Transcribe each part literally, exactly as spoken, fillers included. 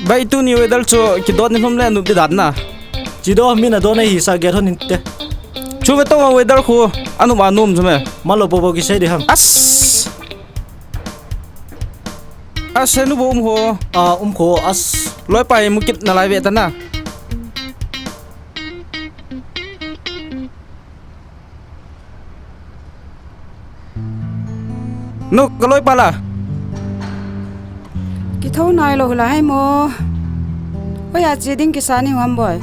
Bai, tuni weather chu kidon ni lhum le nop di dan na. Chi do, mi na don ahi sa gel hon inte. Chu ve tong weather khu, anop a nom chu me. Malo po po kisei di ham. As. As, henu bo um ho. A, um ho, as. Loi pai mu kit na lai ve ta na. Nu, ka loi pa la. Kithou nai lou la hai mo. Hoiya che ding kisa ni ham boi.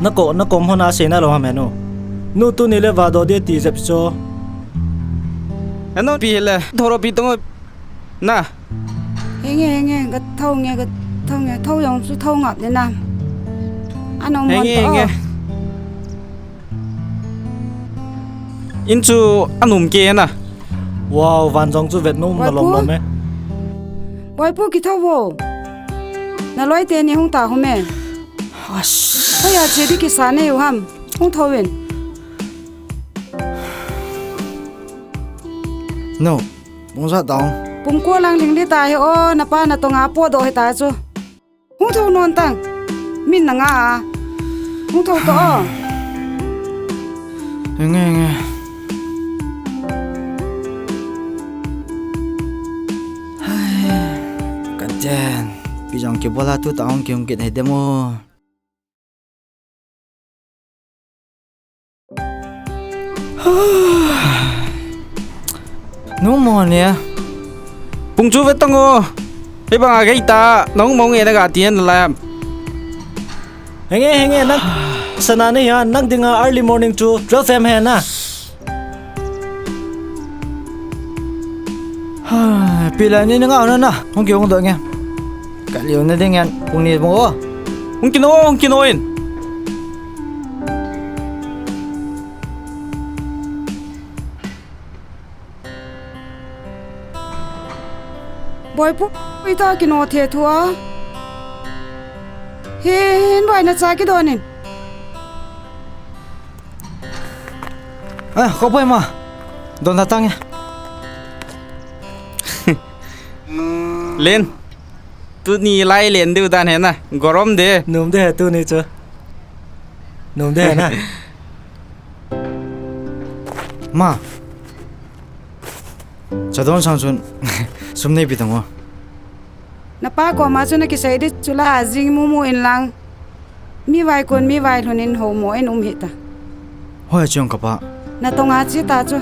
Na ko, na kom hona sei na lou ham e nu. Nu tuni le va do de ti jep cho. Eno pi le, thoro pi tong na. Henge, henge, ka thou nge, ka thou nge, thou jong chu thou ngap de na. Ano mon to. Henge, henge. In chu anom ke na. Wow, van jong chu vet nom na lom lom e. Boipu, kithou vo. Na loi teni hung ta hum e. Ash. Hoiya che di kisa nei u ham. Hung thou in. No. Pung ja tong. Pung ko lang ling di ta hi o, na pa na tong a po do hi ta chu. Hung thou non tang. Min na nga a. Hung thou to o. Nge, nge. Hai, kan chen. Pi jong kibol a tu ta hung ki hung kit hai demo. Nu mo nia. Pung chu ve tong o. Hei bang a gei ta, nong mo nge na ga tien la. Henge, henge, nang sana nei ha, nang dinga early morning chu twelve A M he na. Ha, pi la ni na nga na na. Hung ki hung do nge. Ka liu na ding ngen. Pung ni mo. Hung ki no, hung ki no in. Boipu, ita kino the thua. Hin bai na cha kidon in. Ah, ko boi ma. Don da tang ya. Len. Tuni lai len diu dan he na. Gorom de. Nom de he tuni chu. Nom de he na. Ma. Cha don sang chun sum nei pi tang o. Na pa koma chu na kisei di chu la jing mu mu in lang. Mi vai kon mi vai lhun in ho mo in um hi ta. Hoi chong ka pa. Na tong a chi ta chu.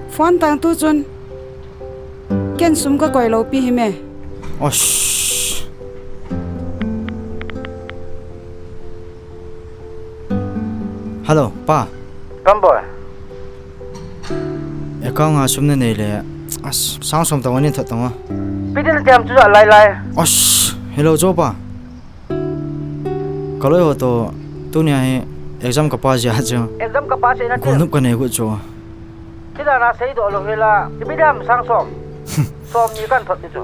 Phone tang tu chun. Ken sum ka koi lou pi hi me. Osh. Hello, pa. Kam boi. Account a sum na nei le, as, sang som tang o nin thot tang o. Pi din tiam chu lai lai. As, hello, cho pa. Ka loi ho to, tunia hi exam ka pass jia chu. Exam ka pass e na ti. Ko nup ka nei gu chu. Ti da na sei do lo he la. Ti bi dam sang som. Som ni kan thot ti chu.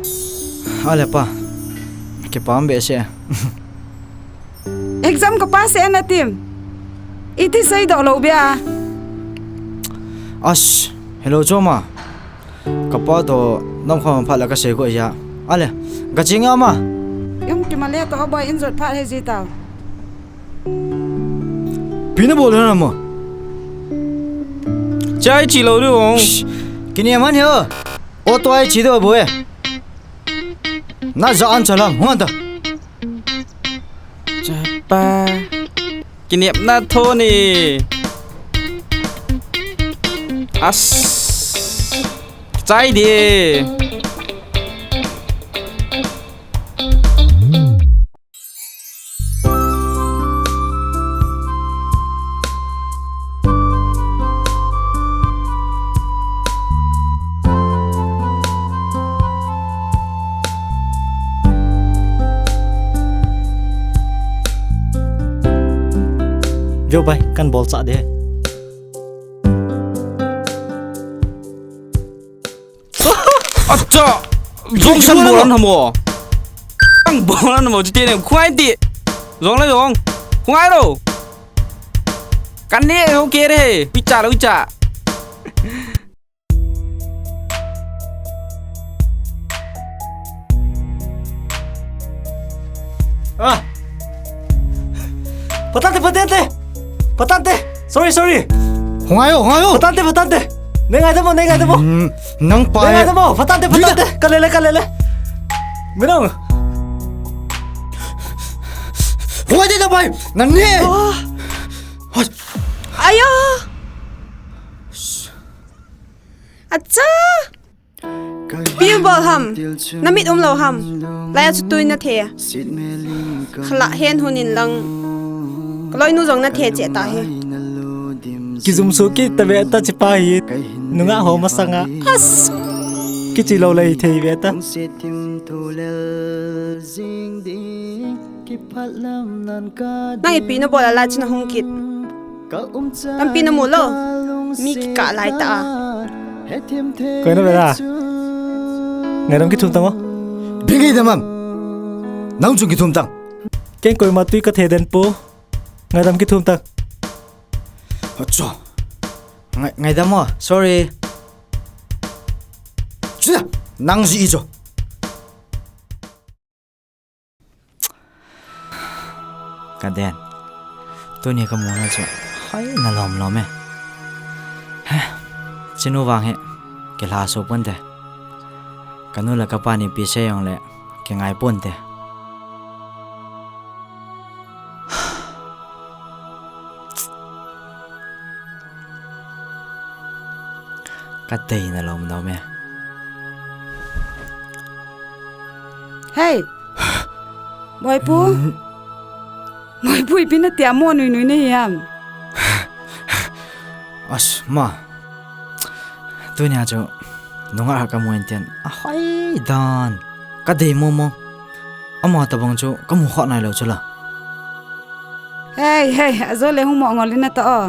Ale pa. Ki pam be se. Exam ka pass e na tim. Iti sei do lo bia. As, hello, cho ma. Ka pa to nam kha phat la ka sei ko ya. Ale, ka ching ama. Yum ki ma le to boy in jot phat he ji ta. Pi na bol na mo. Chai chi lo ri ong. Shh, kini man he. O to ai chi do bo e. Na ja an chalam, hung an ta. Chapa. Kinepna tho ni. As. Chai de. Veu bai, kan bol cha de. Acha! Jong san bol an hamo. Ang bol an hamo, chiti ne, khuai ti. Jong le jong. Khuai ro. Kan ne ho ke re. Picha lo picha. Ah. Patante, patante. Patante. Sorry, sorry. Hung ngai o, hung ngai o. Patante, patante. Nei ngaidam o, nei ngaidam o. Hmm, nang pa nei ngaidam o. Patante, patante. Ka lele, ka lele. Minong. Hung ngai de na bai. Nang ni. Ah. Ayo. Acha. Piu bol ham. Na mit um lou ham. Laiya chu tui na the. Khala hen hun in lang. Ka loinu jong na the che ta hi. Kijum su ki ta ve ta chi pa hi. Nunga ho masanga. As. Kichi lou lei thei ve ta. Nang ipi na bol a la chu na hung kit. Tampi na mu lou. Mi kikah lai ta a. Koi na ve la. Ngaidam kithum tang o. Ipi ngaidam am. Nang chung kithum tang. Ken koima tui ka the den po. Ngaidam kithum tang. Acha. Ngai, ngaidam o. Sorry. Chu. Nang ji i chu. Ka den. Tuni ka muna chu. Hoi na lom lom e. He. Chinu vang he. Ke la so pon te. Ka nu le ka pa ni pi se jong le. Ke ngai pon te. Ka dei na lom lom e. Hey! Boipu? Hmm? Boipu, ipi na tia mo nui nui na hi ham? As, ma. Tunia chu, nunga ka mu in tian. A hoi dan. Ka dei mo mo. Ama tabang chu ka mu kha nai lou chu la. Hey, hey, ajo le hung mo ngol in na ta o.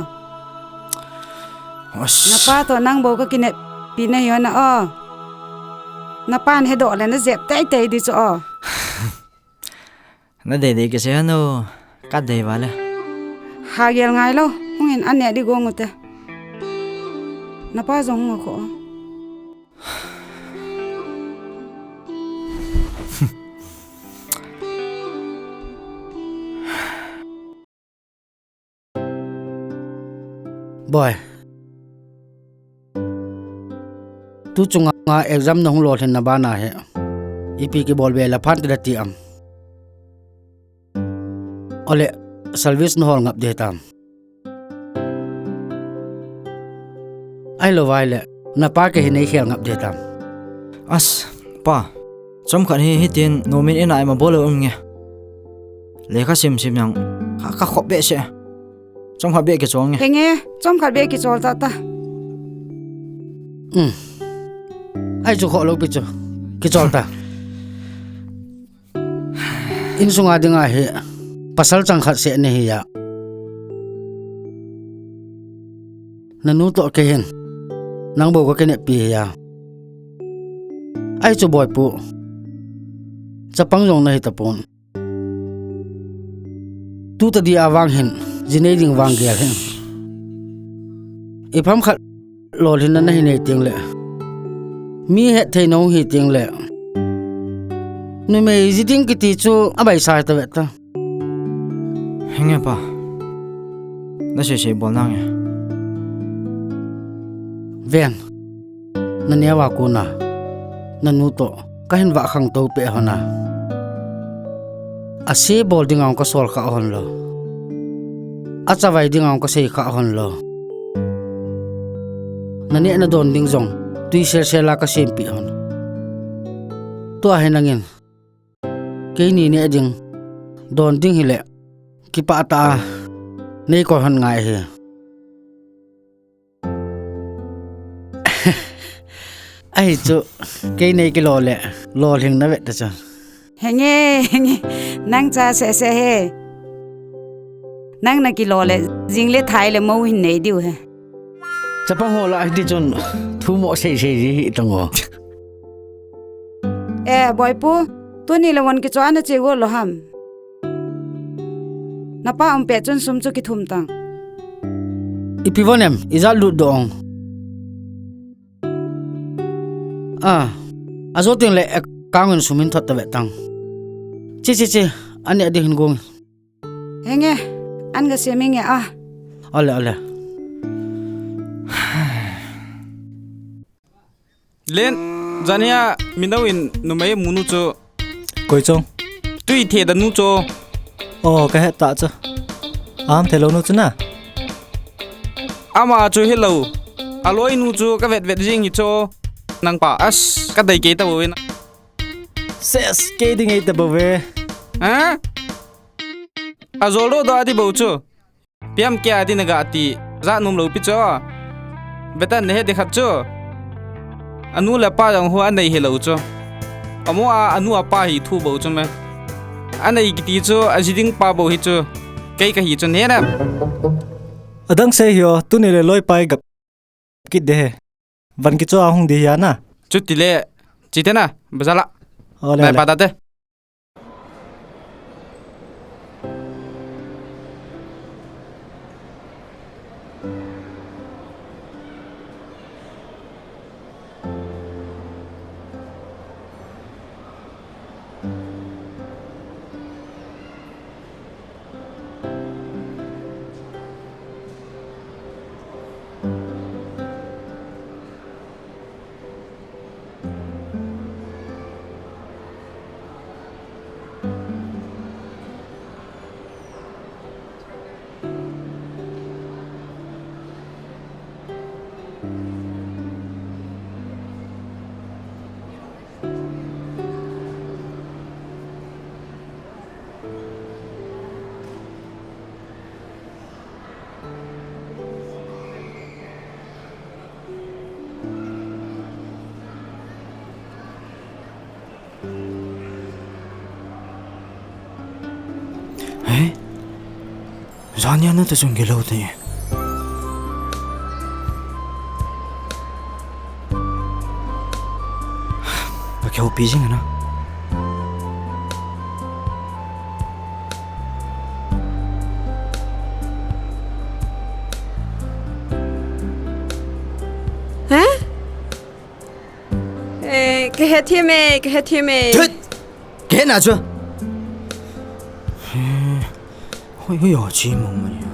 Osh. Na pa to nang bou ka kineppi na hi o na o. Na pan he doh le na jep tei tei di chu o. Na dei dei kisei hanu, ka dei vale. Ha gel ngai lou, hung in ane di gong u te. Na pa jong hung a kho. Boi. Tu chunga exam na hung lolhin na bana he. Ipi kibol be la phan te da ti am. Ole, service na hol ngap de tam. Ahilou vai le, na pa ke hi nei khel ngap de tam. As, pa, chomkhat hi hitin nomin ina ima bol um nge. Lekha sim sim yang, ka, ka khop be se. Chomkhat be kichol nge. Henge, chomkhat be kichol ta ta. Um. Ai chu kho lou pi chu. Kichol ta. Insunga dinga hi pasal chang khat seh nahi a. Nanu toh kei hin. Nang bou ka kineppi hi a. Ai chu boipu. Chapang jong nahi tapon. Tuta dia vang hin, jinei ding vang gel hin. Ipi ham khat lolhinna nahi nei ting le. Mi hethei nahung hi ting le. Numei ji ding kiti chu abaisa ta ve ta. Henge pa. Na sei sei bol nange. Ven. Na neo a kona. Nanu toh. Kahin vah khangtou peh hon a. Ase bol dinga kasol kha hon lou. Achavai dinga kasei kha hon lou. Na neh na don ding jong tui sel sel a kasempeh hon. Tua hi nangin. Keini neh ding. Don ding hile. Kipah tah a. Nei koi hon ngai hi. Ahi chu, kei nei kilo le, lolhing na ve ta chu. Henge, henge, nang cha seh seh he. Nang na kilo le, jing le thai le mo hin nei diu he. Chapang ho la hiti chun, thu mo sei sei ji hi tang o. Eh, boipu, tuni le von kichoi na che go lou ham. Na pa um pet chun sum chu kithum tang. Ipi von em, ijat lut dong. Ah, ajo teng le account in sum in thot ta ve tang. Chi, chi, chi, Ani adi hin gong. Henge, an ga sem inge a. Ale, ale. Len, jania mino in numei mu nu chu. Koi chong? Tui the da nu chu. Oh, ka het ta chu. Am the lo nu chu na. Ama chu hi lo. A loi nu chu ka vet vet jing hi chu. Nang pa as ka dei kei ta bo in. Ses, kei ding ei ta bo ve. Ha? A zol do da di bo chu. Piam kia di na ga ti, za num lo pi chu. Betan ne he de khat chu. Anu le pa jong hu anei he lo chu. Amo a anu a pa hi thu bo chu me. Anei kiti chu, a ji ding pa bo hi chu. Kei ka hi chu ne na. Adang sei hi o, tuni le loi pai gap kit de he. Van ki chu a hung de hi a na. Chu ti le, chi te na, bazar la. O le, mai le. Pa ta te. Hei? Jania na ta chung gelo te. Ka keu pi jing na. Hah? Eh, ka het him e, ka het him e. Tut! Ka het na chu. Eh, hoi, hoi, oh, chi mong mong ya.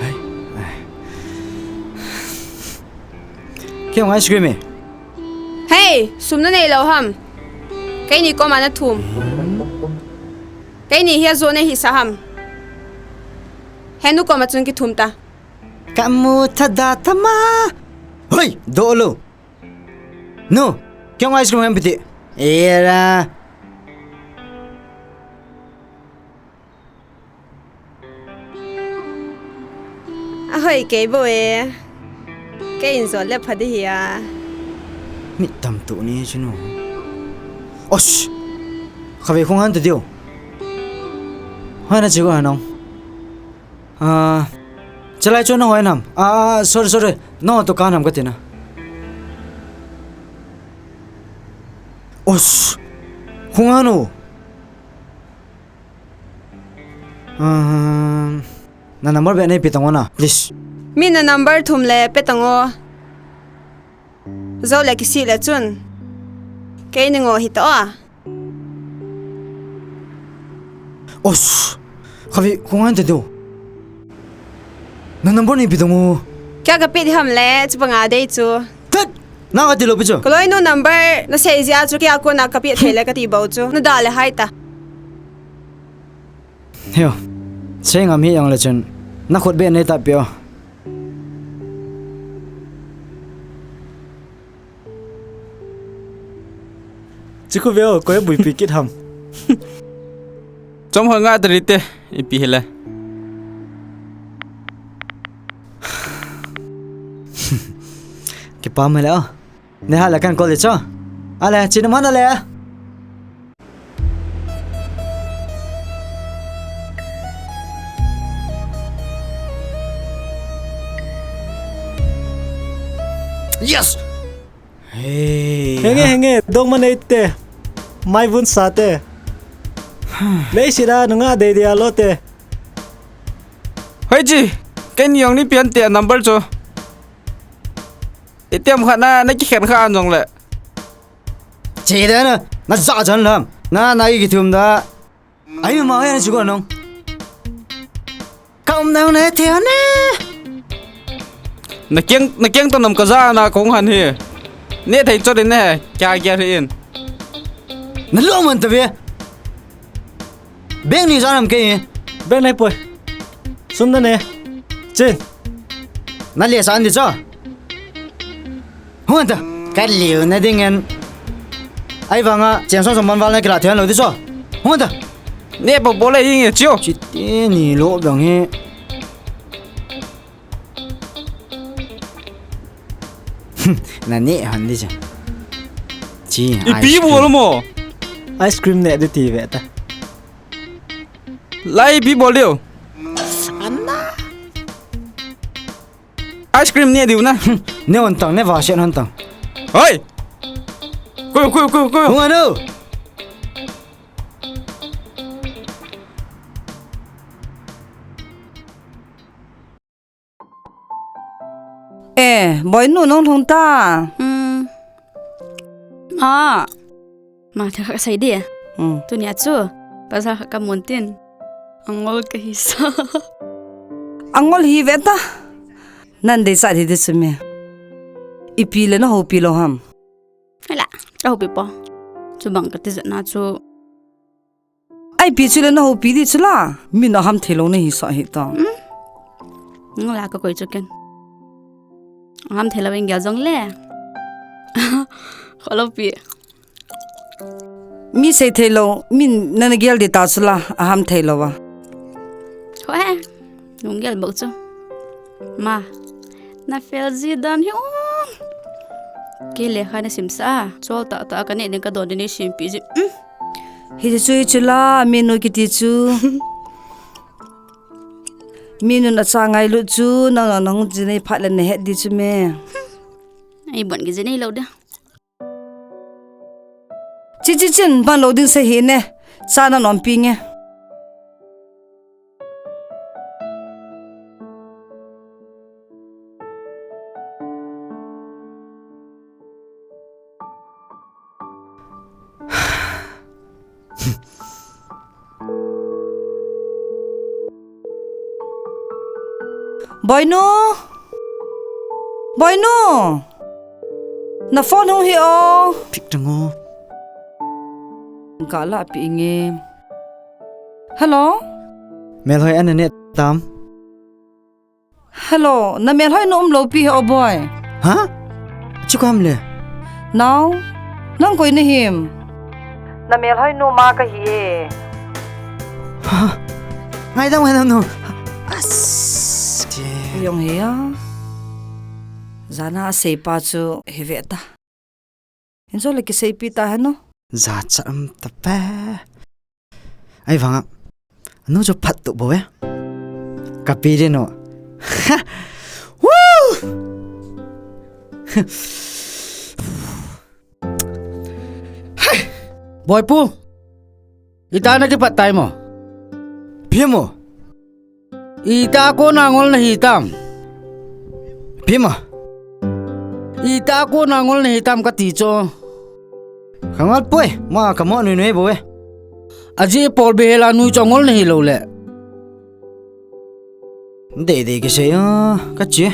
Hei, hei. Kei hung ice cream e. Hei, sum na nei lou ham. Keini koma na thum. Keini hi ajo na hisa ham. Henu koma chun kithum ta. Ka mu tha da tha ma. Hoi, do lo. No, kei hung ice cream ham piti. Era. Ahoi kei bo e. Kei in jol le pha di hi a. Mi tam tu ni chu no. Osh. Khavi khung han tu diu. Hoi na chi ko hanong. Ah, chalai chu na hoi nam. Ah, ah, sorry, sorry. No to ka nam ka tina. Osh. Khung han o. Um, na number beh nei pe tang o na, please. Mi na number thum le pe tang o. Jou le kisih le chun. Kei ni ngo hi ta o. Os, khavi, khung han te do. Na number nei pe tang o. Kei a kapeh ding ham le, chubanga dei chu. Tut! Nang kati lou pi chu. Kaloinu number nasei jeh a chu kei a kona kapeh thei le kati bou chu. Nada le hai ta. Heo. Sei ngam hi jong le chun. Nakhut beh nei ta pi o. Chikhu veo, koi buipi kit ham. Chom ho nga tari te, ipi hile. Kipa mai le o. Ne ha le kan call le cho. Ale, chin man ale. Yes! Hey. Henge, henge, dong man ei te. Mai vun sa te. Lei sira nunga dei dia lo te. Hei chi, ken yong ni pian te number cho. Itiam kha na, na kikhen kha an jong le. Che da na, na za jan lam. Na, na i kithum da. Ai ma ya na chu ko nong. Ka um nang ne the ne. Na kiang, na kiang to nam ka ja na kong han hi. Ne thei cho din ne, kya kya hi in. Na lo man ta ve. Beng ni ja nam ke. Beng nai poi. Sum da ne. Chin. Na le sa an di cho. Hung ta, ka liu na ding en. Ai vanga, chen song song man val na kila thian lo ti so. Hung ta. Ne bo bo le ing e chiu. Chi te ni lo dang he. Na ne han di cha. Chi. Ipi bol mo. Ice cream ne di ti ve ta. Lai ipi bol diu. Anna. Ice cream ne diu na. Ne on tang, ne va sian hon tang. Hoi! Koi, koi, koi, koi. Hung anu. Eh, Boinu nong lhung ta. Hmm. Ma. Ma, thil khat kasei di. Hmm. Tunia chu, bazar khat kamun tin. Angol kahi sa. Angol hi ve ta. Nan deisah di di chu me. Ipi le na houpi lou ham. Ela, ka houpi po. Chubang kati jat na chu. Ipi chu le na houpi di chu la. Mi na ham thei lou na hi sa hi ta. Hmm? Nang la ka koi chu ken. Ham thei lou in gel jong le. Kho lou pi. Mi sei thei lou, min nana gel di ta chu la, a ham thei lou a. Ho he, nung gel bou chu. Ma, na fel ji dan hi o. Kei lekha na sim sa, chol ta ta ka ne ding ka don ding nei sim pi ji. Um. Hi chu chu la, mi nu kiti chu. Mi nu na cha ngailut chu, nang nang nang ji nei phat le na het di chu me. Ei bon ki ji nei lou da. Chi chi chin, ban lou ding se hi ne. Cha na nom pi nge. Boinu! Boinu! Na phone hung hi o. Pick tang o. Ka la pi nge. Hello? Melhoi ana ne tam. Hello, na melhoi nu um lou pi he o boi. Ha? Chu kam le. Nau, nang koi na him? Na melhoi nu ma ka hi e. Ha? Ngai dam, ngai dam nu. As. Yong he ya. Jana sei pa chu hi ve ta. Injo le kisei pi ta he no. Ja cha am ta pa. Ai vanga. Anu jo phat tu bo e. Ka pi de no. Ha! Woo! Hai! Boipu. Ita na kipat tai mo. Pi mo. Ita kona ngol na hi tam. Pi ma. Ita kona ngol na hi tam kati cho. Ka ngol poi, ma ka mo nui nui bo e. Aji por behela nui cho ngol na hi lou le. Dei dei kisei a, ka chi.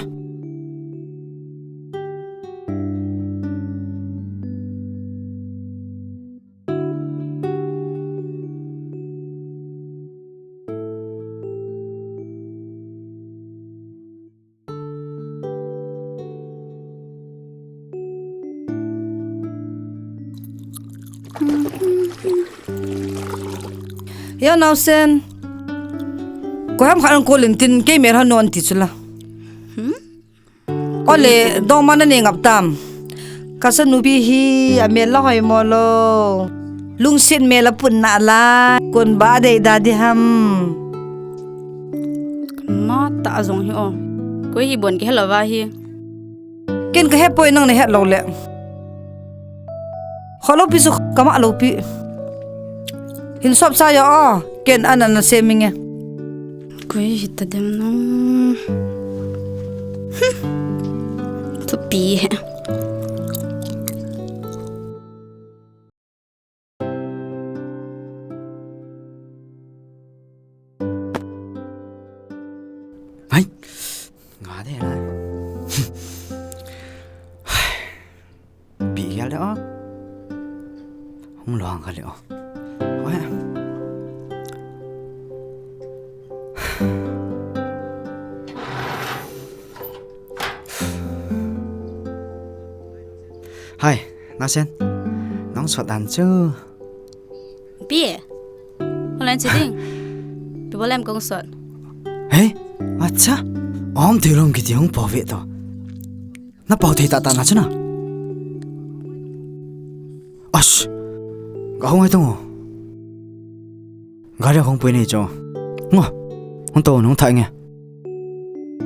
Ya naosen. Koiham khat nang call in tin kei mel ha non ti chula. Hmm? Ole, dongma nanei ngap tam. Ka sanupi hi amel la hoimo lou. Lungset mel a pun nalai. Kon ba dei da di ham. Mata a jong hi o. Koi hi bon kihe lou va hi. Ken kahe poi nang nahe lou le. Kho loupi chu kama loupi. Hin sop sa ya o. Ken ana na sem inge. Koi hita dem nang. Hmm. Thupi he. Hai. Nga de na. Pi gel de o. Hung lo hang kha le o. Oi. Hai, naosen. Nang sot dan chu. Pi. Hung len chi ding. Pi bolem kong sot. Hei, acha. Om thei lom kiti hung po ve to. Na pau thei ta ta na chuna. Ash. Ka hung ai tung. Gari hung pui nei cho. Ngo. Hung to nung thai nge.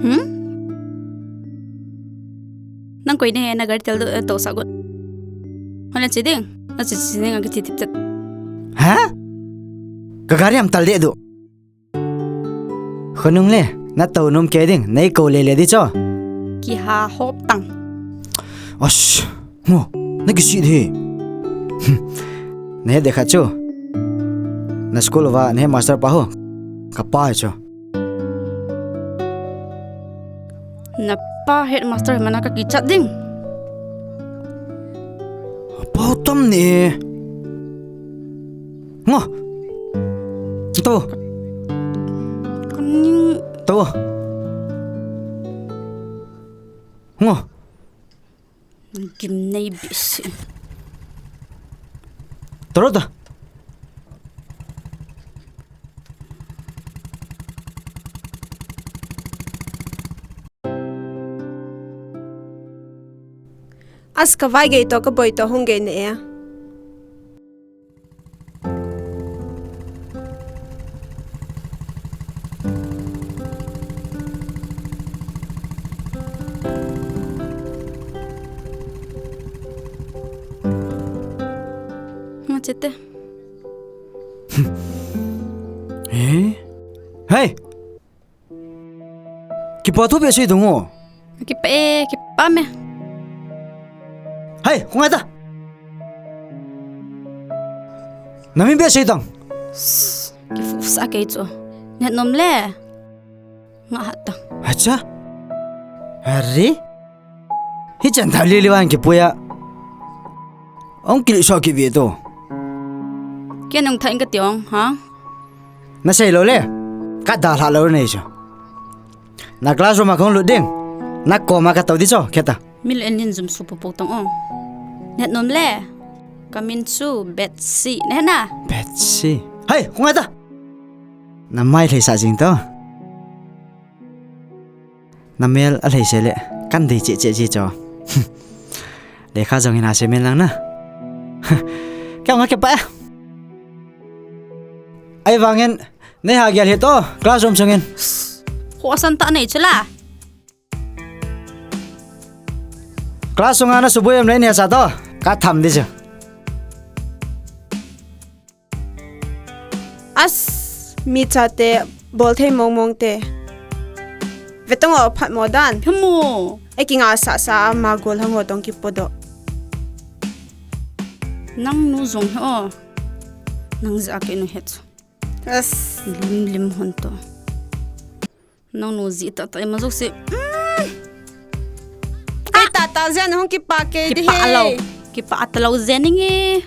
Hmm? Nang koi ne na gari tel do to sa got. Hon le chi ding. Na chi chi ne nga ki ti tip chat. Ha? Ka gari am tal de do. Khonung le, na to nom kei ding, nei ko le le di cho. Kiha hop tang. Ash, ngo, na kisi de. Na he de kha chu. Na school va, na he master pa ho. Ka pa chu. Na pa headmaster mana ka kichat ding. Pa tam ni. Ngo. To. Kan To. Ngo. Gim nei bisi. Toro ta. As ka vai gei to ka boi to hung gei ne e. Nga chete. Eh? Hey! Kipa thu bia sei dong o. Kipa e, kipa me. Hai, khungai ta. Namin bia sei dong. Kifu sa kei chu. Net nom le. Nga hat ta. Acha. Hari. Hichan tha lili wan kipuya. Ong kili so kibi to. Ken ong tha ing ka tiong, ha? Na sei lo le. Ka da hla lo nei chu. Na classroom a kong lut ding. Na koma ka to di cho, kheta. Mil en lin zum su pu pu tong ong. Net nom le. Ka min chu Betsy. Ne na. Betsy. Hai, khungai ta. Na mai thei sa jing to. Na mel a lei se le kan dei che che ji cho. Lekha jong ina se mel lang na. Kya nga ke pa. Ai vangin nei ha gel hi to classroom sungin. Ho san ta nei chula. Class sunga na subui am nei ne sa to ka tham di chu. As, mi chate, bol thei mong mong te. Vetong o phat mo dan. Hemo. E kinga sa sa ma gol hango tong kipodo. Nang nu jong he o. Nang ja ke nu het. As. Lim lim hon to. Nang nu ji ta ta ma jok se. Mm. Kei ta ta jen hong kipa kei di he. Kipa lo. Kipa ta lo jen nge.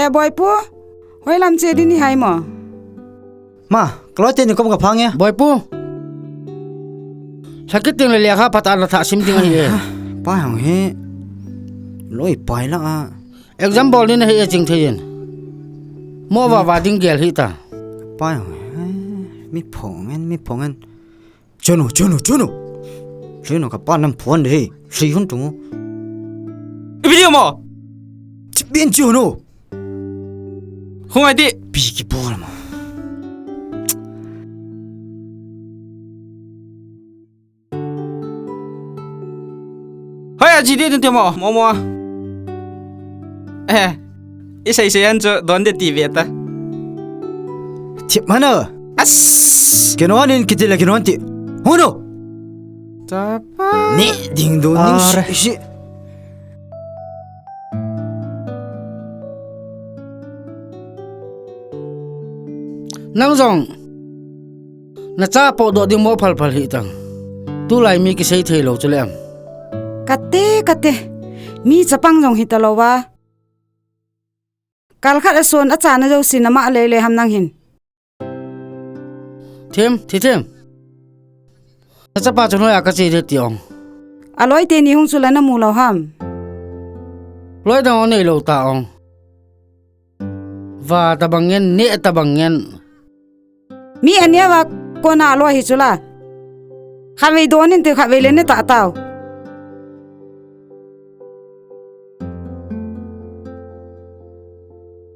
Boipu, hoilam che ding nahai mo? Ma, kaloi teni kom kaphang e. Boipu. Lhakit teng le lekha phatah a natha sim ding ahi e. Pai hang hi. Loi pai la a. Exam bol ni nahi e Chingthei in. Mo vava ding gel hita. Pai hang hi. Mi phong en, mi phong en. Chunu, chunu, chunu. Chunu kapa nam phone de. Si hun tu. Ipi dia mo? Chibin chunu. Hung ai di. Pi kibol mo. Hoi, aji di tun ti mo, mo mo. Eh, isei sei an chu don de ti ve ta. Thip mana. As. Kino anin kiti la kino anti. Huno. Tapa. Ni ding do ni. Are. Si, si. Nang jong nacha podoh ding mo phalphal hitang. Tulai mi kisei thei lou chu le am? Kate, kate. Mi chapang jong hita lou va. Kalkhat a son a chana jouse nama lele ham nang hin. Thim, Thithim. Nachapa chu noiya kache ding ti ong. Aloi teni hung chu la namu lou ham? Loi dang ong nei lou ta ong. Va tabang ngen, ne tabang ngen. Mi ania va kona aloi hi chu la. Khatvei don in ti khatvei le ne ta tau.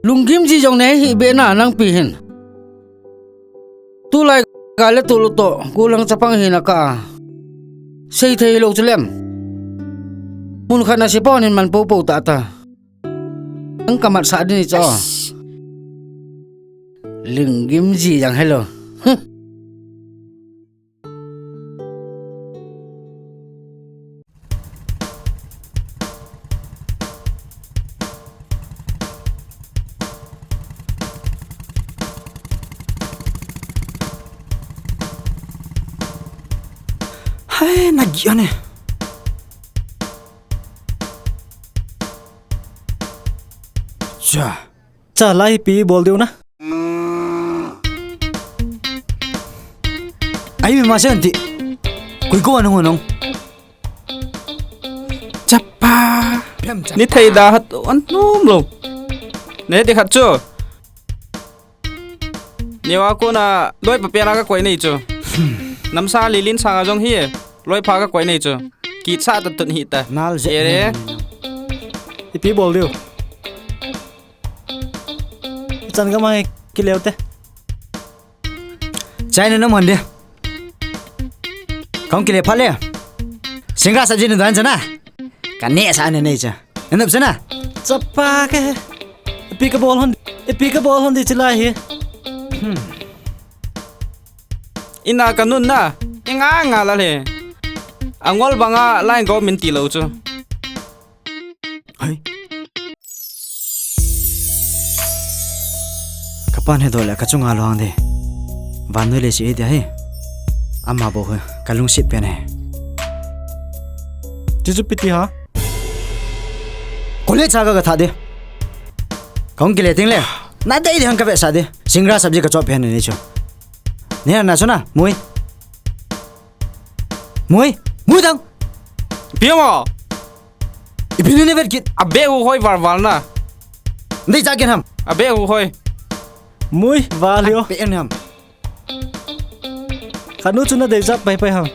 Lunggim ji jong nei hi be na nang pi hin. Tulai ka le tulu to, kulang chapang hi na ka. Sei thei lou chu le am? Mun khat na si pon hin man popo ta ta. Ang kamat sa din ni cho. Lunggim ji jang hello. Huh. Hai, na gi ane. Cha. Cha lai pi bol diu na. Ai mi ma sen ti. Kui ko anung anung. Chapa. Ni thei da hat an num lou. Ne ti khat chu. Newa kona loi pa pena kakoi nei chu. Namsa lilin sanga jong hi. Loi pa kakoi nei chu. Kisa ta tun hi ta. Nal je. Ere. Ipi bol diu. Chan ka mai kileu te. Chai na nam hande. Kong kile phale. Singra sabji na dan chana. Ka ne sa ne nei cha. Nanap chana. Chapa ke. Ipi ka bol hon. Ipi ka bol hon di chilai hi. Hmm. Ina ka nun na. Inga nga la le. Angol banga line go min ti lou chu. Hai. Kapan he dole ka chunga luang de. Vannoi le si e de hai. Ama bou he ka lungset pen e. Ti chu piti ha. College cha ka ka tha de. Kong kile ting le. Na dei de hang ka ve sa de. Singra sabji ka chop pen ni chu. Ne na chu na. Mui. Mui. Mui dang. Pia mo. Ipi ni ne vet kit. Abe u hoi var var na. Dei cha ken ham. Abe u hoi. Mui, va lio. Pe en ham. Kanu chu na dei cha pai pai ham.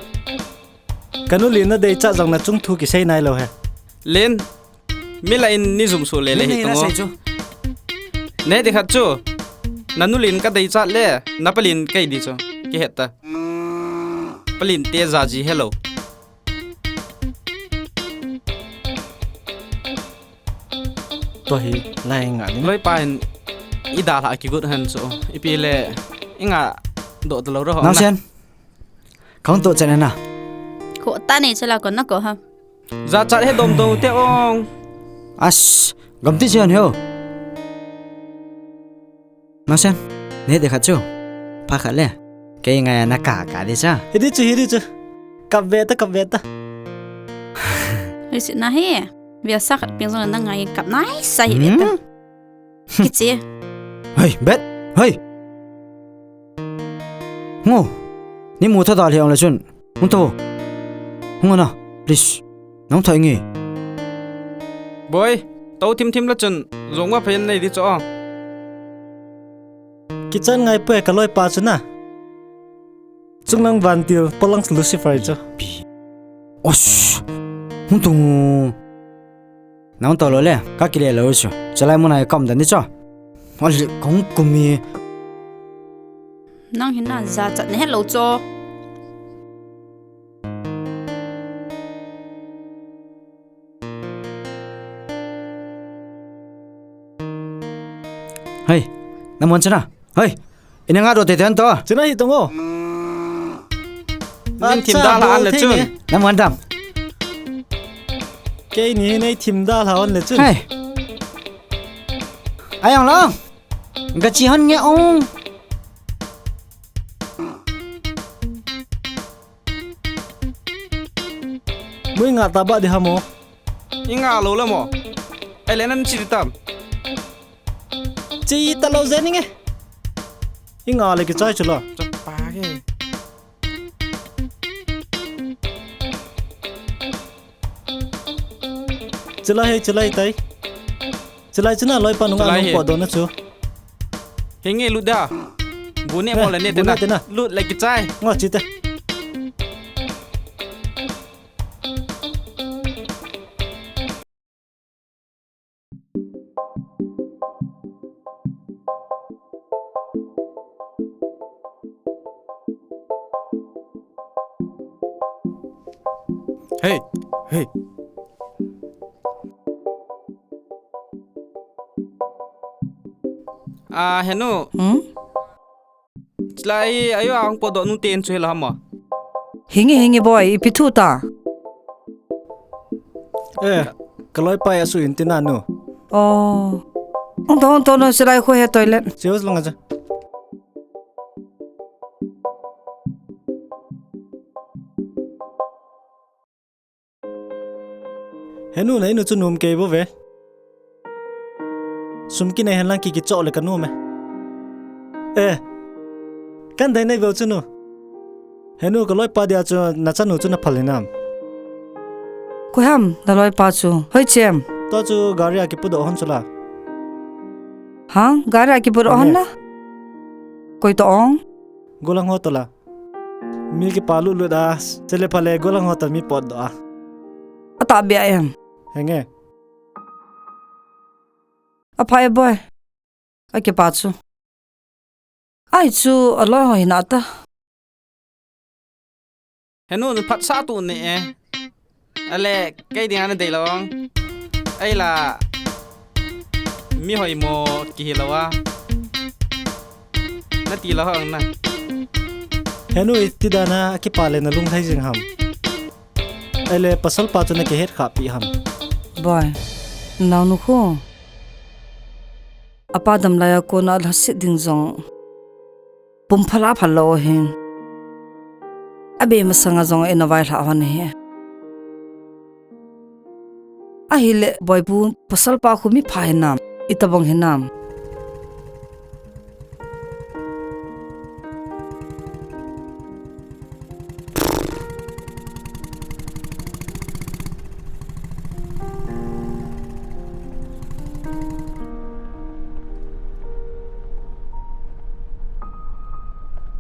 Kanu li na dei cha jong na chung thu kisei nai lou he. Len. Mi la in ni jum su le le hi tung o. Ne ti khat chu. Nanu lin ka dei cha le. Na pa lin kai di chu. Ki het ta. Pa lin te ja ji hello. Tua hi lai nga ni. Loi pa hin i da la ki gut han so. Ipi le i nga do to lo ro. Nang sen. Kong to chen na. Ko ta nei chala ko na ko ha. Ja chat he dom do te ong. As, gam ti chen ho. Masen, ne de khat chu. Pha khat le. Kei ngai na ka ka de cha. Hi di chu, hi di chu. Kap ve ta, kap ve ta. Hi si na hi. Via sa khat piang zong na ngai kap nai sa hi ve ta. Hmm? Kiche. Hei, Bet. Hei. Ngo. Nei mu tha da le ong le chun. Hung tho. Hung na. Please. Nang thai nge. Boi. Tou thim thim le chun. Jong wa phen nei di cho. Kichan ngai poi ka loipa chu na. Chunglang vantil, polang Lucifer chu. Pi. Osh. Hung tung. Nang to lo le, ka kile lo chu. Chalai mun a ka um dan di chu. Oli kong kumi. Nang hin na jachat na he lo chu. Hei, na mun chana. Hei, ina nga do te ten to. Chana hi tongo. Nin thim da la an le chun. Na mun dam. Kei ni nei thim da la an le chun. Hei. Ayang long. Ga chi hon nge ong. Mui nga ta ba di hamo. I nga lo le mo. Ai le nan chi di tam. Chi ta lo je ni nge. I nga le kichai chu la. Chapa ke. Chilai hei, chilai tai. Chilai china loipa nunga nung po do na chu. Henge lut da. Gune mo le ne te na. Lut le kichai. Ngo chi te. Hei, hei. Ah, Henu. Hmm? Chilai, ayo, ang podo nu ten chu hela hama. Hingi, hingi boy, ipi thu ta. Eh, ka loipa ya su in tina nu. Oh. Ong to, ong to no silai khu he toilet. Serious long aja. Henu na inu chu num kei bo ve. Sum kinei hen lang ki kicho le ka num e. Eh. Kan dai nei ve chu nu. Henu ka loipa dia chu na chanu chu na phal hinam. Koi ham na loipa chu. Hoi chem. To chu gari a kipu do hon chu la. Hang, gari a kipu do hon la. Koi to ong. Golang ho to la. Mi kipa lut lut a, chele phale golang ho to mi pot do a. Ata bia em. Henge. Aphai boy. Akipa chu. Ai chu aloi ho hina ta. Henu ni phat sa tu ni e. Ale, kei dinga na dei lo ang. Ai la, mi hoi mo kihi lo a. Na ti lo ang na. Henu iti dana kipa le na lung thai jing ham. Ai le pasal pa chu na kihet kha pi ham. Boy, nau nu khu. Apa dam lai a kona lhasit ding jong. Pum phala phal lo hin. Abe masanga jong ina vai lha hon hi. Ahile boy pu pasal pa khu mi pha hinam. Itabang hinam.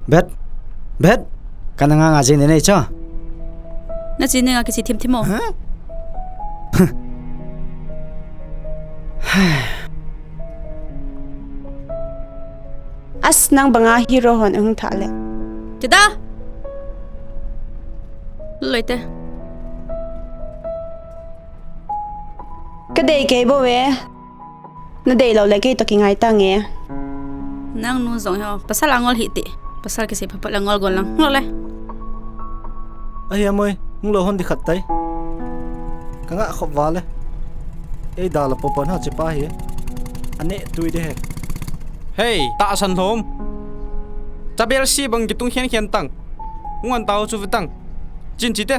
Bet. Bet. Kana nga nga jing nei cho. Na chi ni nga kichi thim thim mo. Huh? As nang banga hero hon hung tha le. Tida. Loi te. Ka dei kei bo ve. Na dei lo le kei to kingai ta nge. Nang nu jong ho. Pasal angol hi ti. Pasal kisi phapat la ngol gol lang. Ngol le. Ahi amoi. Ngol hon di khat tai. Ka nga khop va le. Ei da la popan ha chi pa hi. Ane tui de he. Hei, ta san lhom. Chabel si bang kitung khen khen tang. Ngon tau chu vitang. Chin chi te.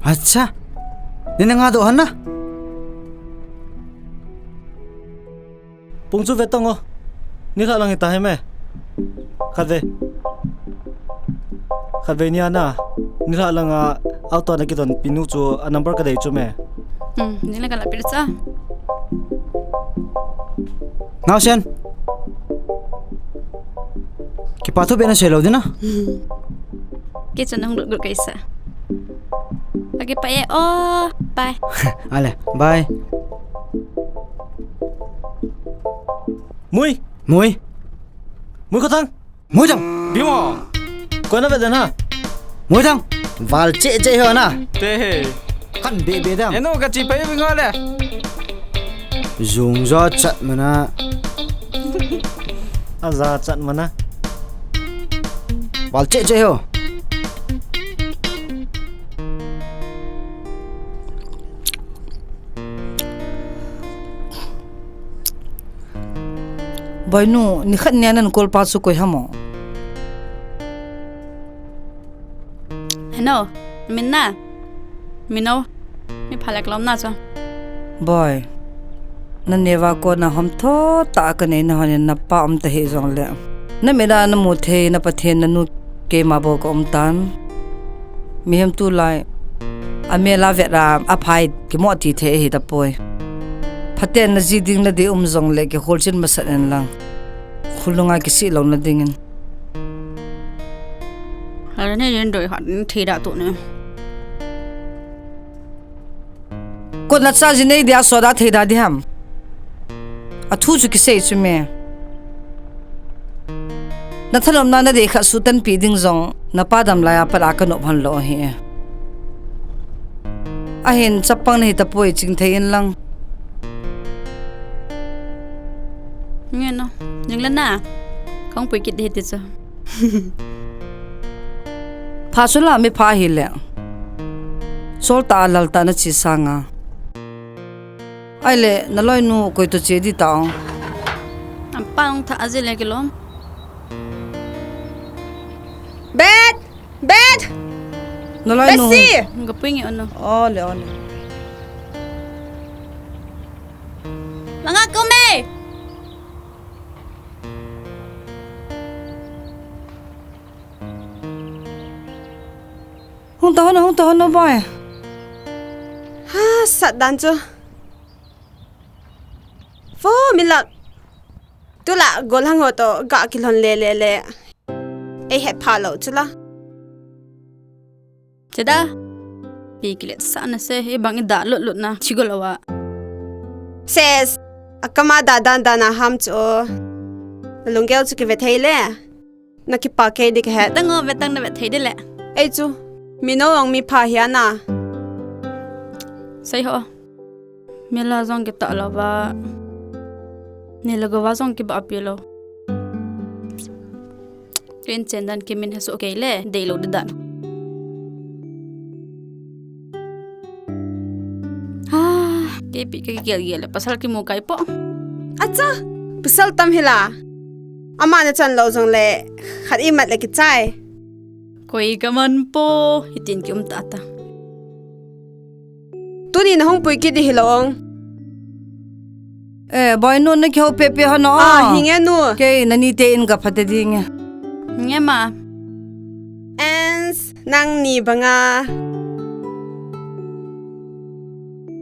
Acha. Nina nga do hana. Pung chu ve tang o. Nilhah lang hita hi me. Khatvei. Khatvei nia na. Nilhah langa auto na kidonpi nu chu a number kadei chu me. Hmm, nila kala pirsa. Naosen. Kipa thu be na sei lou ding a. Kei chu nang lut lut kaisa. Kipah e o, bye. Ale, bye. Mui. Mui. Mui kotang. Mui tang. Bimo. Koi na ve den ha. Mui tang. Val che che ho na. Te he. Kan be be dang. Eno ka chi pai bing le. Zung zo chat mana. A za chat mana. Val che che ho. Boinu, nikhat nia nan kolpa chu koi ham o? Heno, min na. Mino, mi phalek lom na chu. Boi, na neva kona hom tho ta ka nei na honin na pa um ta hi jong le. Na mi da na mu thei na Pathen na nu keima bou ka um tan. Mihem tulai. A mel a vet a, a phai kimo ti thei hi ta poi. Phaten na ji ding na di um jong le kihol chin masat en lang. Khulunga kisih lou na dingin. Hare ne yen doi hat ni thei da tu ne. Kot na cha ji nei dia so da thei da di ham. A thu chu kisei chu me. Na thanom na na dei kha su tan pi ding jong na pa dam lai a pat a ka nop han lo hi. Ahin chapang na hi ta poi ching thei in lang. Nge no, jing le na. Kong pui kit hi ti chu. Pha chu la mi pha hi le. Sol ta lal ta na chi sanga. Ai le, na loinu koi to che di ta ong. Am pa ong tha aji le kilom. Bet! Bet! Na loinu. Besi! Nga pui ngi ono. Ole, ole. Manga kume! Hung ta hon, hung ta hon, boy. Ha, sat dan chu. Fo, mi lak. Tula, gol hang ho to, ga kilhon le, le, le. Ei het pha lo chu la. Cheda. Pi kilet sa na se, i bang i da lut lut na, chi gol awa. Ses, a kama da dan dan a ham chu. Lunggel chu ki ve thei le. Na kipa kei di ka het. Tang o, ve tang na ve thei di le. Ei chu, mi no ong mi pha hia na. Sei ho. Mi la jong kita lo va. Ni la go va jong ki ba pi lo. Ken chen dan ki min ha so kei le, dei lo di dan. Ah, kei pi ka gel gel le, pasal ki mu kai po. Acha, pasal tam hila. Ama na chan lo jong le, khat i mat le ki chai. Koi ka man po, hitin ki um ta ta. Tuni na hung pui kit di hi lo ong. Eh, boy nu na ki ho pe pe ho no. Ah, hi nge nu. Kei na ni te in ka pha te ding e. Nge ma. Ens, nang ni banga.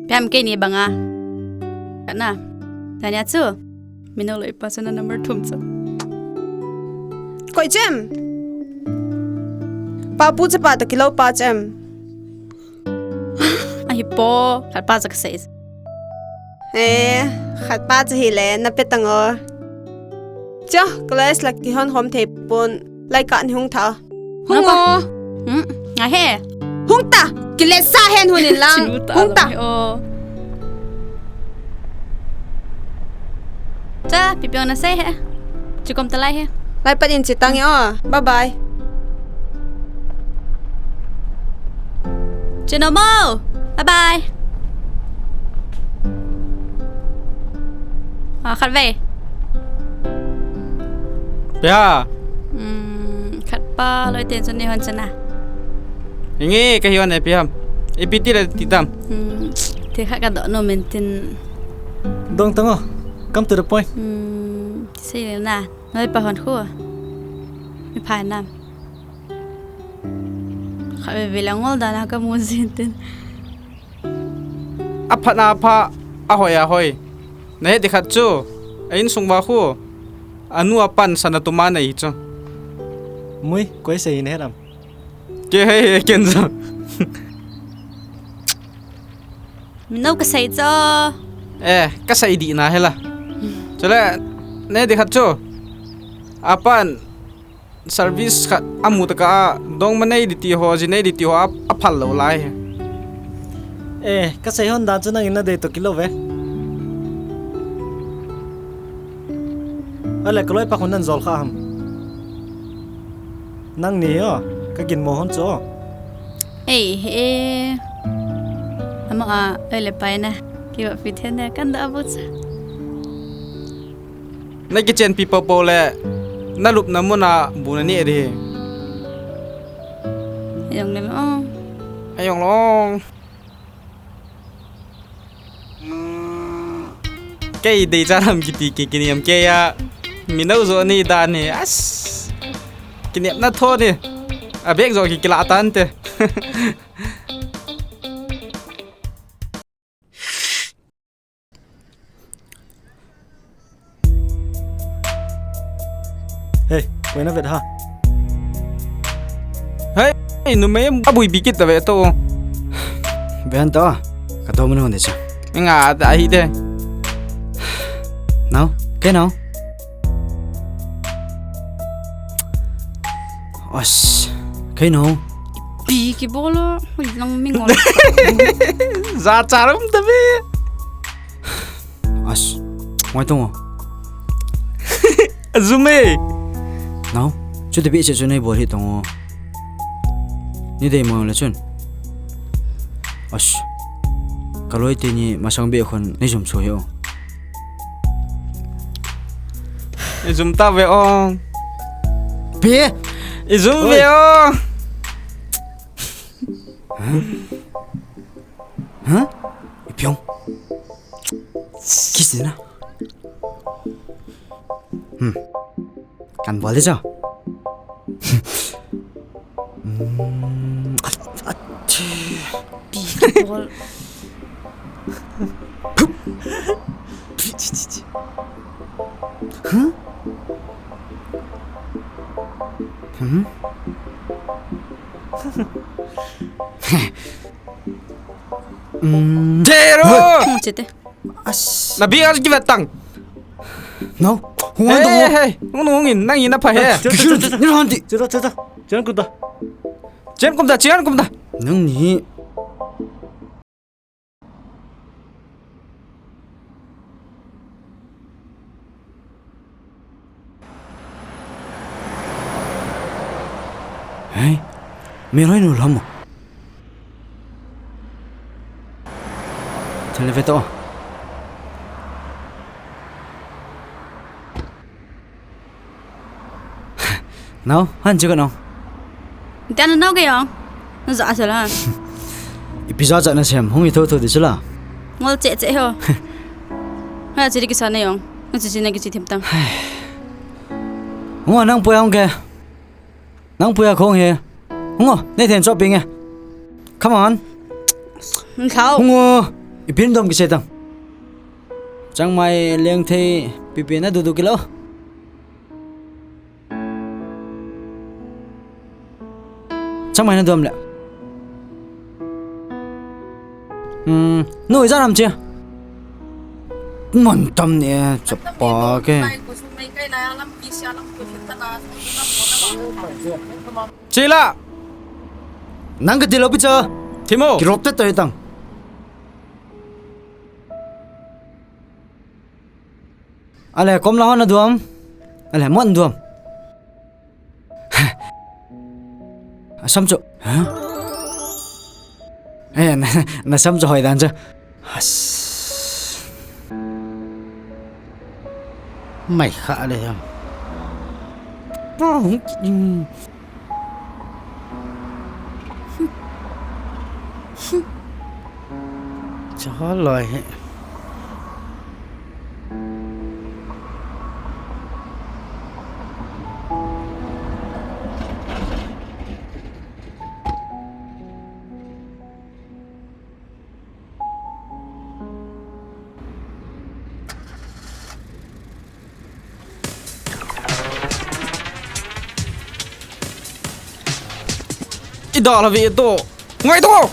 Pem kei ni banga. Kana. Tanya chu. Mino loi pa chu na number thum chu. Koi chem. Pa pu chapa ta kilo pa chem. Ahi po, khat pa chu ka sei. Eh, khat pa chu hi le, na pe tang o. Cha, class la ki hon hom thei pon, lai ka ni hung tha. Hung o. Hmm, ngai he. Hung ta, kilet sa hen hun in lang. Hung ta. Cha, pi piong na sei he. Chu kom ta lai he. Lai pat in chi tang e o. Bye bye. Chino mo. Bye bye. Ah, khat ve. Pia. Hmm, khat pa loi ten chu ni hon chana. Inge ka hi hon e piam. Ipi ti le ti tam. Hmm, te khat ka do no men tin. Dong tang o. Come to the point. Hmm, sei le na. Naloipa hon khu. Mi pha nam. Kha ve ve la ngol da na ka mu jin tin. Aphat na apha, ahoi ahoi. Na he di khat chu. A insung va khu. Anu apan sana tuma nei chu. Mui, koi sei na he lam. Ke hei hei ken jo. Mino ka sei cho. Eh, ka sei di na hela. Chule, ne di khat cho. Apan service khat amu taka a dong ma nei di ti ho, ji nei di ti ho a, aphal lo lai. Eh, ka sei hon dan chu nangin na dei to kilo ve. Ale, ka loipa khun nan jol kha ham. Nang ni o, ka ginmo hon chu. Ei, he. Ama a, ei le pai na. Ki va pi the na, kan da bu cha. Na ki chen pi po po le, na lup na mun a bu na ni di. Ayong le long. Ayong long. Kei dei cha lam kiti ki kiniam kei a. Mino jo ni dan hi. As. Kiniam na tho ni. A bek jo ki kila tan te. Hey, koi na vet ha? Hey, numei a bui bikit ta ve to. Ven to. Ka to mun hon de cha. Nga ta hi de. Nau, ke nau. As, ke nau. Pi ki bolo, hoi lang mi ngol. Za charum ta ve. As, ngai tong o. Azume. Nau, chu te bi che chu nei bol hi tong o. Ni dei mo le chun. As. Ka loi te ni masang be khon nei zum chu hi o. Ei zum ta ve o. Be. Ei zum ve o. Huh? Huh? Ipi ong. Kiss na. Hmm. Kan bol de cho. Hmm. Ach-, ach-, pi bol. Huh? Hmm? Hmm. Zero! Hung chete. As. Na bi a ki vet tang. No. Hung on. Hey, hey. Hung, hung in, nang in na pha he. Hey, che, che, che, che. Ni hon di. Che, che, che, che. Chen kum ta. Chen kum ta, chen kum ta. Nang ni. Hey, mi roi nu lam. Thil ve to. Nau, han chu ka nau. Tian nau ke yong. Na za sa la. Ipi ja cha na sem, hung i tho tho di sula. Ngol che che ho. Ha, che di kisa na yong. Na che che na ki che them tang. Ngo nang poi hung ke. Nang poi a khong he. Ngo, nei then shopping e. Come on. Thau. Ngo, ipin dom ki se tang. Chang mai leng thei pipi na du du kilo. Chang mai na dom le. Hmm, nu ija ram che. Mon tam ne chapa ke. Chila. Nang ka dilo picha. Thimo. Kirop te toi tang. Ale, kom la hon na duam. Ale, mon duam. Asam chu. Ha? Eh, na, na sam chu hoi dan chu. Has. Mai kha le ham. Cha loi he. Dala ve to. Ngai to.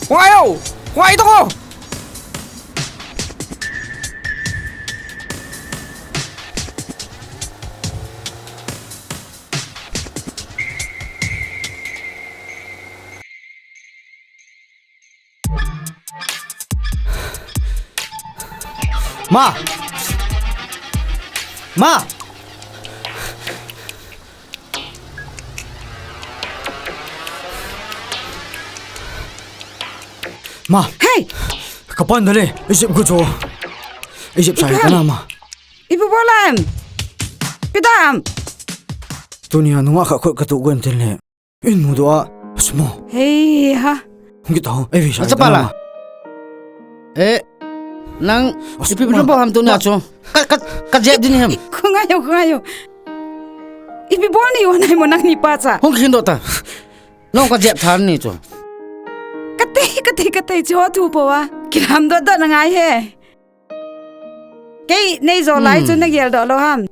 Ngai o. Ngai to. Ma! Ma! Ma! Hey! Kapan dale, ijep ko cho. Ijep sai kana ma. Ipi bolam. Pidam. Tunia nunga kha khut katu gwen tin le. In mudoh a, asmo. Hei ha. Hung kita ho, ei visa. Acha pala. Eh, nang, ipi bol ham tunia chu. Ka, ka, kajep ding ham. Khungayo, khungayo. Ipi bol ni wanai mo nangni pa cha. Hung khin doh ta. Nang kajep than ni chu. Katei, katei, katei chu thu po a. Kilam doh doh na ngai he. Kei nei jo lai chu na gel doh lou ham.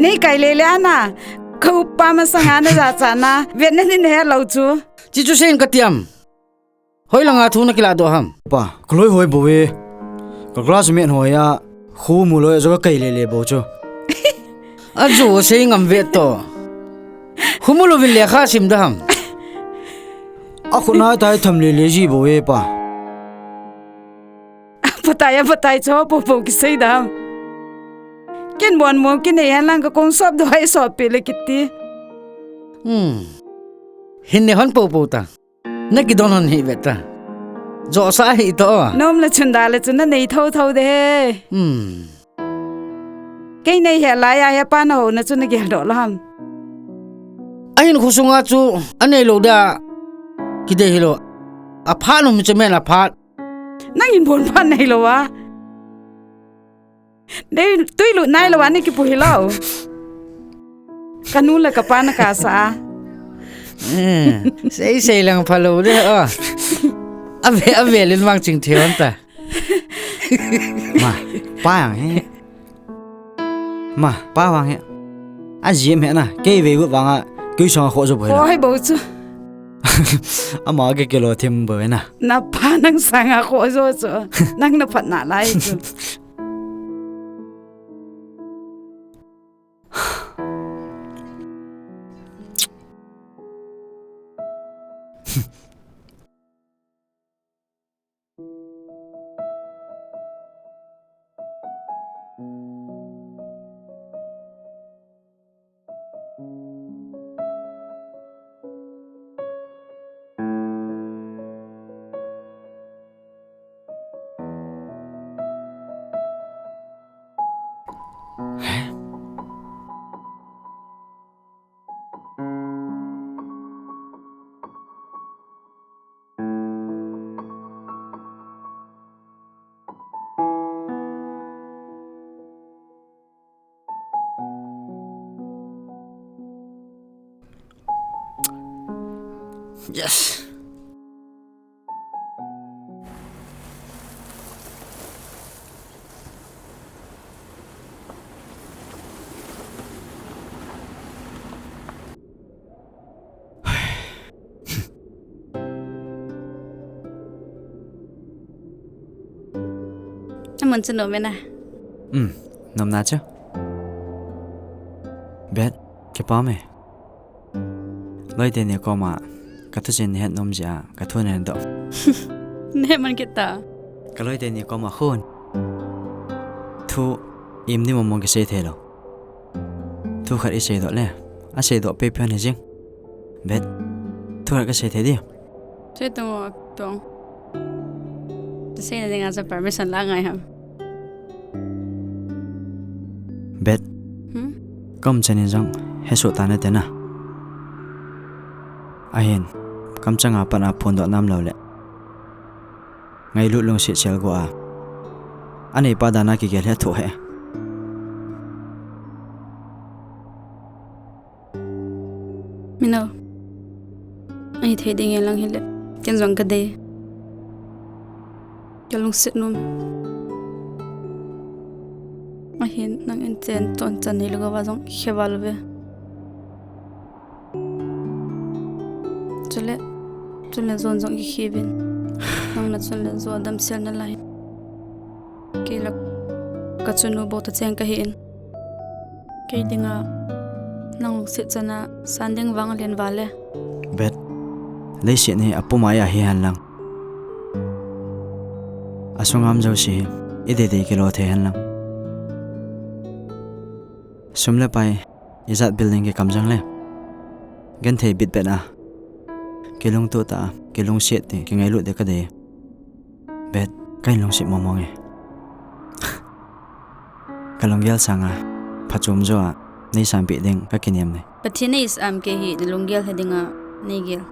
Nei kai le le ana. Ka upa masanga na jachat na. Vet na ni na he lou chu. Chi chu sein katiam. Hoi langa thu na kila doh ham. Pa, ka loi hoi bou e. Ka classmate hoi a. Khu mu loi a jo ka kai le le bou chu. A jo sei ngam ve to. Khu mu louvin lekha sim da ham. A khu na tai tham le le ji bou e pa. Apatai, apatai, cho po po kisei dam. Ken bon mo kinei hen lang ka kong sop doh hai sop pe le kiti. Hmm. Hin ne hon po po ta. Na kidon hon hi ve ta. Jo sa hi to. Nom le chun da le chun na nei tho tho de he. Hmm. Kei nei he lai a he pa na ho na chu na gel doh lou ham. Ahin khu sunga chu anei lou da. Kidei hi lou. Aphat nom chu men aphat. Nangin bon phat nei lou a. Nei, tui lut nai lou a, nei kipu hi lou. Ka nu le ka pa na kasa a. Eh, sei sei lang pha lou de, oh. Ave, ave, lin mang ching thei hon ta. Ma, pa yang he. Ma, pa vang he. A jiem he na, kei vei gut vang a, kei song a kho jo boi. Kho hai bou chu. Ama ke ke lo thim bou na. Na pa nang sang a kho jo chu. Nang na phat na lai chu. Yes. Amun chu nom e na. Um, nom na chu. Bet, kipah e. Loi teni koma, ka thusim nahet nom jeh a, ka thu nahet doh. Nahet man kit ta. Ka loi teni koma khun. Thu, im ni mong mong kisei thei lou. Thu khat i seidoh le, a seidoh peh peh hi jing. Bet, thu khat ka sei thei di. Sei tong o, tong. Sei na ding a cha permission la ngai ham. Bet. Hmm? Ka um chan in jong, he so ta na te na. Ahin, kam chang a pan a phondoh nam lou le. Ngailut lungset sel go a. Anei pa dan a kigel he thu he. Mino. Ahi thei ding e lang hile. Ken jong ka dei. Ka lungset nom. Ahin nang in chen ton chan nei lou va jong khe val ve. Chule, chule jon jong ikhi vin. Nang na chun le jo damsel nalai. Kei la kachanu bou tacheng kahi in. Kei dinga nang lungset chana san ding vang alen vale. Beth, leiset hi apum a ahi henlang, asunga um jouse hi ideidei kilo thei henlang. Sum le pai, ijat building kikam jongle, genthei bitbet a, kilungtoh tah a, kilungset tah a kingailut ding kadei. Beth, kahin lungset mong mong e. Kalunggel sanga phachom jo a neisanpeh ding kakinem e. Pathen in eisah em, kei hi nalunggel hi dinga neigel.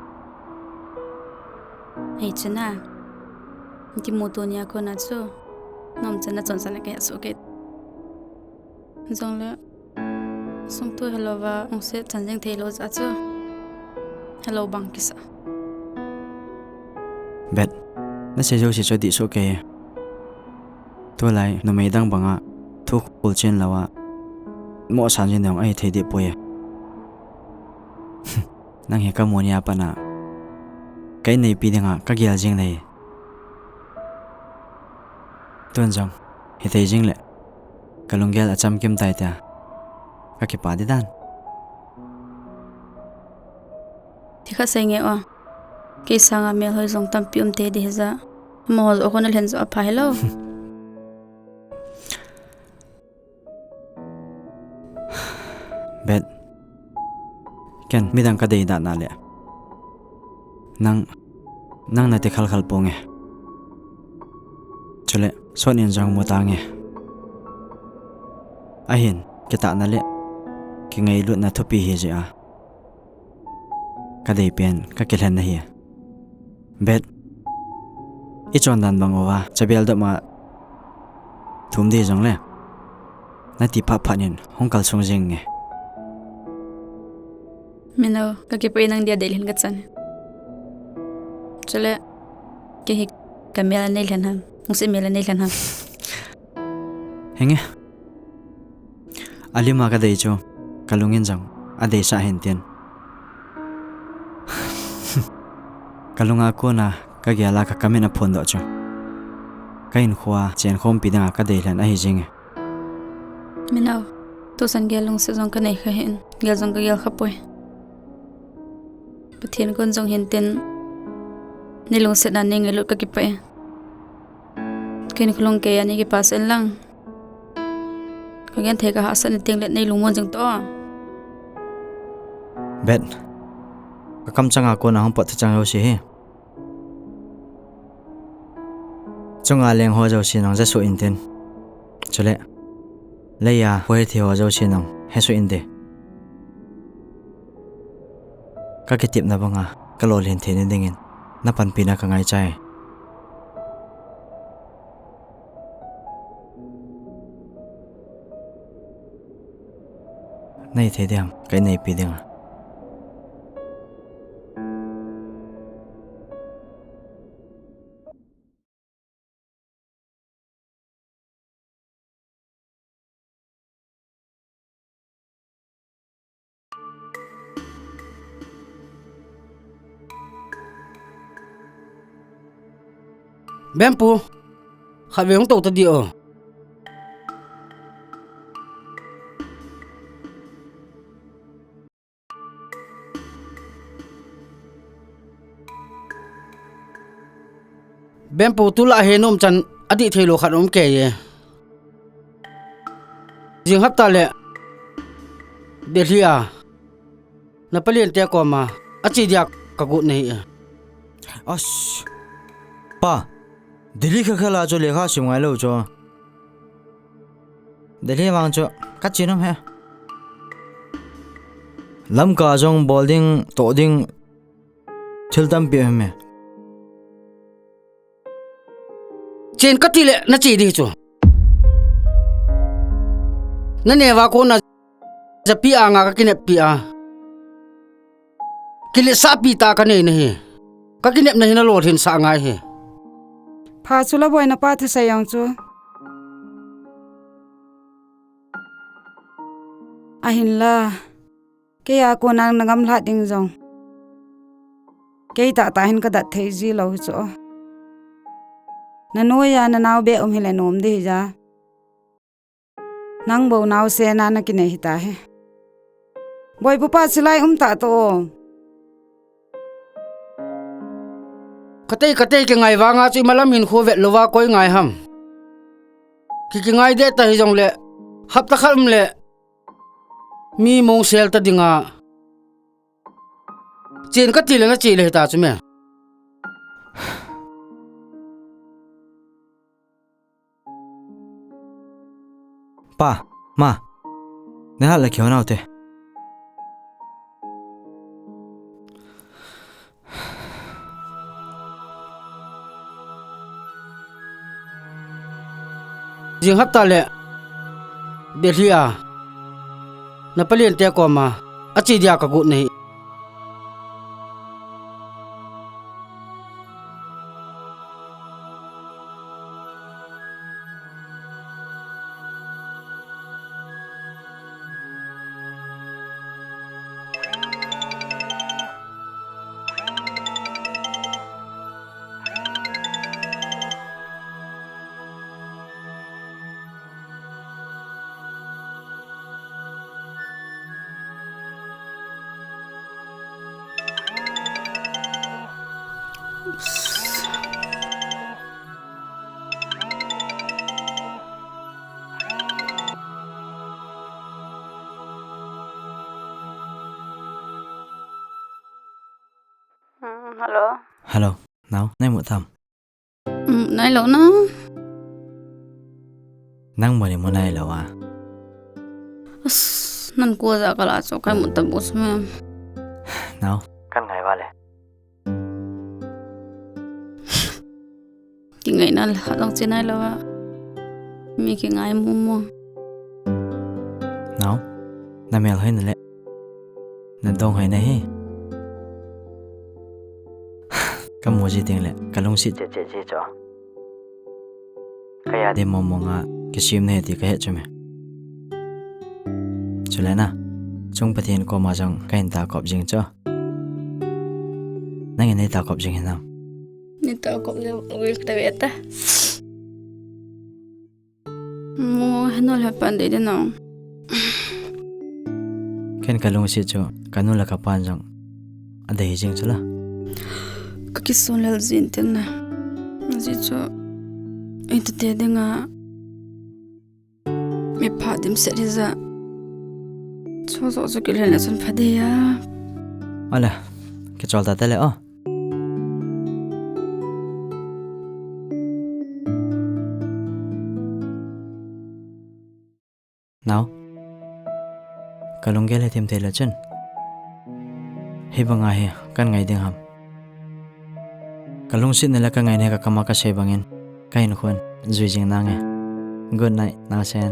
Hei chana, kimuto nia kona chu, nom chana chon chana kahe soh kei. Jongle, sungthu helouva lungset chan jeng theilou jeh a chu, helou bang kisa. Beth, nasei jouse chu adih soh kei. Tulai numei dang banga thu khol chen louva, mohsah jing ding ahi thei deh poi. Nang hi kamu nia pat a ka inneipi dinga kagel jing nahi. Tun jong hithei jing le kalunggel achamkim tai tia kakipah ding dan. Thil khat sei nge o, kei sanga melhoi jong tampi um tei ding hija, amaho joh khun nalhen joh apha hilou. Beth, ken midang kadei dan a le nang, nang nati khalkhal ponge. Chule sot in jong mu tange. Ahin, kitahna le kingailutna thupi hijeh a kadei pen kakilhen nahi. Beth, ichondan bang uva chabel dom a thum ding jongle, nati phat phat in hung kalsung jing nge. Mino, kakipah e, nang dia deilhen kachan. Chule, kei hi kamel aneilhen ham, lungset mel aneilhen ham? Henge. Alima kadei chu, kalungin jong adeisah hintin. Kalunga kona kagel a kakamin aphondoh chu, kahinkhoa chenkhompi dinga kadeilhen ahi jinge. Mino, tusan gel lungset jong kanei kha hin, gel jong kagel khapoi. Pathen kon jong hintin, neilungsetna neingailut kakipah e. Ken kholung kei a neikipah sah inlang, kagenthei kahahsatna tengle neilungmon jing toh. Beth, kakamchanga kona hung pot thachang jouse hi, chunga lengho jouse nang jasoh intin. Chule, leiya poithei ho jouse nang hesoh inte. Kakitepna banga kalolhin theina dingin napanpina kangaichai. Neithei ding ham, ka inneipi dinga? Bempu, khatvei hung tou tadi o. Bempu, tulai hi nom chan adih theilou khat um kei e. Jing hapta le Delhi a napalente koma ache dia kagot nahi e. As, pa, Delhi kha khela chu lekha sim ngailou chu. Delhi vang chu kache nom e. Lamka jong bol ding, toh ding, thil tampi um e. Chen kati le nache di chu. Naneo a kona japi anga kakineppi a, kiletsahpi tah kanei nahi. Kakinepna hi nalolhinsah ngai hi. Pha chu la boi, napa thusei jong chu. Ahinla, keia kona nagamlhat ding jong Kei tahtah hin ka dat thei ji lou hi chu. Na noiya na nao beh um hile nom ding hi ja. Nang bou naosen a na kinei hita hi. Boipu pa, silai um tah to. Katei, katei kingai vanga chu imalam hin khu vet louva koi ngai ham. Ki, kingai deh ta hijongle, hapta khat um le mi mong sel ta dinga. Chen kati le na che le hita chu me. Pa, ma, ne hal le kio nau te. Jing hapta le Delhi a na palen te koma a che dia ka got nahi. Hello. Hello. Nau, nai mu tam. Nai lou na. Nang mu ni mu nai lou a. As, nan ko ja kala cho kai mu ta bu sum em. Nau, kan ngai vale. Kingaina la jong che nai lou a. Mi kingai mu mu. Nau, na mel hoi na le. Na dong hoi na hi. Ka mu ji ding le, ka lungsit che che ji cho. Ka ya ding mong mong a, kisim na hi ti ka he chu me. Chule na, chung Pathen koma jong ka hin ta kop jing cho. Nangin nei ta kop jing hinam? Nei ta kop le, wil ta ve ta. Mo, henu le pan de de nong. Ken ka lungsit chu, ka nu le ka pan jong a dei jing chu la. Ka kisun lel jin tin na. Ji chu, ei ta te dinga. Mi pha dim set hi ja. Chu jo chu kilen le chun pha de ya. Ala, kichol ta te le o. Nau. Ka lunggel he thim thei le chun. Hi banga hi kan ngai ding ham. Ka lungsit na le ka ngai na ka kama ka sei bangin. Ka hin khun jui jing nange. Good night, nau sen.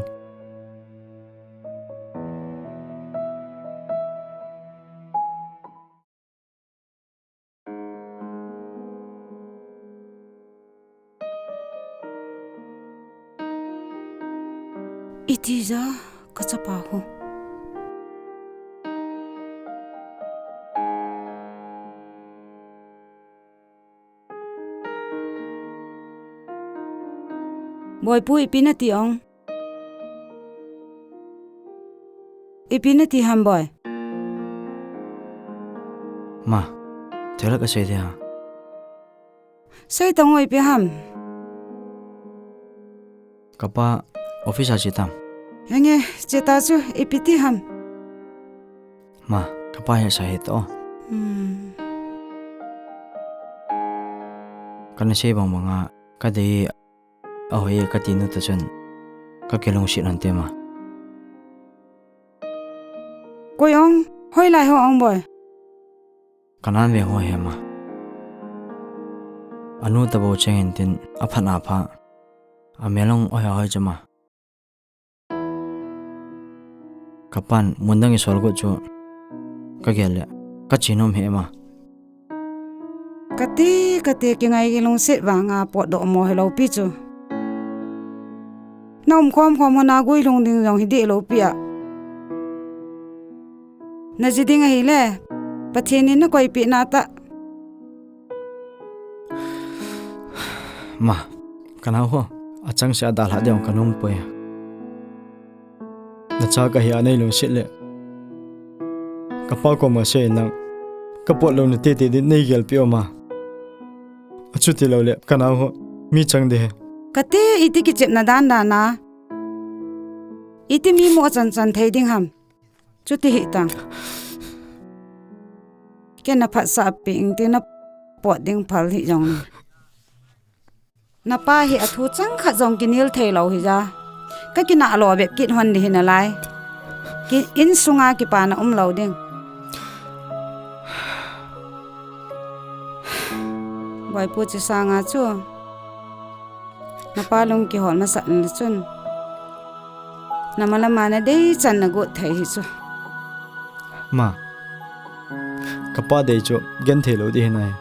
Iti ja ka chapa hu. Boipu, ipi nati ong? Ipi nati ham boi? Ma, thilak a sei dia. Sei tang o, ipi ham? Kapa office a che tam. Henge, che ta chu ipi ti ham? Ma, kapa hi sa hi to. Hmm. Kana sei bang banga ka dei a hoi e ka ti nu ta chun ka kilungsit hon te ma. Koi ong, hoilai ho ong boi? Kanan ve ho he ma. Anu ta bou cheng in tin a phat a pha. A melong o he hoi chama. Kapan mundang i sol got chu ka gel le ka chinom he ma. Kati, kati, kingai kilungset vanga potdoh mo hilou pi chu. Na um khom khom hona guilhung ding jong hi deh lou pi a. Na ji ding ahile, Pathen in na koipeh na tah. Ma, kanao ho, achangseh a dalha ding kanom poi. Nacha kahi a nei lungset le, kapa koma sei nang, kapot louna tete ding nei gelpeh o ma. Achuti lou le, kanao ho, mi chang ding ahi. Kati, iti kichepna dan dan a. Iti mi mu achan chan thei ding ham. Chuti hitang. Kei na phatsah peh ing ti, na pot ding phal hih jong. Napa hi athu chang khat jong kinel thei lou hija. Ka kinah lo bep kit hon ding hi nalai. Ki insunga kipana um lou ding. Boipu, chi sanga chu napa lung kihol masat na chun, na malama na dei chan na got thei hi chu. Ma, kapa dei chu gen thei lou ding hi nai.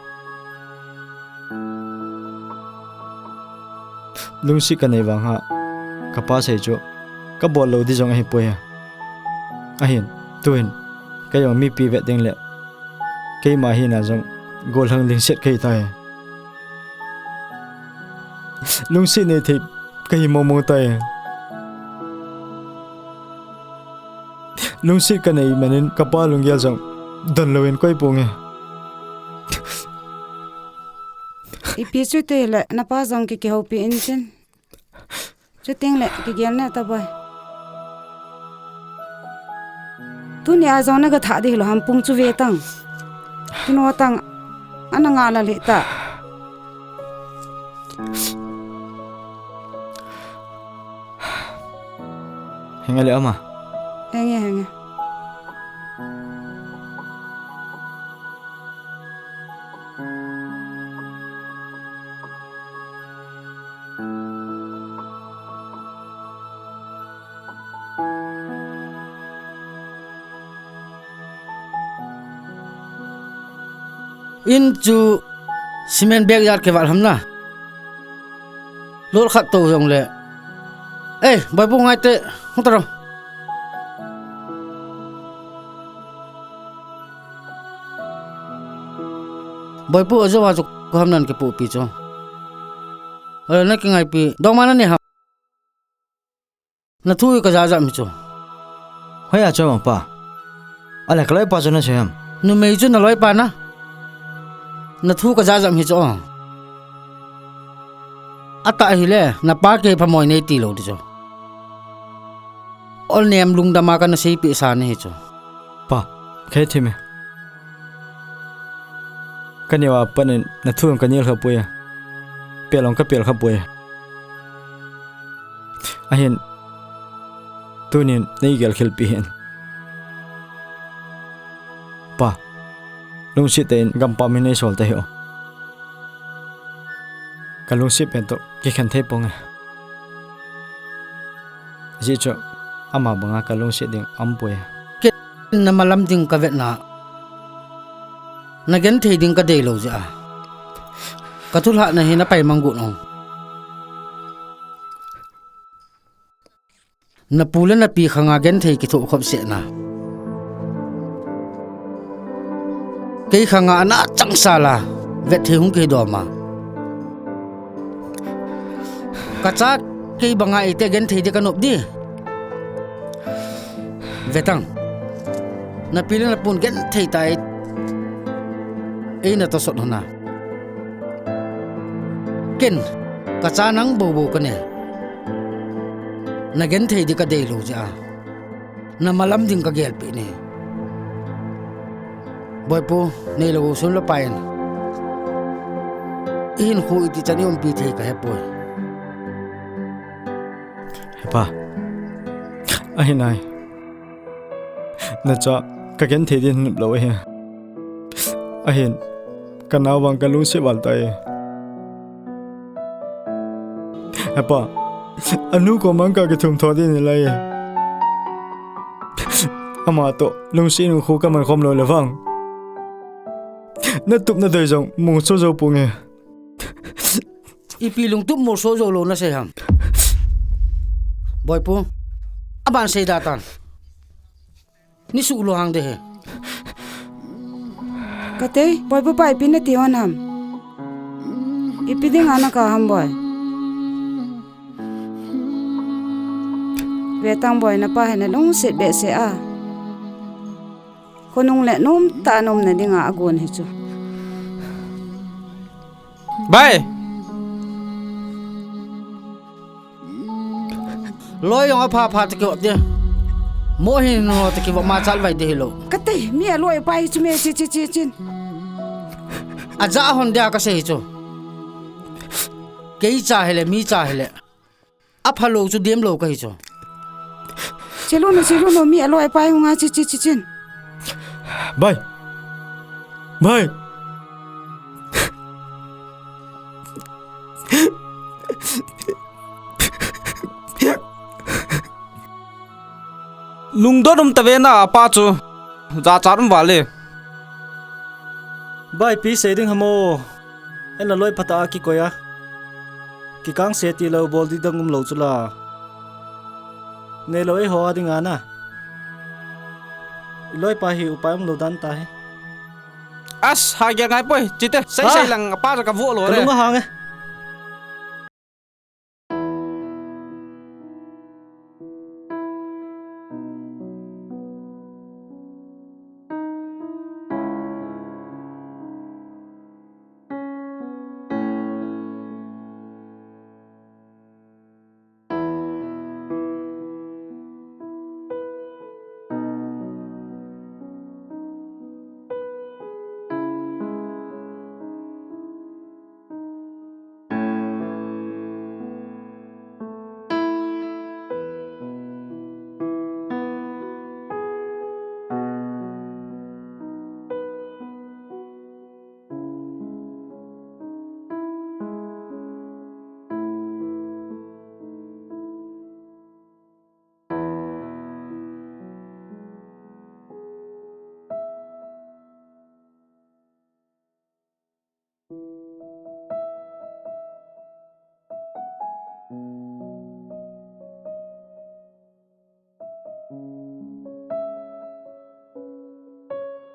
Lungset kanei vang a, kapa sei chu kabol lou ding jong ahi poi a. Ahin, tuhin, kei jong mipi vet ding le, keima hina jong gollhang lungset kahi tai. Lungset nei thei kahi mong mong tai. Lungset kanei manin kapa lunggel jong don louvin koi ponge. Ipi chuti le napa jong ki kihoupi in tin. Chuting le kigel ne ta boi. Tuni a jong na ga tha ding hilou ham, pung chu ve tang. Kino tang. Ana nga la le ta. Henge le ama. Henge, henge. In chu cement bag jat kei val ham na. Lol khat to jong le. Ei, boipu ngai te, hung ta ro. Boipu, ajo a chu ko ham nan kipu pi chu. Ale na kingaipi, dongma na ne ham. Na thu ka jajam hi chu. Hoiya chu mapa. Ale ka loipa chu na sei ham. Numei chu na loipa na. Na thu ka jajam hi chu. Atah hile, na pa kei phamoi nei ti lou ding chu. Ol nem lungdam a kana seipeh sa na hi chu. Pa, kei thim e. Ka neo a pat in na thu jong ka nel kha poi a. Pel jong ka pel kha poi a. Ahin, tunin nei gel khel pi hin. Pa, lungset tah in gampam hi nei sol ta hi o. Ka lungset pen toh kikhen thei pong e. Ajeh chu ama banga ka lungset ding aum poi. Ken na malam ding ka vetna, na genthei ding ka dei lou jeh a, ka thulhahna hi na paimang got ong. Na pu le na pi khanga genthei kithoh khop sehna. Kei khanga ana changsal a, vetthei hung kei dom a. Ka cha kei banga eite genthei ding ka nop di. Vetang. Na pi le na pun genthei tah a eina tosot hon a. Ken, ka cha nang bou bou ka nei. Na genthei ding ka dei lou jeh a, na malam ding ka gelpeh ne. Boipu, neilou sum le pai in i hinkho iti chan i umpi thei ka hepoi. Hepa, ahi nai. Na cha ka genthei ding nop lou ahi. Ahin, ka nao vang ka lungset val tai. Hepa, anu koma ka kithum tho ding nalai. Ama toh lungset in khu ka man khom lou le vang, na tup na doi jong mong cho jou pong e. Ipi lungtup molso jou lou na sei ham? Boipu, aban sei da tan. Ni su lo hang de he. Ka tei, Boipu pa ipi na ti hon ham? Ipi dinga nakah ham boi? Vetang boi, napa hi nalungset behseh a. Khonung le nomtah a umna dinga agon hi chu. Bai! Loi jong apha pha te kivop te. Mo hi no te kivop ma chal vai te hilou. Kati, mi aloi pa hi chu me chi chi chi chin. Aja hon dia kasei hi chu. Kei cha hile, mi cha hile. Aphalou chu demlou kahi chu. Chilun, chilun, mi aloi pa hi hunga chi chi chi chin. Bai. Bai. Lungdon um tave na apa chu. Jachat um vale. Bai, ipi sei ding ham o. Eina loi phatah a kikoi a. Kikangse tilou bol ding dang umlou chu la. Neilou eiho a dinga na. Iloi pa hi upai umlou dan ta hi. As, ha gel ngai poi, chite, sei sei lang, apa chu kavo lou le. Kalung ahang e.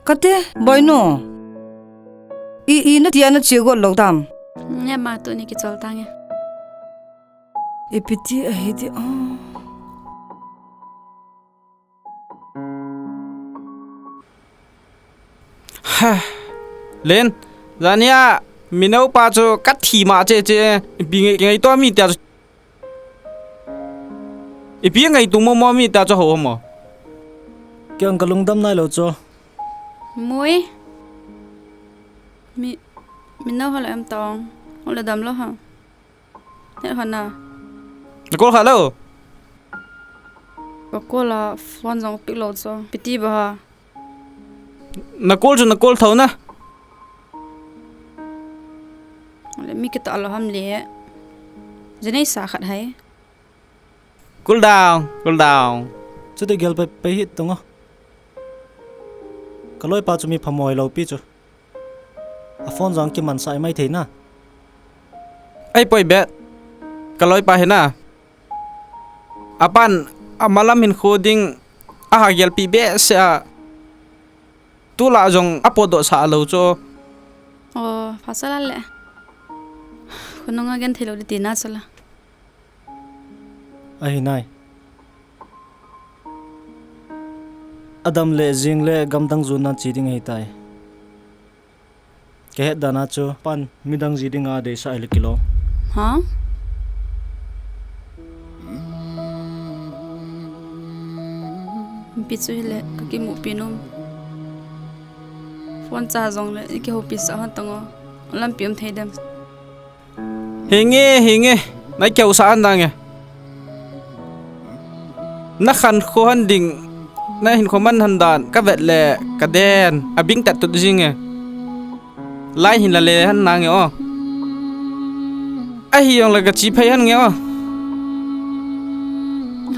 Kati, boinu. I, i nati a nache got lou tam. Nge ma tuni kichol tange. Ipi ti ahi ti o. Ha. Len, jania, mi naopa chu kathi ma che che, ipi ngai, ngai to mi tia chu. Ipi ngai tu mo mo mi tia chu ho mo. Kei ang kalungdam nailou chu. Mui. Mi, mi nao ho la em tong. Ho la damlou ha. He hona. Na call kha lou. Ka call a phone jong pick lou chu. Ipi ti ba ha. Na call chu na call tho na. Le mi kitah lou ham le. Jinei sa khat hai. Cool down, cool down. Chuti gel pai, pai hih tung o. Ka loipa chu mi phamoi lou pi chu. A phone jong kimansah mai thei na. Ai poi bet. Ka loipa hi na. Apan, amalam hinkho ding, aha gelpi behseh a. Tulai jong apotdoh sah lou chu. O, pha sah la le. Khonung a genthei lou ding tina chu la. Ahi nai. Adam le jing le gamdang jon nan che ding ahi tai. Ka het dan a chu pan midang ji dinga deisah ahile kilom. Ha? Ipi chu hile ka kimupi nom. Phone cha jongle i kihoupi sah hon tang o. Lampi um thei dem. Hinge, hinge. Na keu sa an dang e. Na khankho han ding. Na hinkho man han dan. Ka vet le, ka den. A bing tat tut jing e. Lai hin la le han nang e o. Ahi jong le ka chi phei han nge o.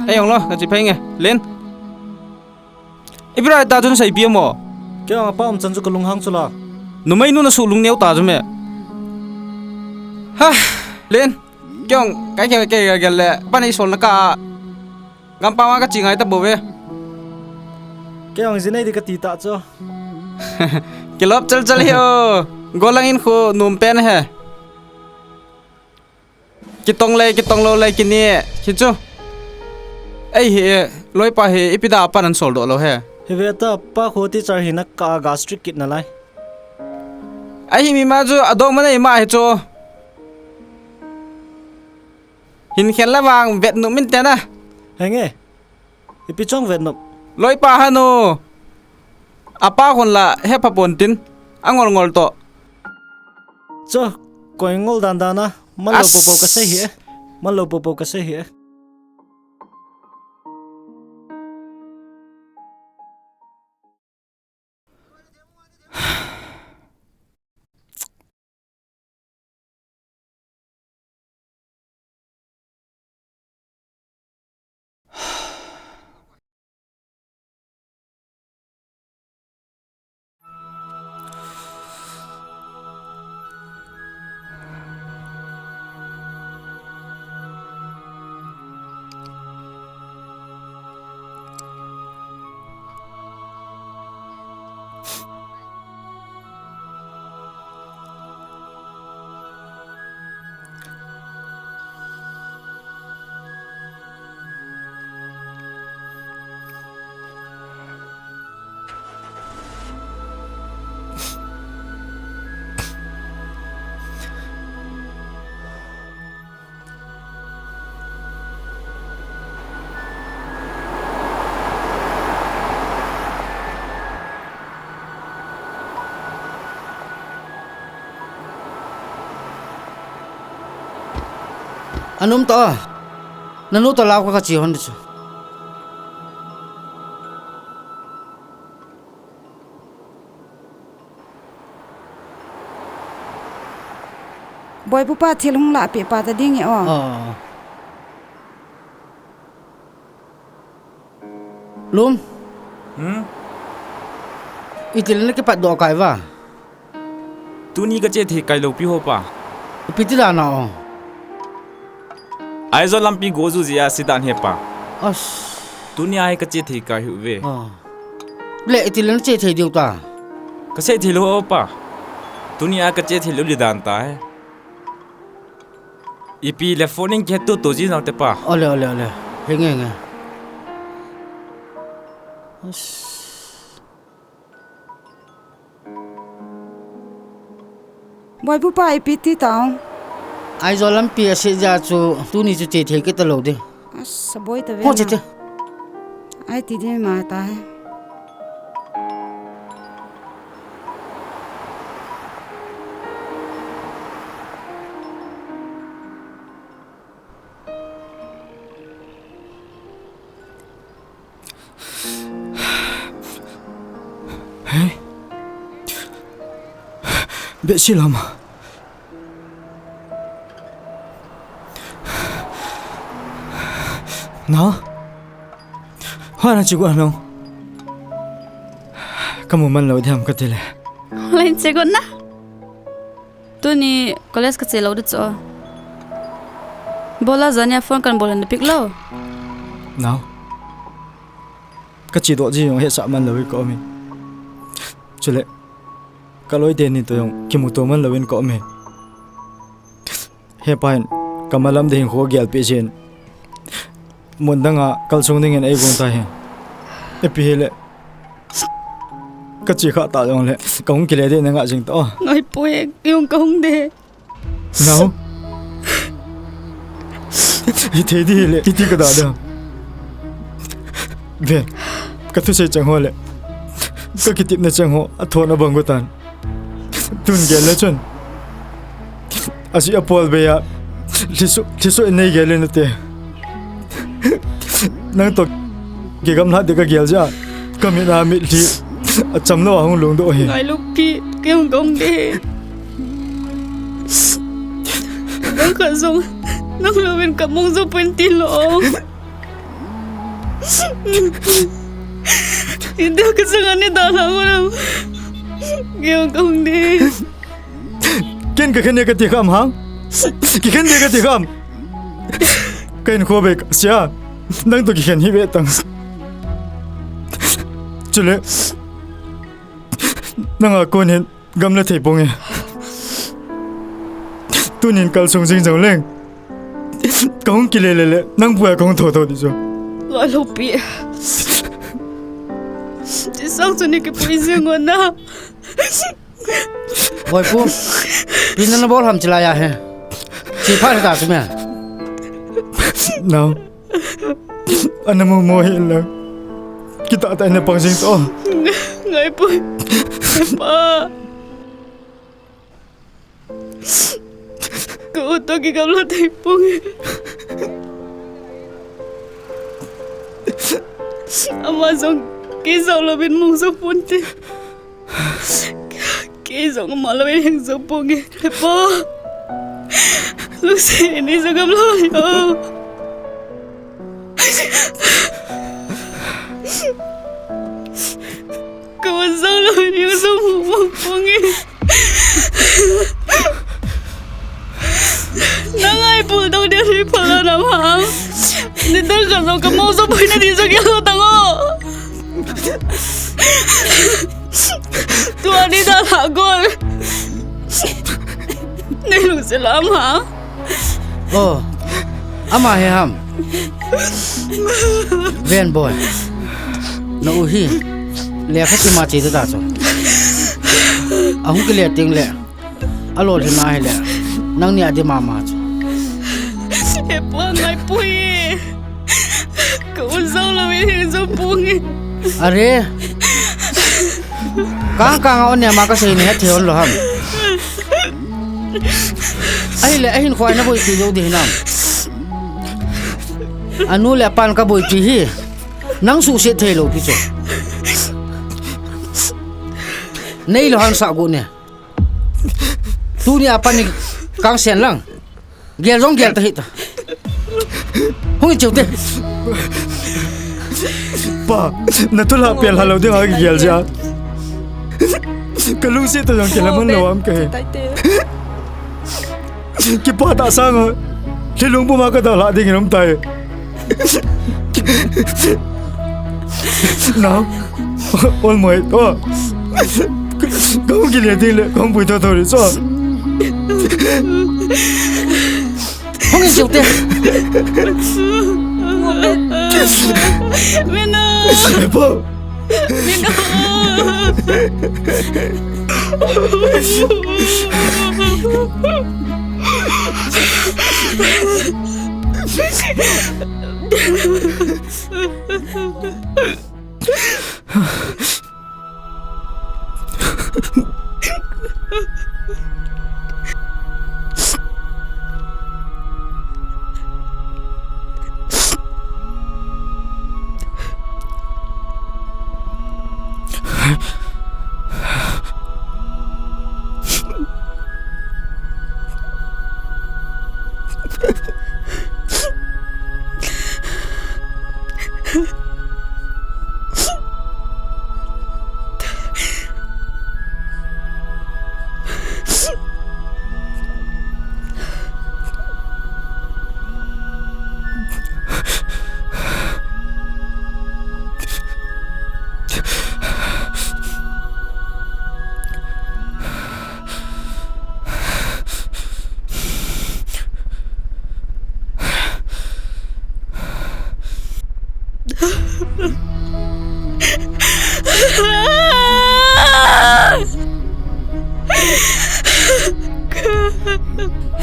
Ahi jong le ka chi phei nge. Len. Ipi rai ta chun seipi mo. Kei ang apa um chan chu ka lunghang chu la. Numei nu na su lung neo ta chu me. Ha, Len. Kei ang kai kai kai kai le. Pan ei sol na ka. Gam pa ma ka chi ngai ta bo ve. Kei ang jinei di ka ti ta chu. Kilop chal chal hi o. Golang in khu num pen he. Kitong le, kitong lou le, kini. Kichu. Ei hi, loipa hi, ipi dia pan ahin soldoh lou he. Hi ve ta, pa khu teacher hina ka gastric kit nalai. Ahi mi ma chu, adong mana ima hi chu. Hin khen la vang, vet nu min te na. Henge. Ipi chong vet nop. Loipa hanu. Apa khun la hepha pon tin. Angol ngol to. Cho, koi ngol dan dan a. Mal lo po po ka sei hi e. Mal lo po po ka sei hi e. Anum ta. Nanu ta lau ka kachi hon chu. Boipupa thil hung lahpeh pa ta ding e o. Ah. Lum. Hmm? Itile na kipat doh kai va. Tuni kache thei kai lou pi ho pa. Ipi ti dan a o. Aizawl lampi go ju jeh a si dan he pa. As. Tuni a hi kache thei kai hiu ve. Ah. Le itile na che thei diu ta. Kasei thei lou o pa. Tuni a kache thei lou li dan ta he. Ipi le phone in kihet to to ji nau te pa. Ole, ole, ole. Henge, henge. As. Boipupa ipi ti tao. Aizawl lampi a se ja chu tuni chu che thei kit ta lou de. Asa boi ta ve. Ho che na. Te. Ai ti de ma ta he. Hey. Besi lama. Na? Hana chigu anong. Kamu man lou diam katile. Lain chigu na. Tuni college kache lou di chu. Bola jania phone kan bol na pick lou. Nao. Kache doh ji jong hesah man lou ka um e. Chule. Kaloi teni to jong kimuto man louvin ka um e. Hepa hin, kamalam ding kho gelpeh jin. Mun danga kalsung dingin eigong ta hi. Ipi hile. Kache kha ta jongle, kahung kile ding nanga jing ta o. Ngai poi, kei jong kahung de. Nao. Hithei ding hile, iti kada da. Ve, kathusei cheng ho le. Kakitepna cheng ho, athon abang go tan. Tun gel le chun. Aji apol be ya. Thisu, thisu nei gel le nate. Nang to kigam lha de kagel ja. Kamit a mitlhi. Acham lou a hung lungdoh hi. Ngai lou pi, kei jong kahung de. Dang khat jong, nang louvin kamong jong pun ti lou. India ka chang ani da la mo na. Kei jong kahung de. Ken kakhen e kati kham hang. Kikhen de kati kham. Kahin kho be sia. Nang to kikhen hi ve tang. Chule. Nanga kon hin. Gamla thei pong e. Tunin kalsung jing jongleng. Kahung kile le le, nang pui a kahung tho tho di chu. Loi lo pi. Ti sang chu ni kipui jing ngon na. Boipu, pi nana bol ham chilai a he. Chi pha ta chu me. Nao. Ana mo mo hi la. Kita ta ina pang jing to. Ngai pui. Pa. Ka u toh kigam lou thei ponge. Ama jong kei jao louvin mong jao ponte. Kei jong ama louvin hing jao ponge. He pa. Lungset in nei jao ngam lou hi o. Ka u jao louvin hing jao mong mong ponge. Nang a i bulldog dia ri phala na ma. Ni dang ka jong ka mo jao boi na di jao kya lo tang o. Tua ni da la gol. Nei lungset la ma. Oh, ama he ham. Ven boi. Na u hi. Lekha sima che ta chu. Ahung kile teng le. Alolhin a hile, nangni a di mama chu. He pa ngai pui. Ka u jao louvin hing jao ponge. Are. Kang kang a on ne ma ka sei ni he thei on lou ham. Ahile, ahin khoi na boipi jou di hinam. Anu le apan ka boipi hi. Nang suhset thei lou pi chu. Nei lou han sa gu ne. Tuni a pan ni kang sen lang. Gel jong gel ta hi ta. Hung i cheu te. Pa, na thulha pel ha lou ding a gel ja. Ka lungset toh jong kila man lou am ka he. Kipa ta sang a. Thilung puma ka dalha ding in um tai. Nao. Ol moi. Oh. Kahung kile ding le, kahung pui tho tho ri so. Hung i cheu te. Mina. Pa.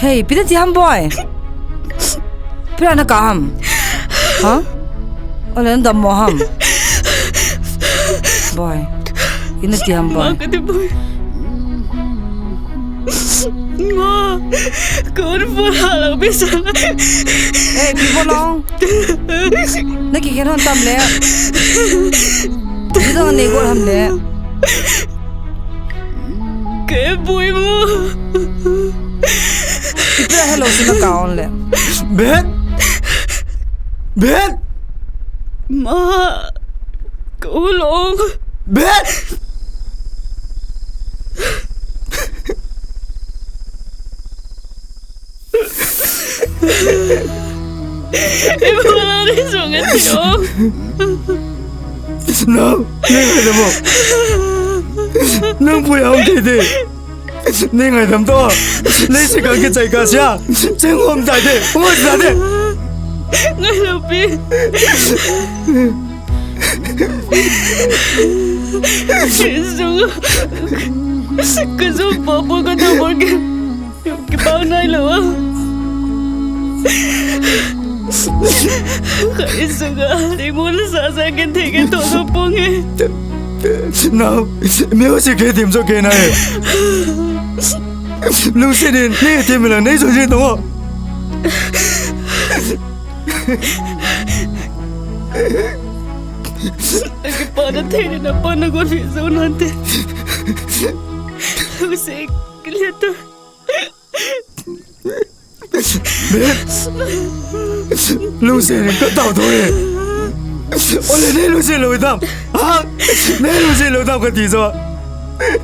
Hei, ipi nati ham boi? Ipi nati ham? Ha? Ole na dammo ham? Boi. Ipi nati ham boi? Ma kati boi. Ma, kon pura lang bisa. Eh, ipi bol long. Na kikhen hon tam le. Ni dang nei gol ham le. Ke boi mo. Ipi hello sina ka on le. Ben. Ben. Ma. Ko long. Ben. Iba ni sunga tio. Nang, nang ada mo. Nang pui hong tete. Nei ngaidam to. Leiset ka kichai kasa. Cheng hom tai de. Hom tai de. Ngailou pi. Jesu. Ka jo pa pa ka ta pa ke. Kipah nailou a. Ka isuka. Imul sa sa ke the ke to so pong e. Nao, mi ho si ke tim so ke na e. Lungset in, nei tim la, nei so si to. Kipah na the na pa na ko fi so na te. Lungset ke le to. Lungset in ka tao to e. Ole nei lungset lou tam. Ha? Nei lungset lou tam ka ti so.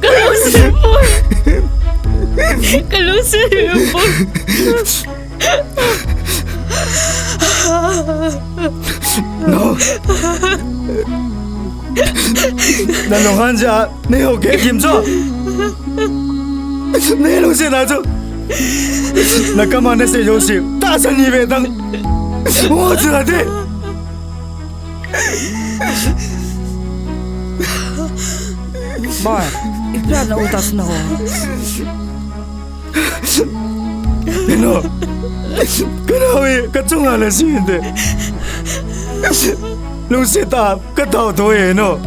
Ka lungset poi. Ka lungset poi. No. Na lunghan ja. Nei ho ke kim cho. Nei lungset na cho. Na kama na se jo si. Ta sa ni ve tang. Wo chu na de. Boy, ipia na utas na ho. Eno. Ka nao hi, ka chunga le si de. Lungset a, ka tao to e no.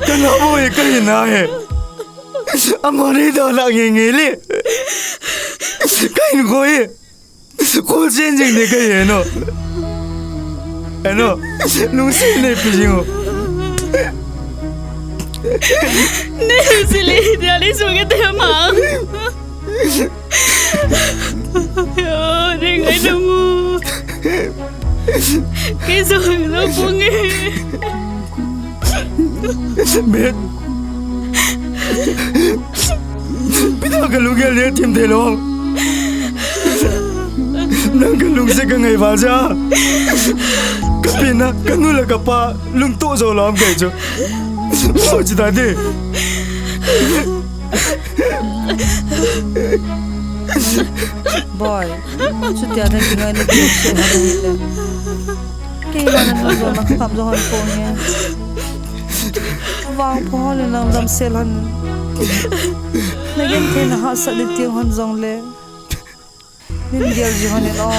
Ka nao hi, ka hin a he. Amani da la nge nge le. Ka hin ko e. Ko chen jing ni ka e no. E no. Lungset le pi jing o. Ne sili dia li su ke te ma. Yo, ding ai dong. Ke so lo pung e. Bet. Pita ka lungel le tim te long. Nang ka lungset ka ngai val ja. Ka pina, ka nu le ka pa, lungto jo lam kai jo. Mo ji ta de. Boy, chutia na kingai na ki se ha de. Kei ma na nu jo na kham jo han ko nge. Vang pho le nang dam sel han. Na gen the na ha sa de ti han jong le. Nin gel ji hon in o.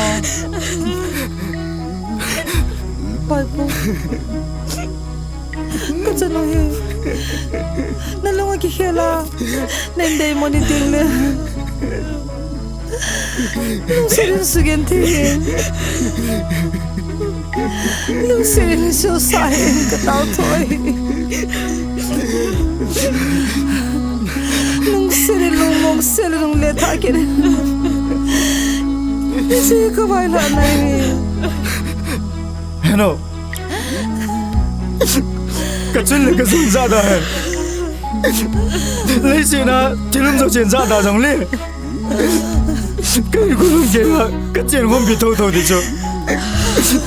Pai pu. Ka chanu hi. Na lung a kikhel a. Nin dei mo ni ding le. Lungset in sugen thei hi. Lungset in susa hi ka tao thoi. Lungset in lungmong sel in lunglet tha kit in. Hiche ka vai la nai. Heno. Ka chun le ka sun ja da hen. Leiset a thil um jo chen ja da jong le. Ka in ko lum ke la, ka chen khom pi tho tho ti chu.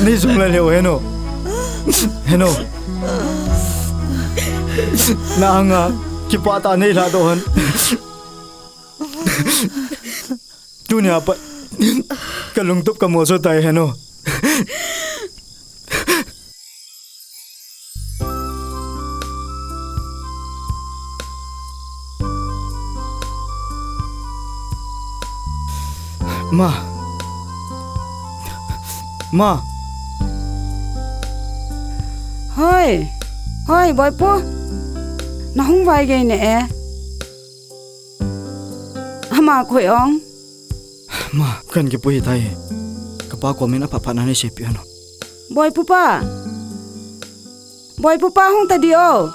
Nei jong la leo heno. Heno. Na anga, kipah tah nei la doh hen. Tunia pat, ka lungtup ka molso tai heno. Ma. Ma. Hoi. Hoi, Boipu. Na hung vai gei ne e. Ama koi ong. Ma, kan kipui tai. Kapa komin apha pha na nei seipeh hon. Boipu pa. Boipu pa hung ta di o.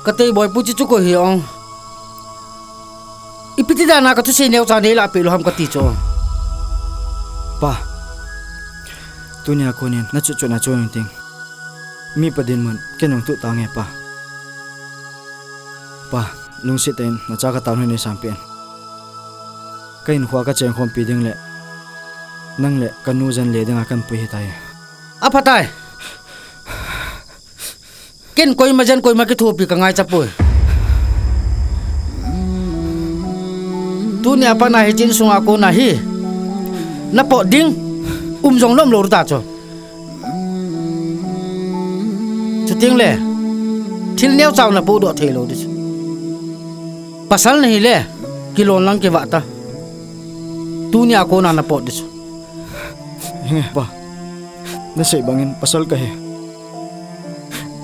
Ka tei Boipu chi chu koi hi ong. Ipi ti dan a ka thusei neocha nei lah peh lou ham ka ti chu. Pa. Tunia konin na chu chu na chu ting. Mi pa dinmun, ken nung tu tange pa. Pa, lungset in, na cha ka tao nei sampeh in. Ka in khua ka cheng khom pi ding le. Nang le kanu jen le dinga kanpui hitai. Aphatai. Ken koima jen koima kithopi kangaicha poi. Tunia pat a hiche insunga kona hi napot ding um jong lom lou ta chu. Chuteng le thil neocha napodoh thei lou ding chu. Pasal nahi le kilon lang kivah ta. Tunia kona napot ding chu. Henge pa, nasei bangin pasal kahi.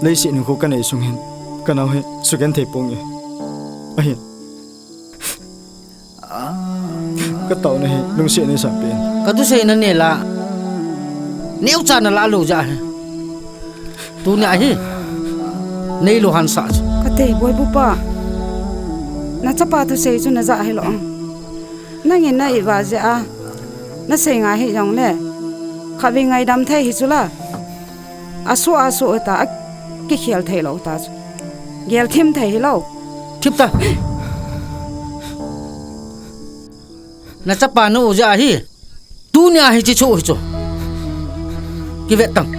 Leiset hinkho kanei sungin kanao hi sugenthei ponge. Ahin kataona hi lungsetna neisan peh in. Kathusei nanei la, neocha nalah lou jeh ahi. Tunia hi neilou hansah chu. Kati, Boipu pa. Nachapa thusei chu najah hilou. Nangin na-it uva jeh a nasei ngai hijongle, khatvei ngaidam thei hi chula. Asoh asoh ta, akikhel thei lou ta chu. Gelthim thei hilou. Thip ta. Nachapa na-u jeh ahi. Tunia hiche chu hichu. Kivet tang.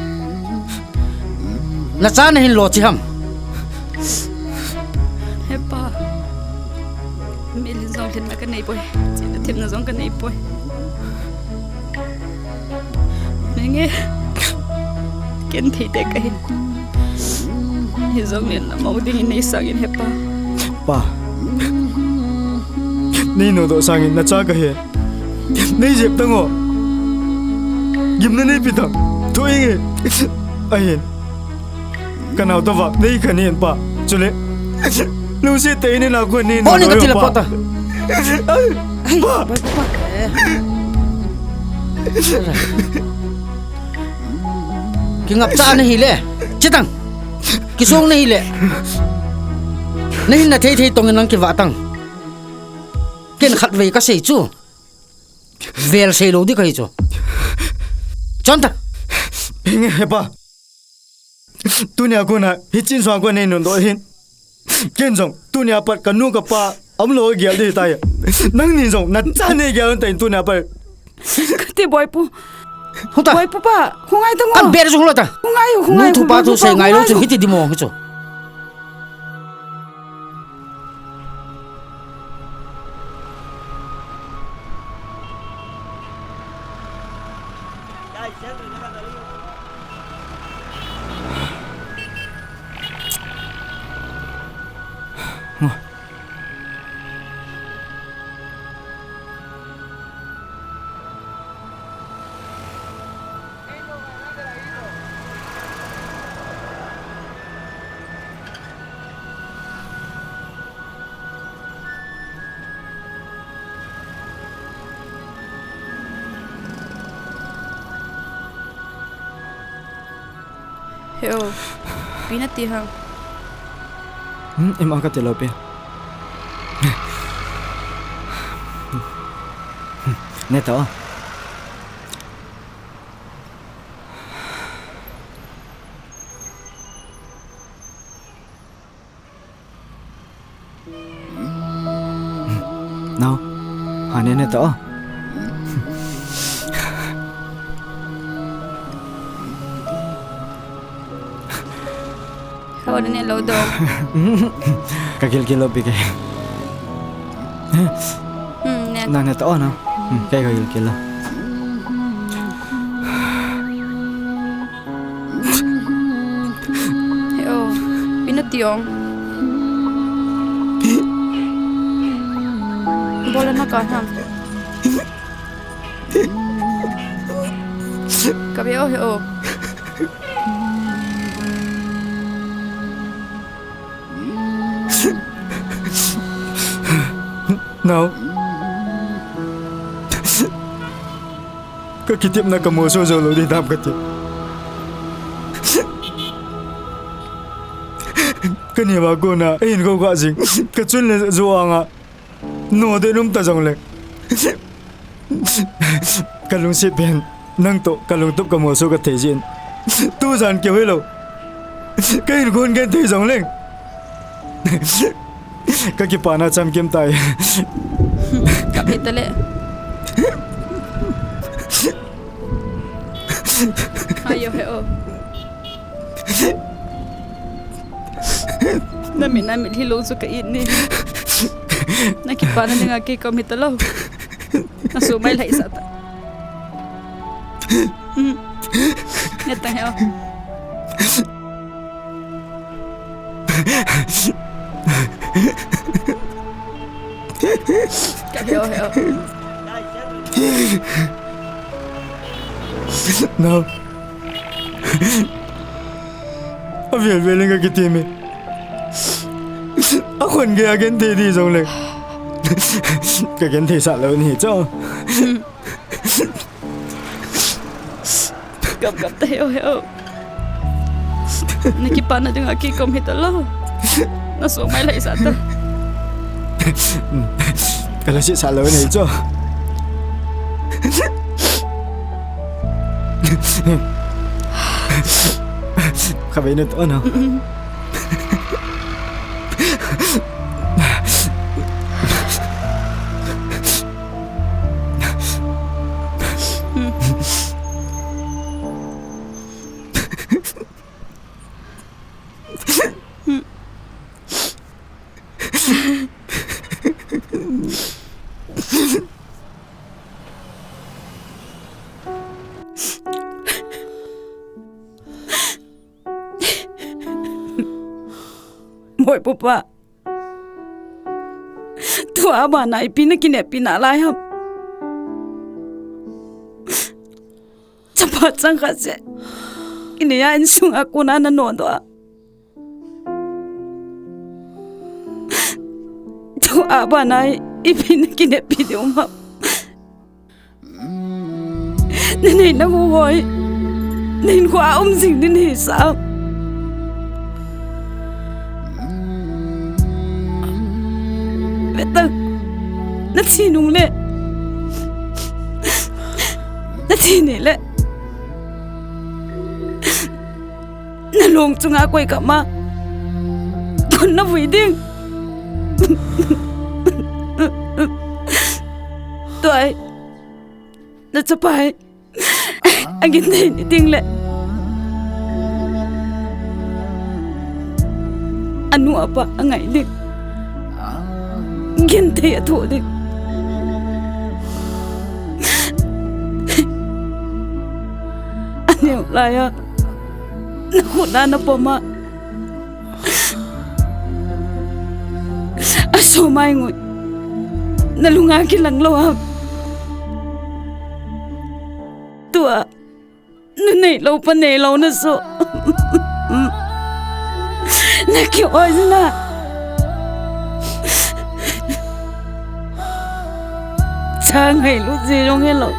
Nacha nahin lo chi ham. Hepa. Mitlhi jong lhinna kanei poi. Chihna themna jong kanei poi. Henge. Ken thei te kahin. Hijongle namo dingin neisangin hepa. Pa. Neinodoh sangin nacha kahi. Neijep tang o. Gimna neipe tang. Thoh inge. Ahin. Kanao toh vang neikhen in pa. Chule lungset tah in nako nei. Hon in kati le pa. Pot ta. Pa. Kingapcha nahi le. Chetang. Kisong nahi le. Nahin na thei thei tongin nang kivah tang. Ken khatvei kasei chu. Vel sei lou ding kahi chu. Chon ta. Henge hepa. Tunia kona hiche insunga kon neinundoh hin. Ken jong tunia pat kanu kapa umlou gel ding tai. Nangni jong nacha neigel un tan tunia pat. Kati Boipu. Hung ta. Boipu pa. Hung ngai tang o. Kan ber jong hung ta. Hung ngai, hung ngai, nu thu pa thu sei ngai lou chu hiti dimo hichu. He o, ipi nati ham? Hmm, ima kati lou pi. Ne ta o. Nao, ha ne ne ta o. Ka o ne lou dong. Ka gilgil lou pi ke. Hmm, ne. Nang ne ta o nao. Hmm, kei ka gilgil lou. He o, ipi nati ong. Bol le na ka ham. Ka be o he o. Nao. Ka kitepna ka moso jou lou ding dam kati. Ka neo a kona, ahin kho kha jing. Ka chun le jo anga. No de num ta jong le. Ka lungset pen. Nang toh, ka lungtup ka moso ka thei jin. Tujan keu hilou. Ka inkhun gen thei jong leng. Ka kipana chamkim tai. Ka phei ta le. Ayo he o. Na mit, na mit hilou chu ka it ni. Na kipana dinga kei kom hita lou. Na sumai lai sah ta. Hmm. Nge tang he o. Ka he o, he o. Nao. Avel vel in ka kitim e. Akhon gei a genthei di jongle, ka genthei sah lou ni chu. Gap gap ta he o, he o. Na kipana dinga kei kom hita lou. Na sumai lai sah ta. Ka lhaset sah lou ni chu. Khatvei na toh nao. Boipu pa. Tua bana ipi na kineppi nalai ham? Chapa chang khat seh. Inei a insunga kona na nodoh a. Tua bana ipi na kineppi diu ham? Na nei na u hoi. Na hinkho a um jing ding nahi sam? Vetan, na thi nung le, na thi ni le, na long chunga koi kama kon na vui ding. Tua hi na chapa hi agenthei ni ding le anu apa angai ding, genthei athoh ding. Aneo laiya na khut a na pom a, asomai ngui na lunga kilang lou a, tua nu neilou pa neilou na so. Na ki-oi jina. Cha ngailut ji jong helou.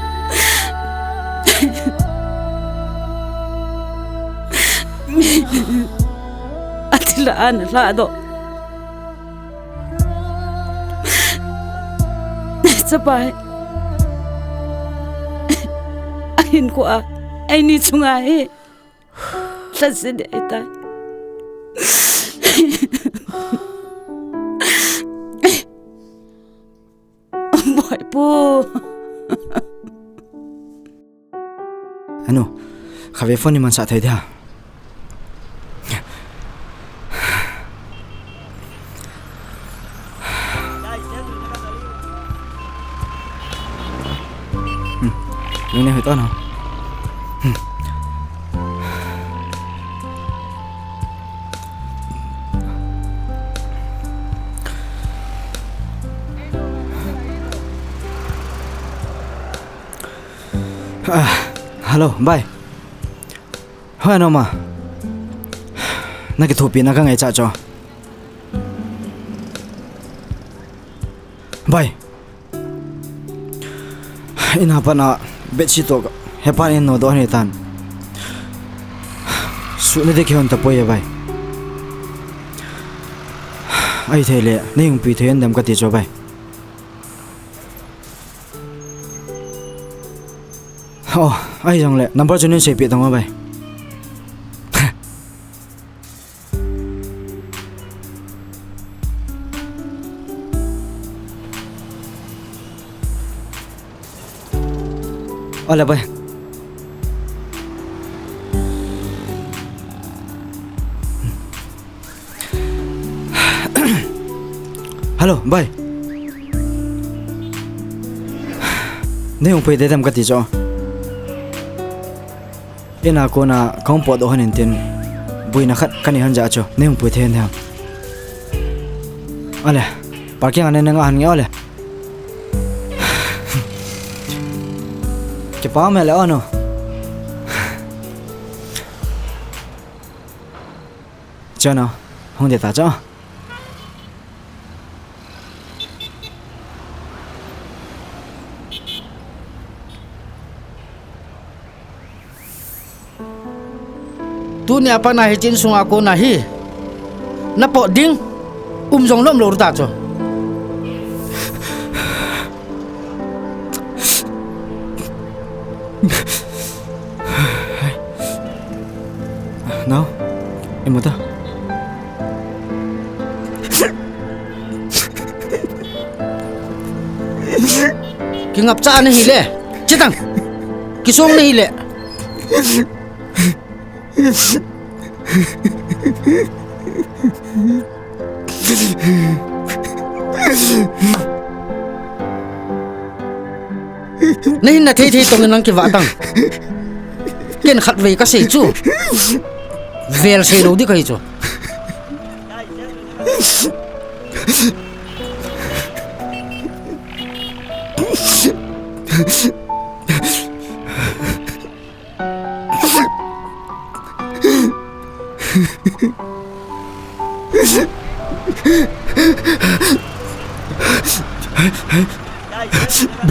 Ati la ana lhadoh. Chapa hi ahinkho a eini chunga hi lhaset ding ahitai. Boipu. Anu, khatvei phone imansah thei dia. Hmm. Nung ne hoi to na. Hmm. Ah, hello, bai. Hoi, Noma. Na kithopi na ka ngaicha cho. Bai. Ina pat na bedsheet to hepa in nodoh ni tan. Suna de kihon tapoi e bai. Ahithei le, nei hung pi thei dem kati cho bai. Oh, ahi jongle, number chu nei seipeh tang o bai. Ole bai. Hello, bai. Nei hung pui te tam kati cho. Ina kona kahung potdoh hon intin, buina khat kanei hon jeh chu nei hung pui thei hon ham? Ale, parking a nei nga hon nge ale. Kipa me le ano. Chana, hung de ta cha. Tunia pat a hiche insunga kona hi napot ding um jong lom lou ta chu. Nao, imu ta. Kingapcha nahi le, chetang. Kisong nahi le. Nahin na thei thei tong nang kivah tang. Ken khatvei kasei chu. Vel sei lou di kahi chu.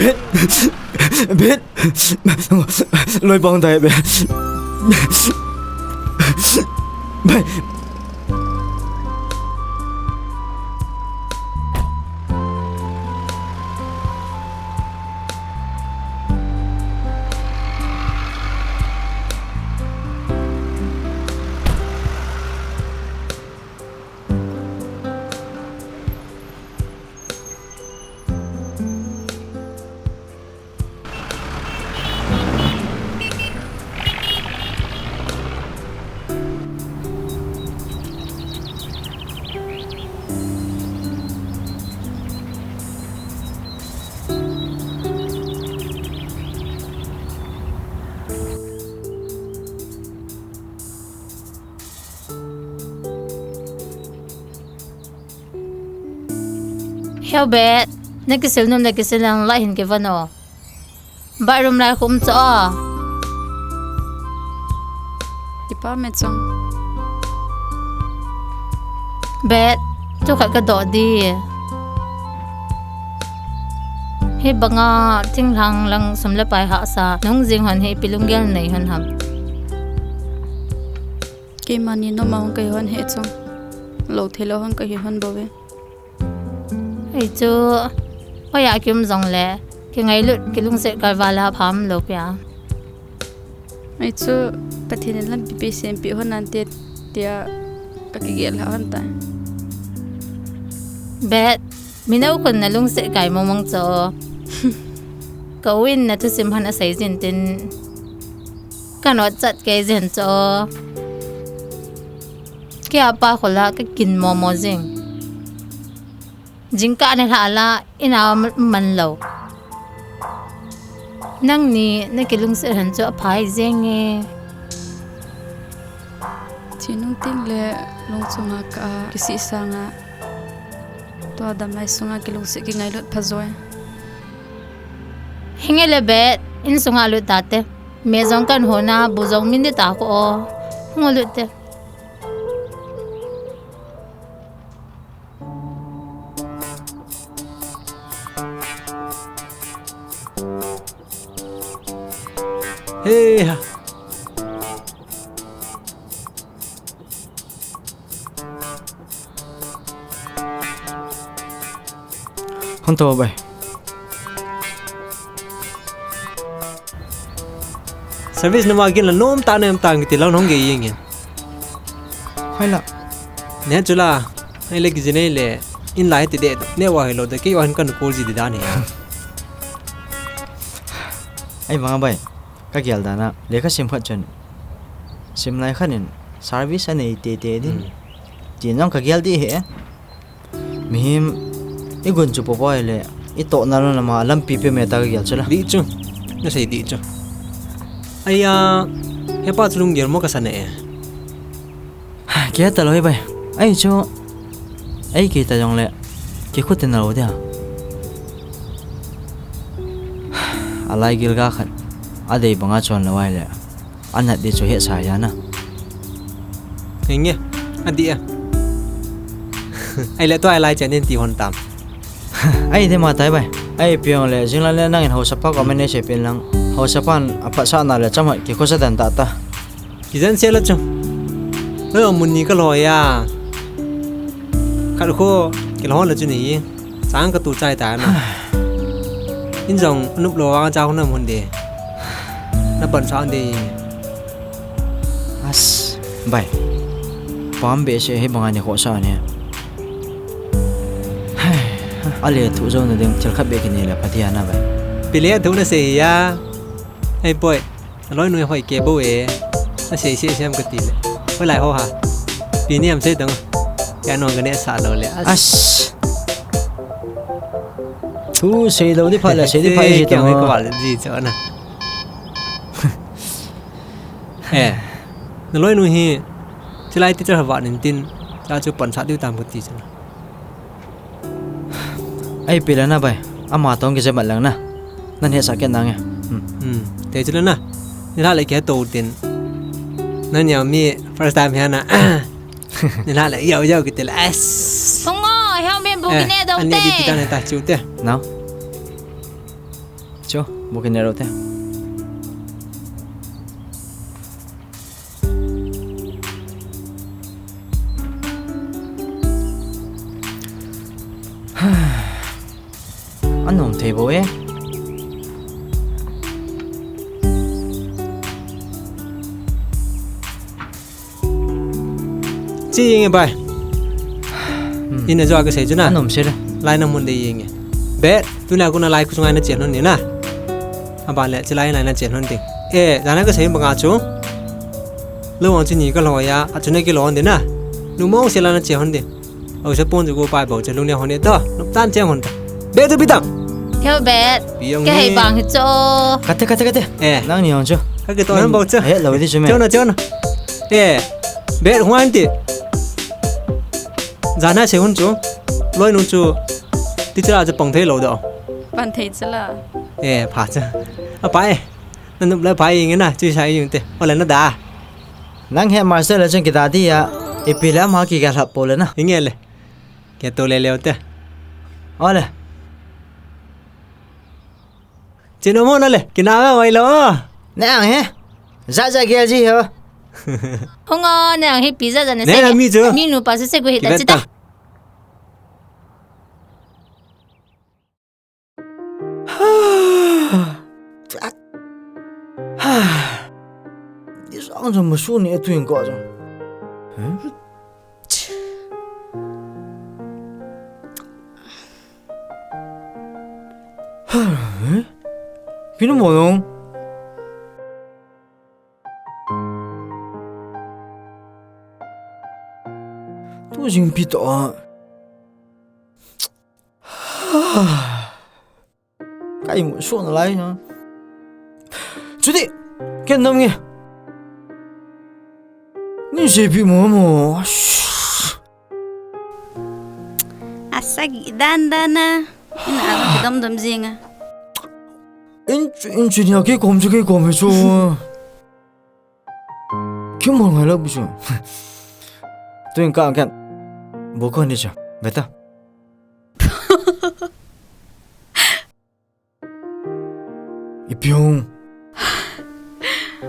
Bet, bet, loi bang dai be. Bai. Heo Bet, na kisil nom na kisil lang la hin kivon o. Bathroom lai khum cho. Kipa me chong. Bet, thu khat kadoh di. Hibanga thinglhang lang sum le pai hahsa nung jing hon hi ipi lunggel nei hon ham? Keima ni noma hung kahi hon hi chong. Lou thei lou hon kahi hon bou ve. Ei chu, hoiya kium jongle, kingailut, kilungset kalval a pha um lou pia. Ei chu, Pathen in lampi pe sempeh hon nante, tia kakigel lha hon tai. Bet, mi nao khun na lungset kai mong mong cho. Ka u in na thusim hon asei jin tin, ka notchat kei jin cho. Kei a pa khol a kakin momo jing. Jingkah nilhah la, in a man lou. Nangni, na kilungset hon chu aphai jeng e. Thi nung teng le lung chunga kah a kisih sanga, tua damlai sunga kilungset kingailut pha jo e. Hinge le Bet, insunga lut tate. Me jong kan hon a, bu jong min di ta ko o. Hung lut te. Hey ha. Hon to bai. Service nama gin la nom ta nem ta ngi ti lang hong ge yeng in. Hoi la. Ne chu la. Ai le ki jine le. In lai ti de. Ne wa hi lo de. Kei wa hin kan ko ji di dan hi. Ai vang bai. Ka gel dan a. Le ka sim khat chun. Sim lai khat in. Service a nei te te din. Hmm. Tin jong ka gel di he. Mihem I gun chu po po le, i tohna lou na ma lampi pe me ta ka gel chu la. Dih chu. Na sei dih chu. Aya, hepa chu lunggel mo ka sa ne e. Kei ta lou hi bai. Ai chu. Ai kei ta jong le. Kei khu te na lou dia. A lai gil ga khat. A dei banga chon lou ai le. A nat di chu he sa ya na. Nge, a di a. Ai le to ai lai chen in ti hon tam. Ai de ma tai bai. Ai piang le jing la le nang in hausa pa ko mene se pin lang. Hausa pan a pha sa na le cham hoi ki ko sa dan ta ta. Ki jan se la chu. Lo mun ni ka lo ya. Khat ko ki lo la chu ni. Chang ka tu chai ta na. In jong nup lo wa cha hon mun de. Na pan sa de. As, bai. Pam be se he banga ne ko sa ne. A le thu jo na ding thil khat be ki ne le pha dia na bai. Pi le thu na se ya. Ei poi. Loi nui hoi ke bo e. Na se se sem ka ti le. Hoi lai ho ha. Pi ni am se dang. Ya no ga ne sa lo le. As. As. Thu sei lou di pha le, sei di pha i ji tong. Kei ko wal ji cho na. Eh. Na loi nu hi. Chilai teacher ha wa nin tin. Cha chu pan sa diu tam ko ti cho na. Ai pi la na bai. Ama tong ki je mat lang na. Nan he sa ke nang e. Hmm. Hmm. Te chu la na. Ni la le ke to tin. Nan ya mi first time he na. Ni la le yau yau ki te la. As. Hung o, heo men bu ki ne dau te. Ani di kita ne ta chu te. Nau. Chu, bu ki ne dau te. Anom thei bo e. Chi yeng e bai. Hmm. Ina jo ka sei chu na. Anom se le. Lai na mun de yeng e. Be, tuna kuna lai ku chunga na chen hon ni na. Aban le chi lai na na chen hon ding. E, jana ka sei banga chu. Lo ang chi ni ka lo ya, a chu na ki lo hon de na. Nu mong se la na chen hon de. Au se pon chu ko pai bo chu lung ne hon de to. Nup tan chen hon ta. Be tu pi tang. Theo be. Pi yong ke hei ni. Bang hi cho. Kate, kate, kate. E. Nang ni hon chu. Ka ke to hon bo chu. E, lo di chu me. Cho na, cho na. E. Be huan ti. Jana se hun chu. Loi nu chu. Ti chu la chu pang thei lo do. Pang thei chu la. E, pha chu. A pa e. Na nup le pa i nge na, chu sa i yung te. Ole na da. Nang he master le chang ki da di ya. Ipi le ama ki ga lhap po le na. I nge le. Ke to le le te. Ole. Chin o mo na le. Ki na ma wai lo. Nang he. Za za gel ji ho. Hung o, nang he pi za za ne. Ne se na ke. Mi chu. Mi nu pa se se gu he ta chi ta. Ki vet ta. Ni sang jong ma su ni tu in ko jong. Huh? Huh? Pinu mo jong. Tu jing pi to a. Ka imu suh nalai ha. Chuti, ken nam nge. Ni sepi mo mo. Asa gi dan dan na. Ina alam ki dam dam jinga. In, in chunia ki kom chu ki kom chu. Kim mo ngai lo bu chu. Tu in ka ken. Bu ko ni chu. Beta. Ipi hung.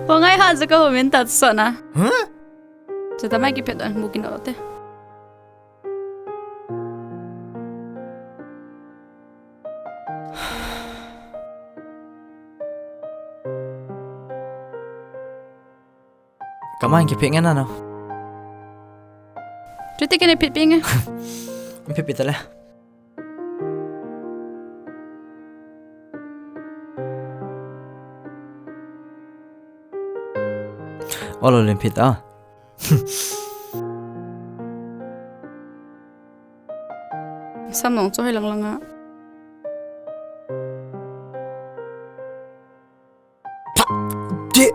Wa ngai ha jaka ho men ta so na. Huh? Jata mai ki phet an mu kin lo te. Kamai ki phet nge na no. Chuti kene phet phet nge. Phet phet le. Olo len phet a. Tam nong chu hoi lang lang a. Chi,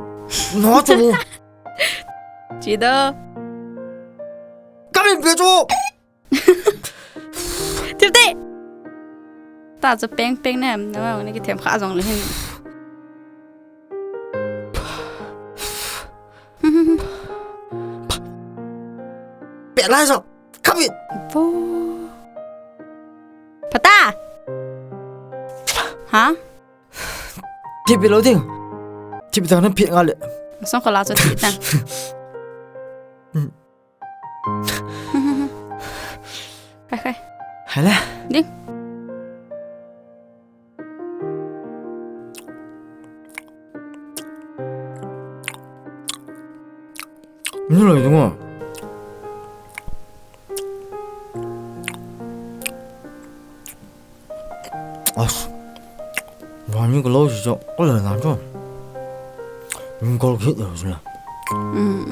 no chu. Chi da. Ka min pe chu. Thil te. Ta chu peng peng nem, na ma ni ki them kha jong le hin. Pe lai jong. Ka min. Vo. Pata. Ha? Thip lo ding. Thip dang na phi nga le. Song khala chu thip dang. Khai khai. Hai le. Ding. Ni lo ding. As. Wani ko lo si cho ko la na cho. Ni ko ki lo si la. Mm.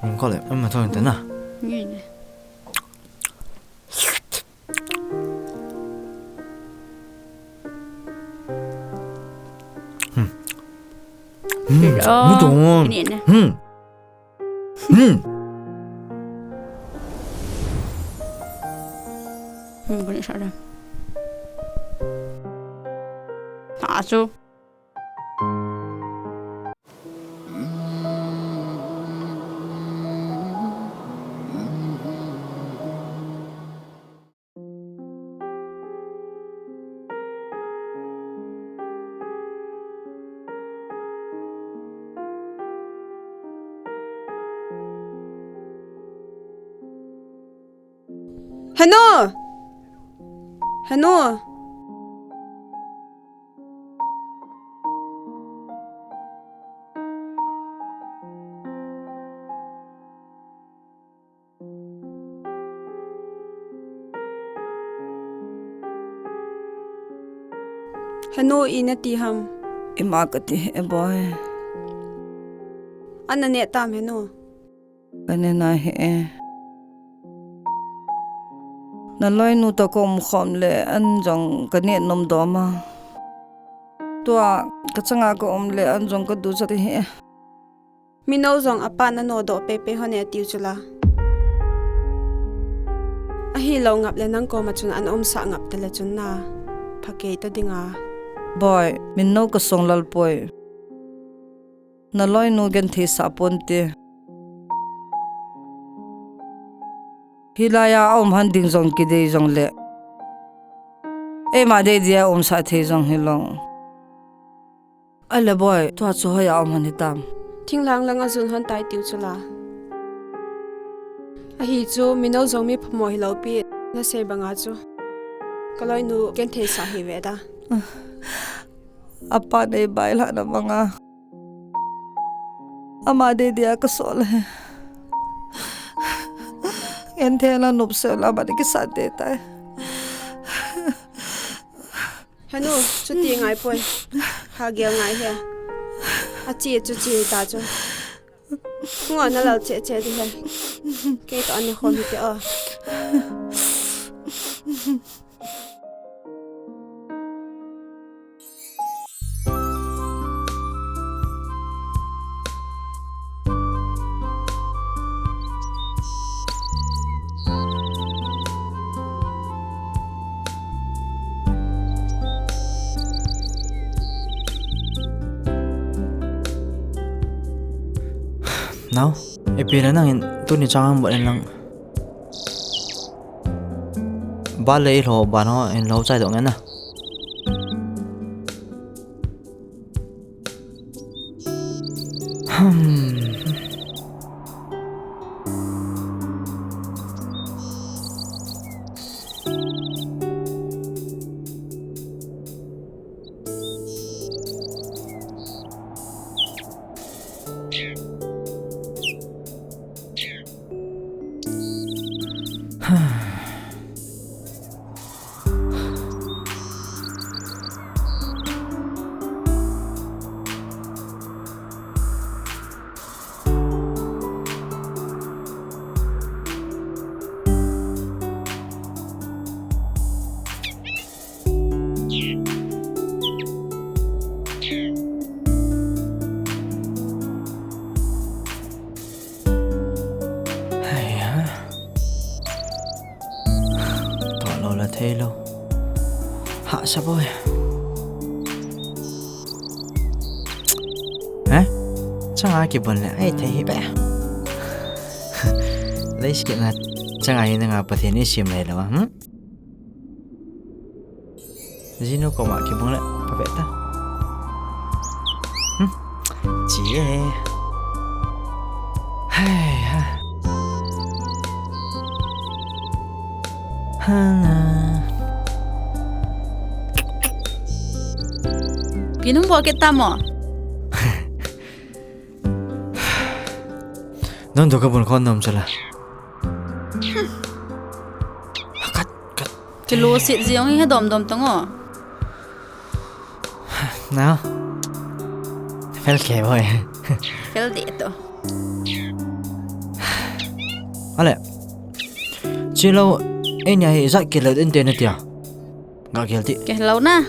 Ni ko le, ama thon ta na. Ni ne. Hmm. Hmm. Ni to. Ni ne. Hmm. Hmm. Hmm, boleh sah dah. Tak asuh. Henu! Henu! Henu, i nati ham? Ima kati he, boy. Ana ne tam, Henu? Ka ne nai he. Na loinu toh ka um khom le an jong ka ne nom dom a. Tua ka changa ka um le an jong ka duchat he. Mino jong apa na nodoh pepe hon e tiu chula. Ahilou ngap le nang koma chun an umsah ngap tale chun na phakei ta dinga. Boy, Mino ka song lal poi. Na loinu genthei sah ponte. Hilai a um han ding jong kidei jong le. Eima dei dia umsah thei jong hilou. Ai le boy, tua chu hoi a um han hitam. Thinglhang langa jun hon tai tiu chula. Ahi chu, Mino jong mi phamo hilou pi, na sei banga chu. Ka loinu genthei sah hi ve da. Apa nei bai lhah na banga. Ama dei dia ka sol he. Genthei la nop se la ba de ki sa de tai. Henu, chuti ngai poi. Ha gel ngai he. A chi chu chi ta chu. Ngo na lal che che di he. Kei to an ne khom hi te o. Nao, ipi le nangin tuni chang ang bol in lang. Ba le i lho ba no in lo chai dong na. Hmm. Hahsa boi. Eh? Changa kibon le, ai thei hi be. Leiset na changa hi nanga Pathen in eisem le lou a, hmm? Jinu koma kibon le, pha be ta. Hmm? Chi e. Hai ha. Hana. Pi nung bol kit ta mo. Nang to ka bun khon nom chala. Kat, kat. Kiloset jeng hi dom dom tang o. Na. Fel ke boi. Fel de to. Ale. Chilou, eini hi ijat kilo din te na tia. Ga gel ti. Ke lou na.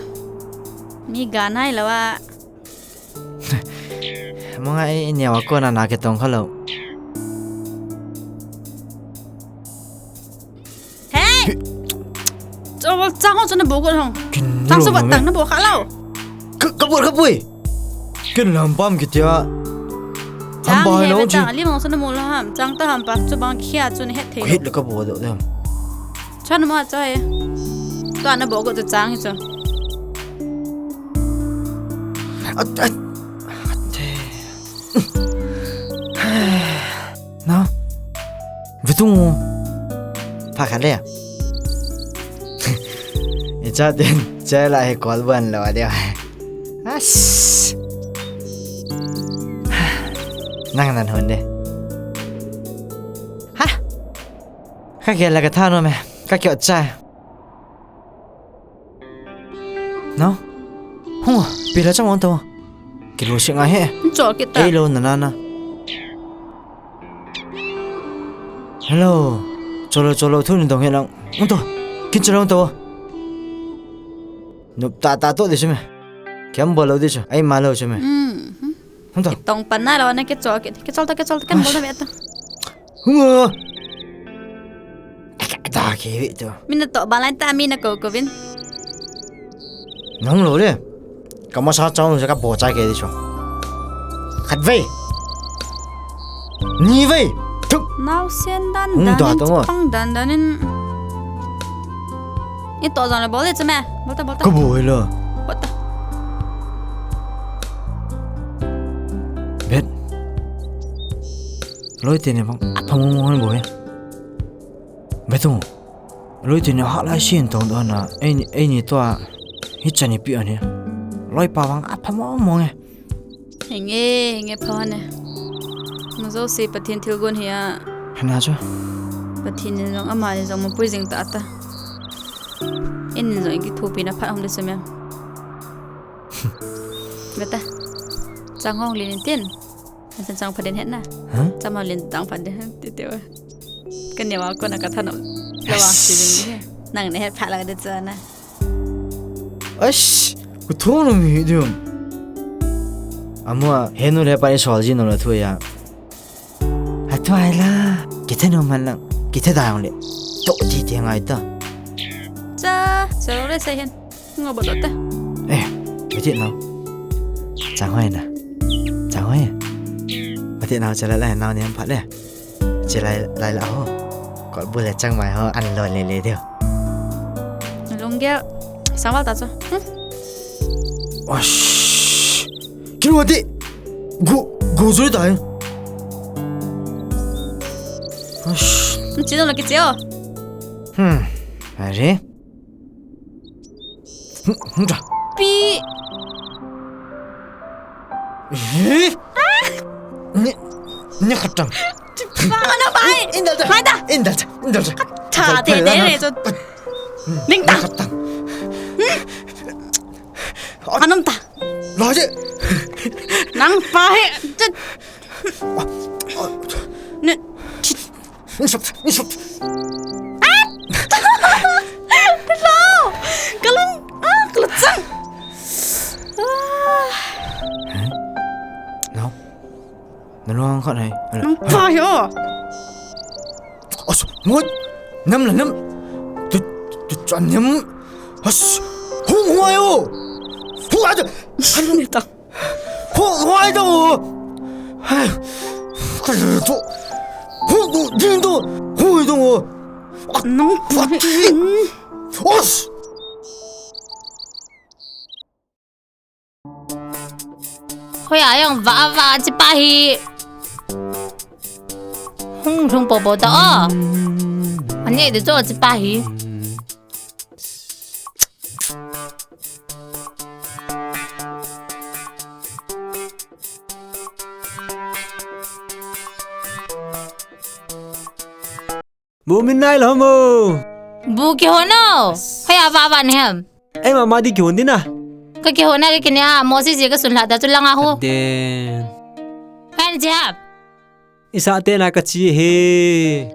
Mi ga nai lou a. Manga e, eini a kona na ke tong kha lou. Hey! Cho bol chang ho cho na bol ko hong. Kin Chang lo so ba me. Tang na bol kha lou. Ka, ka bol kha boi. Kin lam pam kitia. Chang ham ba he lo be chi. Chang li mong so na mo lo ham. Chang ta ham pa chu bang khia chu ni het thei. Hit le ka bol do dem. Cho na mo cho he. To na bol ko chu chang hi chu. At, at. At. Nao. Ve tung o. Pha kha le. Icha din, chela hi call ban lo a dia. As. Nang nan hon de. Ha. Ka ke la ka tha no me. Ka kyo cha. Nao. Hung, pi la chang wang to. Kilo sing a he. Chol kit ta. Ei lo na na na. Hello. Cholo, cholo, thu ni dong he lang. Ung to. Kin cholo to. Nup ta ta to di sime. Kiam bol lo di chu. Ai ma lo sime. Hmm. Ung to. Tong pan na lo na ke chol kit. Ke chol ta, ke chol ta, ken bol na be ta. Hung o. Da ke ve to. Min na to ba lai ta, min na ko ko vin. Nang lo le. Ka masa chang se ka bo cha ke di chu. Khat ve. Ni ve. Thuk. Nau sen dan. Hung dan da in to mo. Chapang dan dan in. I to jang le bol le chame. Bol ta, bol ta. Ka bol lo. Bol ta. Bet. Loi te ne bang. Apha mo mo bol. Ve tung. Loi tuni ha lai sin tong don a, ei, eini to a, hi chan ipi ani. Loi pa vang apha mo mo nge. Henge, henge pha ne. Mo jo se Pathen thilgon hi a. Hana chu. Pathen in jong ama in jong mo pui jing ta ta. In jong ki thupi na pha hom le se me. Beta. Chang hong lin tin. An chan chang pha den het na. Ha? Chama lin chang pha den het ti te wa. Ka ne wa ko na ka tha no. La wa si ding ni. Nang ne het pha la de cha na. Ash, ku tho no mi dum. Amwa he nu le pa ni sol ji no la thu ya. Ha thu ai la. Ki the no man lang. Ki the da yong le. To ti ti ngai ta. Cha, sa lo le sa hen. Nga ba ta. Eh, beti nau. Chang hoi na. Chang hoi. Beti nau chala la nau ni ham phat le. Chalai lai la ho. Kol bu le chang mai ho an lo le le deu. Lunggel. Sang wal ta cho. Hmm? Osh. Kilo ti. Gu, gu zui ta. Osh. Hmm, chino lo ki cheo. Hmm. Are. Pi. Eh? Ni, ni khatang. Mana bai. Indal ta. Mai ta. Indal ta. Indal ta. Tha te te re cho. Ning ta. Khatang. Anam ta. Lo je. Nang pa he. Ne. Ni sop, ni sop. Ah! Hello! Kalang, ah, kalachang. Ah. Nau. Nalung khat nai. Nang pa yo. Os, ngot. Nam la nam. Tu, tu chan nam. Os. Ho, Why oh? Who are the? Hu, why the? Hu, do, ding do, hu do. Nung pati. Os. Hoiya jong vava chi pa hi. Hung hung po po ta o. Ani de cho chi pa hi. Bu min nai lo mo. Bu kihon o. Hoiya vava ne ham. Ei mama di kihon di na. Ka kihon na ka kine ha mo si si ka sun la ta chu langa ho. Den. Kan ji hap. Isa te na ka chi he.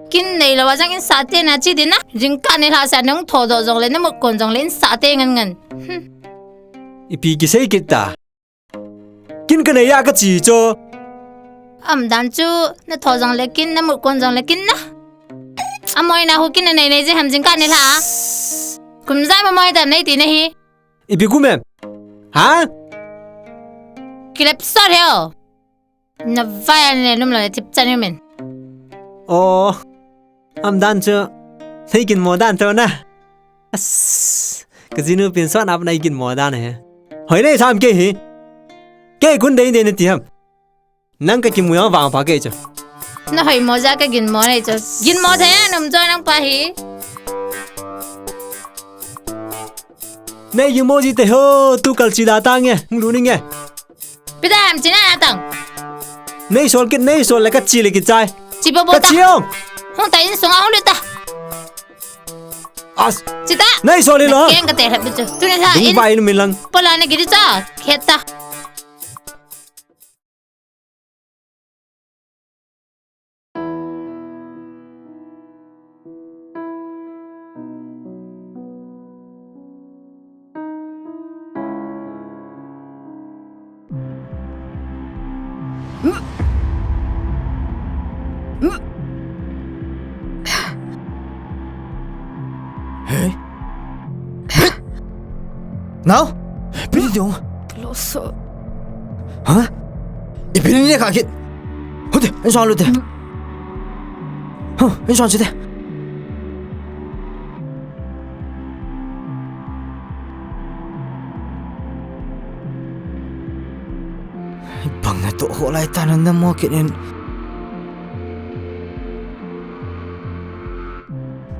Kin nei lo wa jang in sa te na chi di na. Jingkah nei lha sa nung tho do jong le na mut kon jong le in sa te ngan ngan. Hmm. Ipi kisei kit ta. Kin ka nei ya ka chi cho. Am dan chu na tho jong le kin na mut kon jong le kin na. Amoi na hu kin na nei nei je ham jingkah nei lha. Kum ja ma moi da nei ti na hi. Ipi kum em. Ha? Kilep sor he o. Na vai an le num lo le tip chan min. Oh, am dan chu. Nei kin mo dan to na. As, ka jinu pin son ap nei kin mo dan he. Hoi nei sam ke hi. Ke kun dei dei na ti ham. Nang ka kimu yang vang pa ke chu. Na hoi mo ja ka gin mo nei chu. Gin mo the ya num cho nang pa hi. Nei gin mo ji te ho, tu kal chi da ta nge, hung lu ni nge. Pita ham china na tang. Nei sol kit, nei sol le ka chi le ki chai. Chi bo bo ta. Ka chi ong. Hung ta in sung a hung lu ta. As. Chi ta. Nei sol le lo. Keng ka te hap chu. Tu ne sa in. Dung vai nu min lang. Pola ne gidi cha. Khet ta. Hey. Nau? Ipi ti ding? Lo so. Ha? Ipi ni ne ka kit. Hute, in son lu te. Hmm. Huh, in son si te. Bang na to ho lai ta na na mo kit in.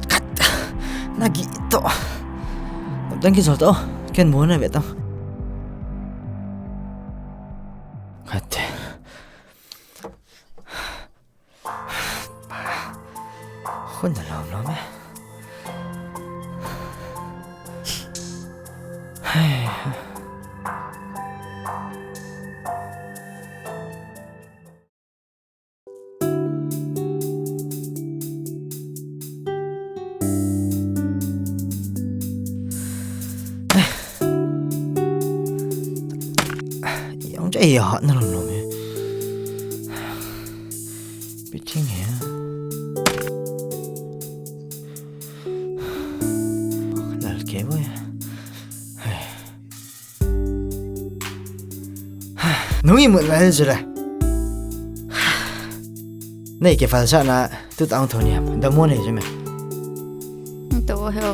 Kat. Na gi to. Tang ki sol to. Ken mo na ve to. Kat. Khun na lom lom e. Hey. Yang cha ya na lom lom e. Biting he. Lal ke bo ya. Nung imut lai chu le. Nei kifalsah na tu tang tho ni ham. Da mo nei chu me. To he o.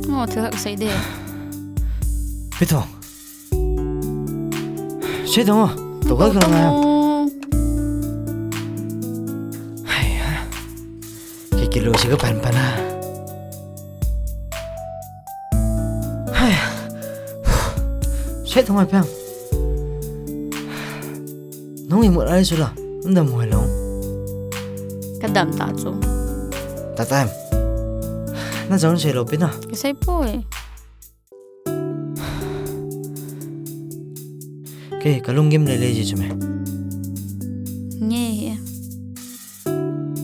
Ngo thu hak sei de. Pi thong. Sei thong o. To ka ka nga. Hai ha. Ki kilo si ka pan pan ha. Hai. Sei thong ai pang. Nung imut ai sula. Ndam hoi lo. Ka dam ta chu. Ta time. Na jong sei lo pi na. Ka sei poi. Ke, ka lunggim le le ji chu me. Nge he.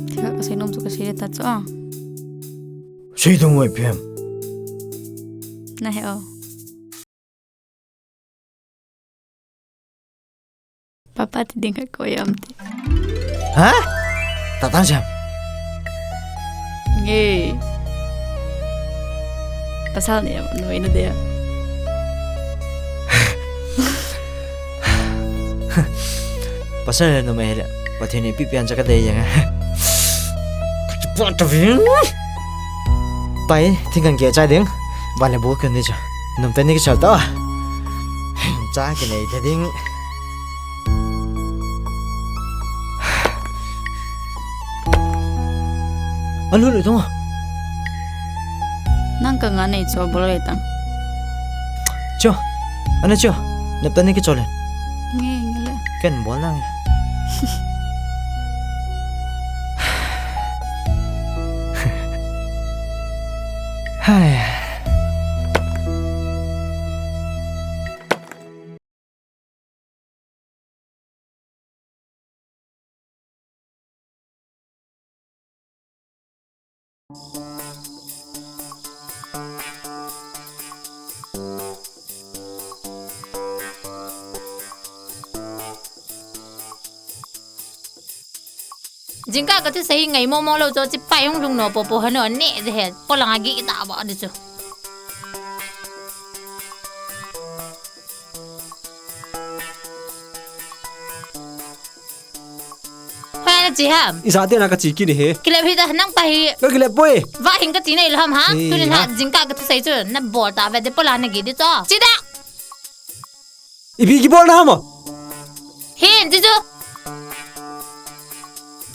Thil ka sei nom chu ka sei le ta chu a. Sei thong wai pem. Na he o. Papa ti ding ka ko yam ti. Ha? Tatan siam. Nge. Pasal ni am, no ina dia. Pasal le numei le, Pathen in eipeh pen chu kadei jeng. Pai, thingkan keh chai ding. Van le bu keu ni chu. Num teni kichol ta. Cha kinei ta ding. Alu le tong. Nang ka nga nei cho bol le tang. Cho. Ana cho. Nap tani kichol le. Nge, nge le. Ken bol nang. Hai. Jingkah kathusei ngai momo lou chu, chipai hung lhung no popo hano ne de he, polanga gi ta ba de chu. Hoiya nache ham? Ijat dia na kache kit ahi. Kilep hih ta, nang pa hi. Kakilep poi. Vahing kati nahi lou ham ha? Eh, tunin ha, ha. Jingkah kathusei chu nabol tave de, pola nagi di chu. Che da. Ipi kibol na ham? Hin, che chu.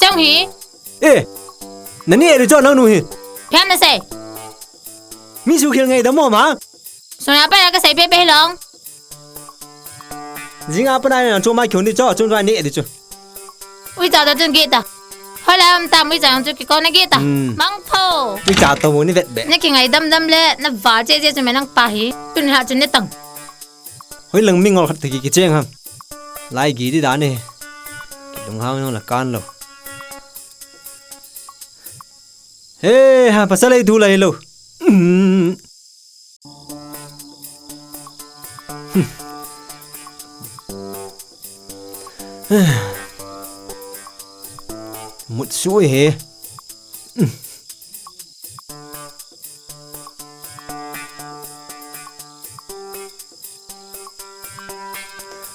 Chang hi. Eh. Nani eri chu nangnu hi. Phian nasei. Mi sukhel ngaidam mo ma. Sonia pa kasei pepe hilou. Jingkah pa nai nang chu mai khun di chu, chun rai ni di chu. Uicha ta chun gita. Hoilam tam uicha nang chu kiko na gita. Hmm. Mangpho. Uicha to mo ni vet be. Nakingaidam dam le, naval che che chu me nang pa hi. Tun ha chun ne tang. Hoilang mi ngol khat thei kicheng ham. Lai gi di dan e. Kilunghang nung la kan lou. He, ha, pasal ei thu lai lou. Hmm. Mut sui he.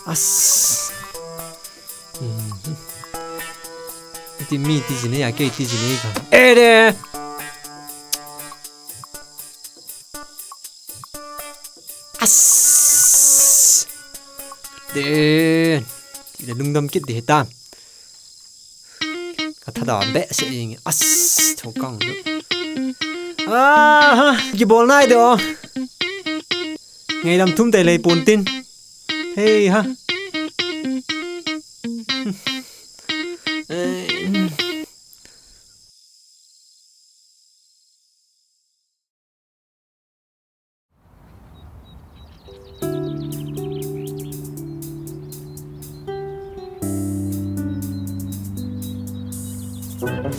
As. Mhm. Iti mi ti jine ya, kei ti jine ka. Ere! As! Den. Ina lungdam kit di hitan. Ka thada be se ing. As, thokang. Ah, ha, kibol nai do. Ngaidam thum tei lei pon tin. Hei ha.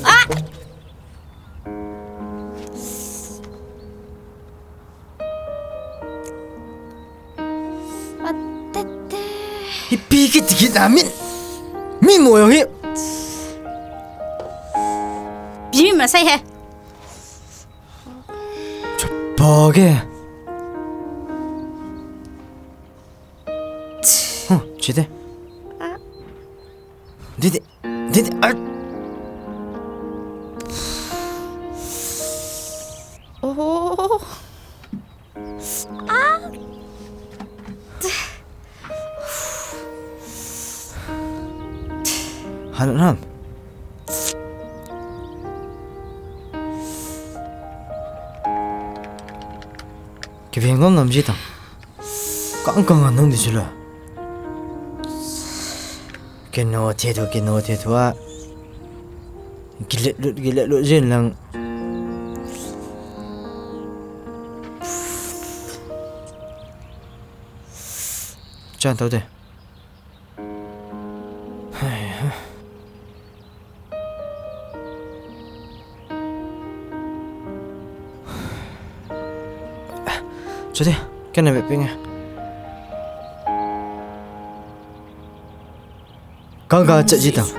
Ah! Atete. Hipi kiti kiti na min. Min mo yo hi. Bi ma sai he. Chapa ke. Huh, chite. Didi, didi, ah. Oh. Ah. Hanam. Kiveng ngam ngam ji tang. Kang kang anung di chula. Kino the thu, kino the thu a. Gilet lut, gilet lut jin lang. Chan tau te. Chute, kena be pinga. Kang kang chat ji tang.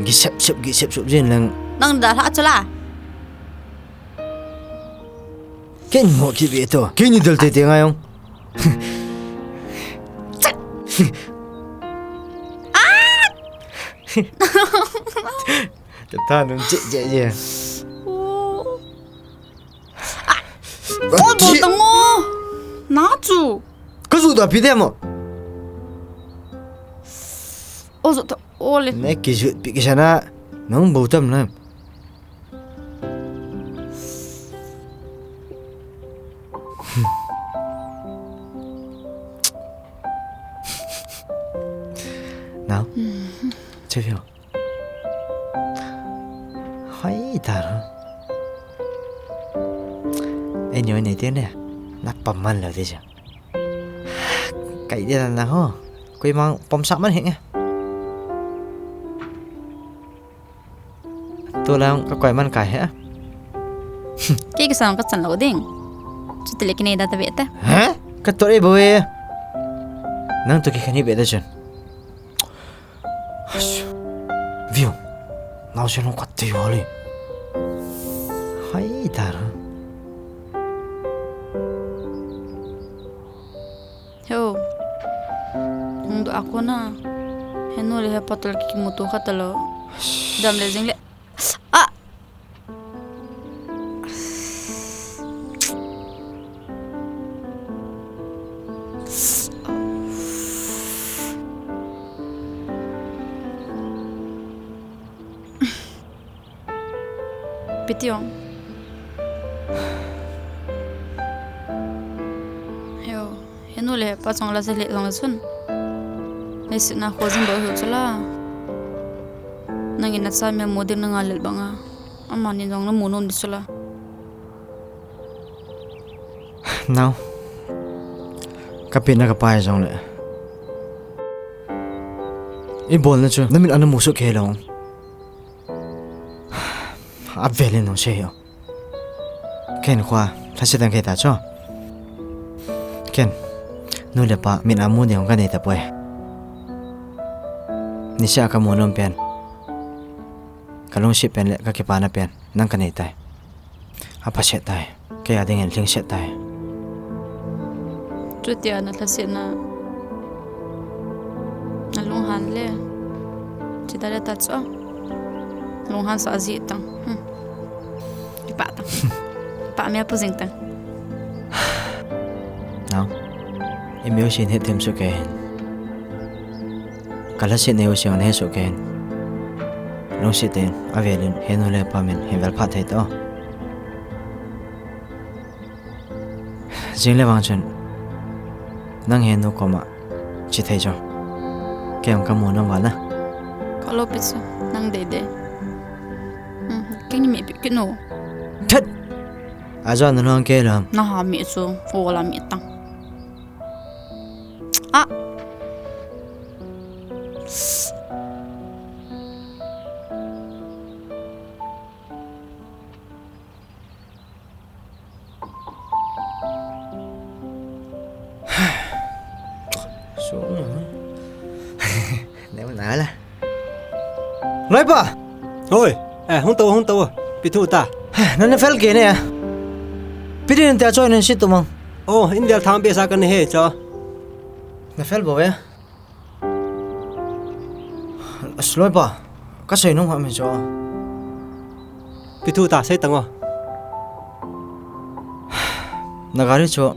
Gi sep sep, gi sep sep jin lang. Nang da la chula. Ken mo ki be to. Ken ni dal te te ngai ong. Ah! Ka tha nung je, je, je. Oh. Ah. Oh, bol tang o. Na chu. Ka ju da pi de mo. Oh, ju ta, oh le. Ne ki ju pi ki sana. Nang bol tam na. Nau. Che phio. Hai ta ro. Ei nyo nei te ne. Na pam man lo te cha. Kai de na ho. Koi mang pom sa man he nge. Tu lang ka koi man kai he. Kei ka sang ka chan lo ding. Chuti le kinei da ta ve ta. Ha? Ka to re bo e. Nang to ki khani ve da chun. Viu. Nau se no ka te yo le. Hai ta ra. Heo. Hung do a kona. Henu le hepa tol kimuto kha talo. Dam le jing le. Ah! Pitiong. Heo, henu le hepa chong la se le jong la chun. Leiset na kho jing ba hu chula. Nangin nacha mi mu ding nanga lel banga. Amani jong namu nom di chula. Nau. Ka pi na ka pai jong le. I bol na chu, na min ana mu su ke lo. A velin nung se yo. Ken khua, lhasetang kei ta chu. Ken, nu le pa, min amu ding ka nei ta poi. Nisa ka mu nom pen. Ka lungset pen le ka kipana pen, nang ka nei tai. A phaset tai. Kei a dingin lhingset tai. Chutia na lhasetna. Na lunghan le. Chita le ta chu. Lunghan sa ji tang. Hmm. Kipa tang. Pa mi a pu jing tang. Nau. I mi u sin het them su ke hin. Ka lhasetna u sin na he su ke hin. Lungset in, a velin, henu le pa min, he vel phat thei to. Jing le vang chun, nang henu koma, chi thei chu. Kei ang ka mu nom va na. Ka lo pi chu, nang dei dei. Hmm, kei ni mi pi ki no. That! A jo na nang kei lam. Na ha mi chu, o la mi tang. Ah! Su. Nem na la. Loipa! Hoi, eh, hung tau, hung tau. Pi thu ta. Nana fel ke ne. Pi din ta choi nan si tu mang. Oh, in del thang pe sa kan he cho. Na fel bo ve. As loipa. Ka sei nung ha me cho. Pi thu ta sei tang o. Na gari cho.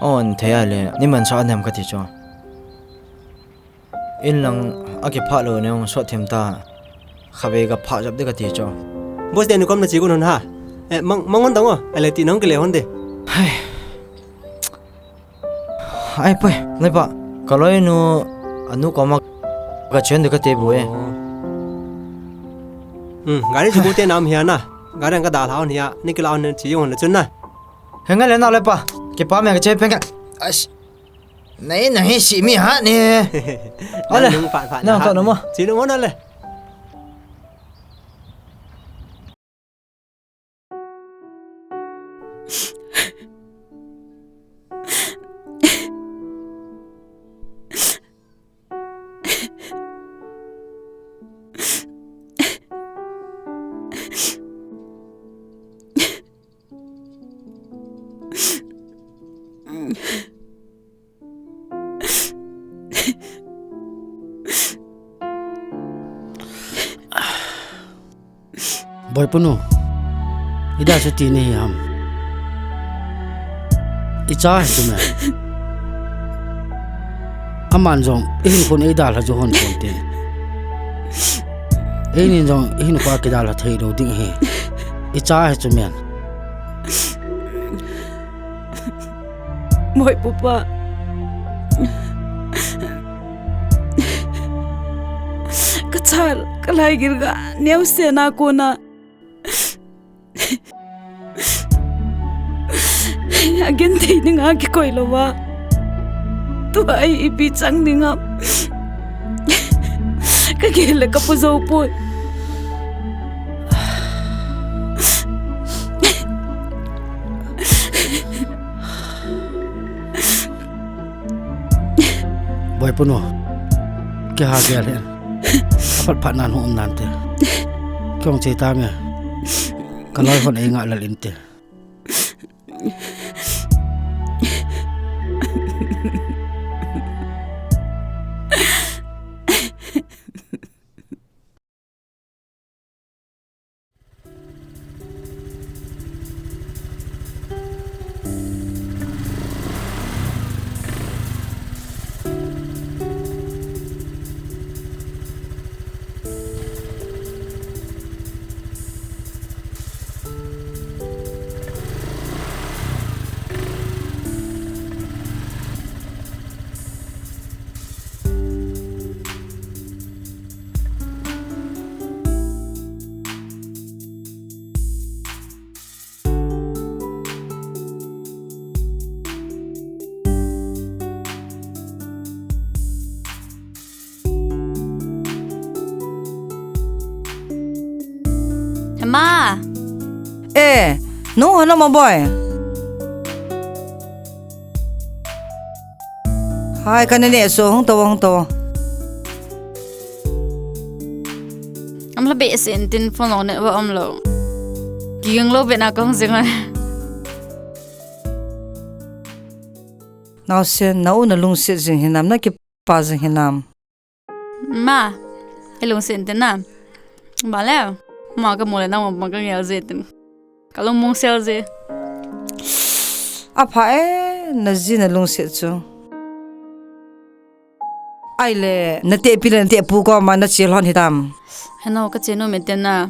On thei a le, ni man sa nem ka ti cho. In lang a kiphah lou neng sot them ta. Khavei ka phah jap ding kati chu. Boss, de ni kom na chi gun hon ha. Eh, mang, mang hon dang o. Ale ti nang kile hon de. Hai. Ai poi, nai pa. Ka loi nu, anu koma ka chen de kati bu e. Oh. Hmm, gari chu bu te nam hia na. Gari ang ka dal haun hia. Ni kila hon chi hon le chun na. Henga le na le pa. Kipa me ka che pen ka. Ai. Nei, nei, si mi ha ne. Ale. Nung pat pat. Nang to no mo. Si no mo na le. Boipunu, ida chu ti nahi ham? Icha hi chu me. Aman jong, ihinkho eidalha chu hon ponte. Eini jong, ihinkho kidalha thei lou ding ahi. Icha hi chu men. Boipu pa. Kacha, kalai gilga, neosen a kona. Agenthei dinga kikoi louva. Tua ipi chang dinga. Kagel le kapu jou poi. Boipunu, kei ha gel hen. Aphat phat nan hung um nante. Kei hung che tange. Kaloi hon eingah lel inte. Hema. Eh, nu, hana mo boy. Hai, kana ne so, hung to, hung to. Am la be se tin phone on wa am lo. Ki gang lo be na kong jing. Naosen, na u na lungset jing hinam, na kipa jing hinam. Ma, i lungset tin na. Ba le, ma kamu le nang ma kangel je tin. Kalung mong sel je. Apha e, na ji na lungset chu. Ahile, na tepi le na tepu koma na che lhon hitam. Heno, ka che nom e tin na.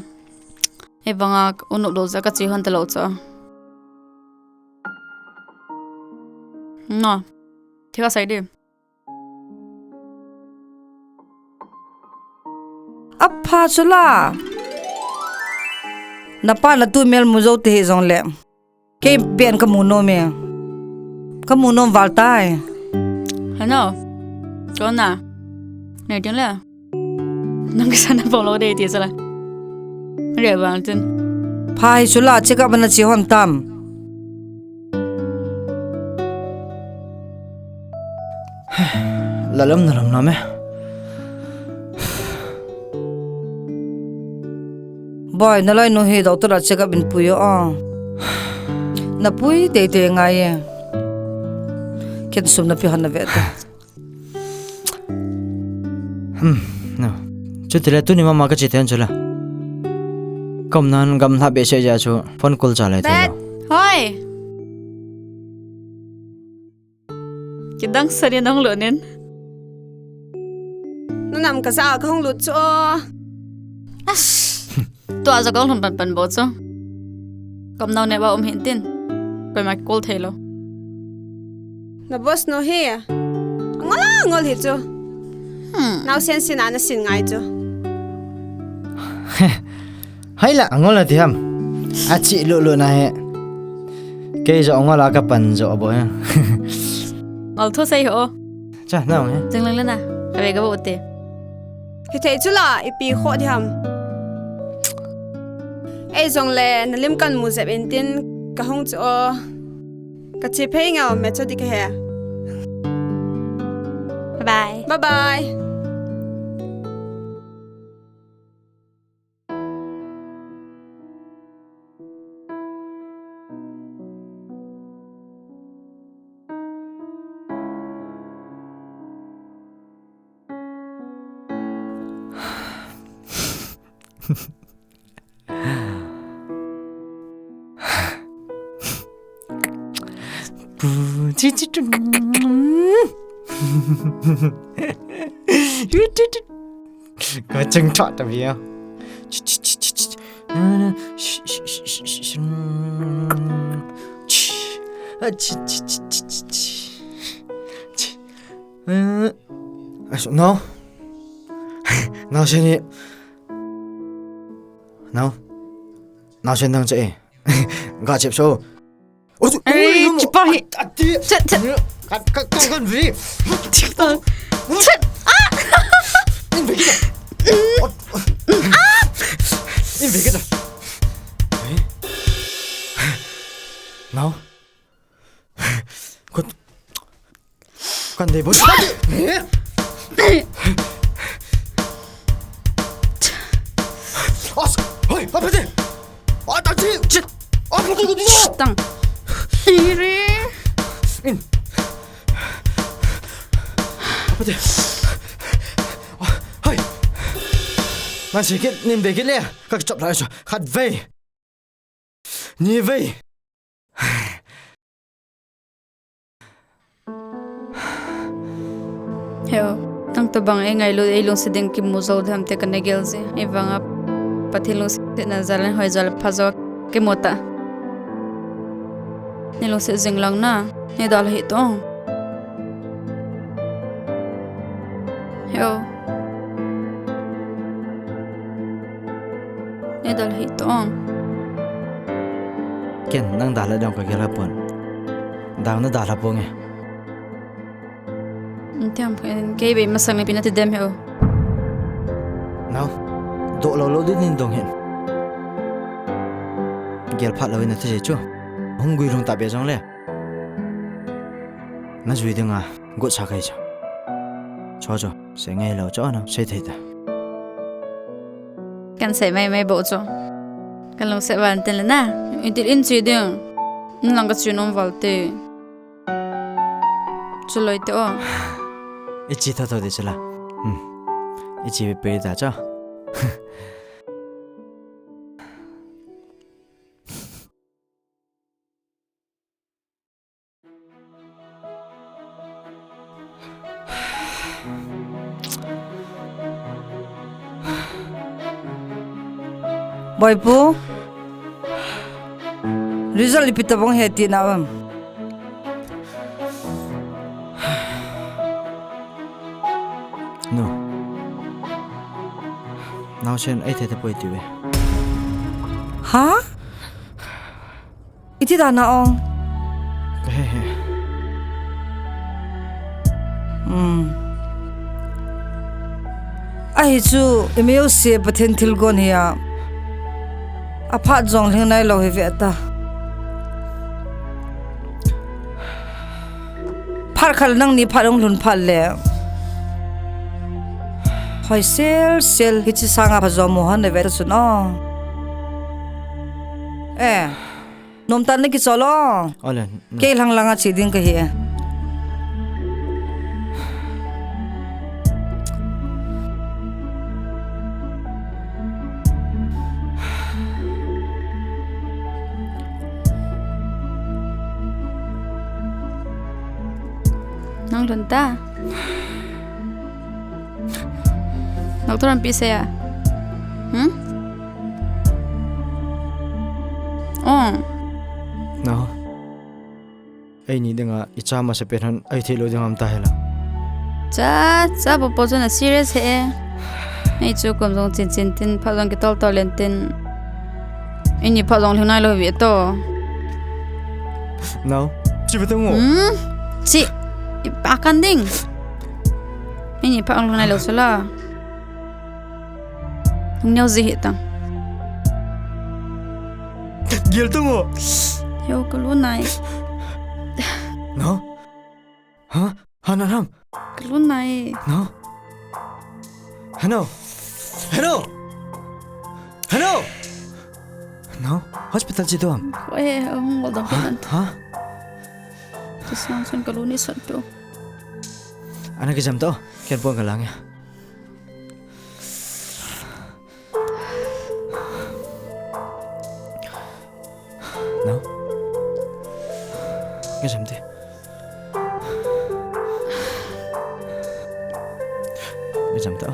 Hibanga u nop lou jeh a ka che lhon talou chu. No. Thil ka sei di. Apha chu la. Na pa na tu mel mu jou te hi jong le. Kei pen ka mu nom e. Ka mu nom val tai. Hano. Kona. Nei tin le. Nang kisa na polo de ti sala. Re vang tin. Pha hi chu la, check up na che lhon tam. Lalam na lam lam e. Boy, na loinu hi doctor a check up in pui o. Na pui teitei ngai e. Ken sum na pe lhon na ve ta. Hmm, no. Chutile tuni mama ka che thei chu la. Ka umna gamla behseh jeh a chu phone call cha le thei lo. Hoi. Kidang sari nong lo nen. Na nam ka ja ka hung lut chu. As. Tua ja ka hung lhun pan pan bou chu. Ka umnau neba um hin tin. Koima call thei lo. Na boss nu hi. Angol angol hi chu. Hmm. Naosen sin a na sin ngai chu. Hai la, angol ati ham. Achi lu lu na he. Kei jo angol a ka pan jo bo he. Ngol thu sei ho. Cha, na he. Jeng lang le na. Ka ve ka bo te. Hithei chu la, ipi kho di ham. Ei jong le, na lim kan mu jep in tin, ka hung chu o. Ka che phei ngau me chu di ka he. Bye bye. Bye bye. Chi, chi, tu. Ka chang cha ta bia. Asu, no. Naosen ni. Nao. Naosen nang che. Ga chep so. Ei, chipa hi. Ati. Chet, chet. Kan, kan, kan, kan vi. Chipa. Chet. Ah! In vi kita. In vi kita. Nao. Kut. Kan dei bo. As, hoi, apa je? Ata ji. Chit. Apa tu tu? Tang. Iri. In. Apa je? Hoi. Ngan sikit, nin bekit le. Kak chop lai so. Khat vei. Ni vei. Heo, nang tobang ei ngailut, ei lungset ding kimu jou ding ham ti kana gel je. Ei vanga Pathen lungsetna jal in hoi jal pha jo kimu ta. Nei lungset jing lang na, nei dalha hih tong. Heo. Nei dalha hih tong. Ken, nang dalha ding ka gel pon. Dang na dalha ponge. Nthiam kei bei masang le pi nati dem heo. Nao. Doh lou lou ding nin dong hen. Gel phat lou in nati je chu. Hung gui lhung ta be jong le. Na jui dinga, got sa kai cha. Cho cho, sei ngai lou cho na, sei thei ta. Kan sei mai mai bo cho. Kan lungset val ten le na. Intil in chi ding. In lang ka chi nom val te. Chu loi te o. I chi tho tho de chu la. Hmm. I chi pe pe ta cho. Boipu, result ipi tabang he ti na um. No. Naosen ei thei tapoi ti ve. Ha? Iti dan a ong. Ka he he. Hmm. Ahi chu, i meu se Pathen thilgon hi a. Aphat jong lhing nai lou hi ve ta. Phat khat nangni phat hung lhun phat le. Hoi sel sel hiche sanga pha jo mo han ve ta chun o. Eh. Nomtah in na kichol o. Ole, mm. Kei lang langa che ding kahi e. Nang lhun ta. Doctor in ipi asei a? Hmm? Oh. No. Eini dinga icha masapen hon eithei lou ding ham ta hela. Cha, cha, popo chu na serious he e. Ei chu kum jong chin chin tin, phat jong kitol tol in tin. Eini phat jong lhing nai lou ve to. Nao, chi ve tong o. Hmm? Chi. Ipi kan ding. Eini phat jong lhing nai lou chu la. Hung neo ji hih tang. Gel tong o. Heo ka lu nai. No? Ha? Ha na ham? Ka lu nai. No? Hano. Hano. Hano. No? Hospital chi dom. Ko e, hung ngol dom. Ha? Ha? Kisang sun ka lu ni sot to. Ana kijam to. Ken pon ka lang ya. No? Kijam te. Jam ta.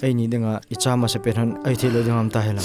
Eini dinga icha masapen hon eithei lou ding ham ta hela.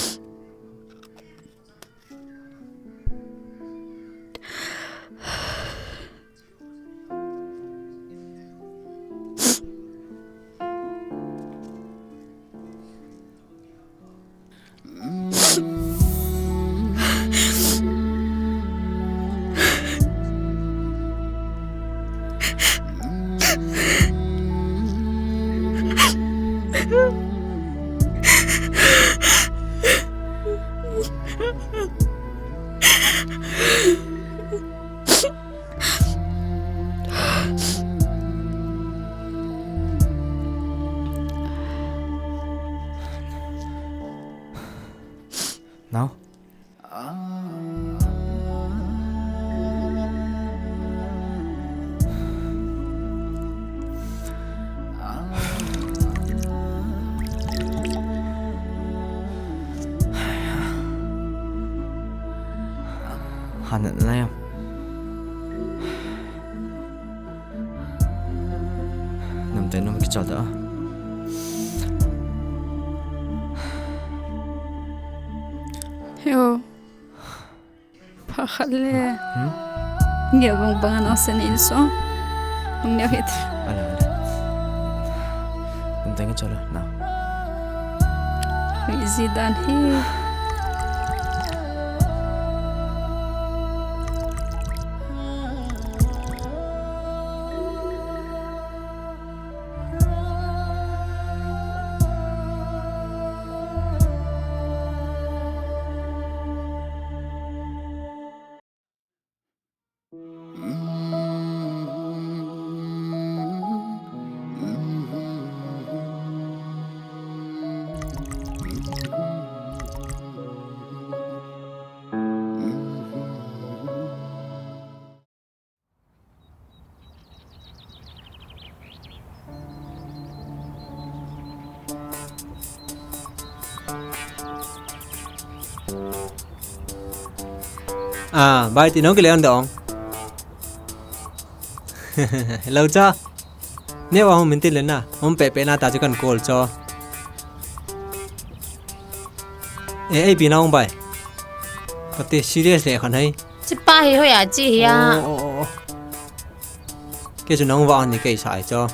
Nao. Hanat na em? Namtah in um kichol ta. Yo. Pha khat le. Hmm? Nge bang bang an asen in so. Nge hit. Ala, ala. Namtah in kichol na. Hui ji dan hi. Ah, bai ti nong kile on dong. Hello cha. Ne wa hung min tin le na. Hung pe pe na ta chu kan call cho. Eh, eh, pi na hung bai. Kati serious le khan hai. Chi pa hi hoi a chi hi a. Oh, oh, oh, oh. Kei chu nang vang ni kei sa ai cho.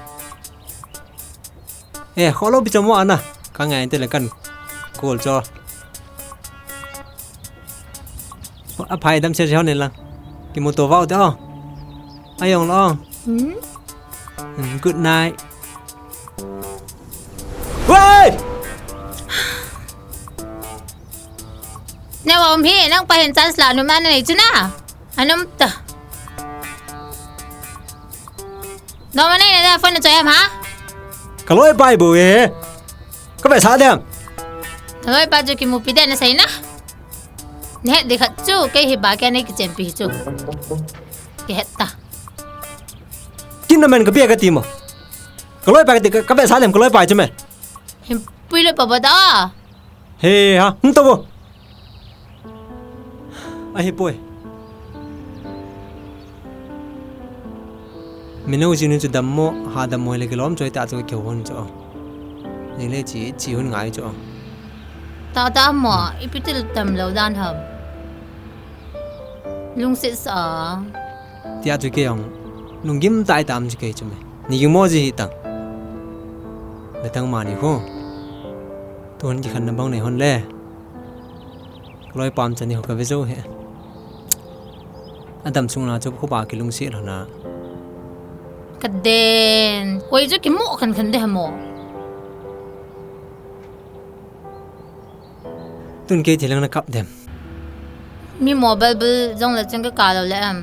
Eh, kholo pi cho mo ana. Ka ngai te le kan call cho. A phai dam se se hon ni lang. Ki mu to vau te o. Ai ong lo. Hmm? Hmm, good night. Wei! Ne wa um hi, nang pa hin chance la num na nei chu na. Anum ta. No ma nei na phone choi am ha? Ka loi pai bo e. Ka ve sa dem. Ka loi pa chu ki mu pi de na sai na. Ne de khat chu, kei hi ba ke nei ki chem pi chu. Ki het ta. Kin na men ka pi ka ti mo. Ka loi pa ka ti, ka, ka ve sa dem ka loi pa chu me. Him pui le pa ba da. He ha, hung to bo. Ahi poi. Mino jinu chu dam mo, ha dam mo le kilom choi ta chu ki hon chu. Ni le chi, chi hun ngai chu. Ta ta mo, ipi til tam lo dan ham. Lungset sa. Tia chu kei jong lunggim tai tam chu kei chu me. Ni gimo ji hi tang. Be tang ma ni ho. Tun kikhen na bang nei hon le. Loi pam chan ni ho ka ve jo he. Adam sung na chu khuba kilungset lhon a. Ka den. Koi chu kimo khan khan de ha mo. Tun kei thi lang na kap dem. Mi mobile bill jong le chun ka ka lo le am.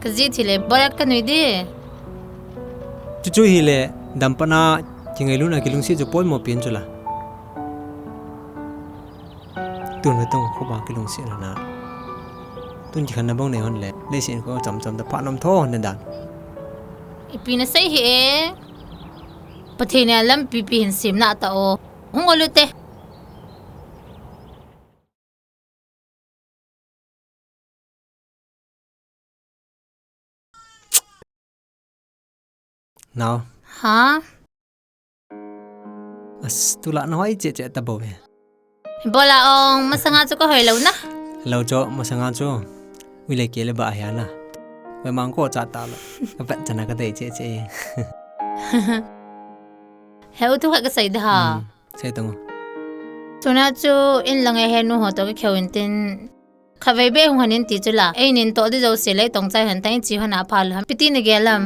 Ka ji thi le borat ka nui di. Chu chu hi le dam pa na ki ngai lu na ki lungsi chu poi mo pin chu la. Tun ve tong khuba ki lungsi la na. Tun kikhen na bang nei hon le. Leiset ko cham cham da pha nom tho hon dan. Ipi nasei hi e. Pathen in lampi pi hin sem nante o. Hung o lute. Nao. Ha? As, tulai nahoi cheh cheh tabou ve. Bola ong, masanga chu kahoi lou na. Lou chu, masanga chu. Ui le ke le ba hia na. Ve mang ko cha ta lo. Ka vet chana kadei cheh cheh. He u thu khat kasei da ha. Hmm. Sei tang o. Tuna chu in lang e henu ho to ka kheu in tin. Khatvei be hung han in ti chu la. Ei nin to di jo se le tong chai han ta in chi han a pha lo ham. Piti na gel am.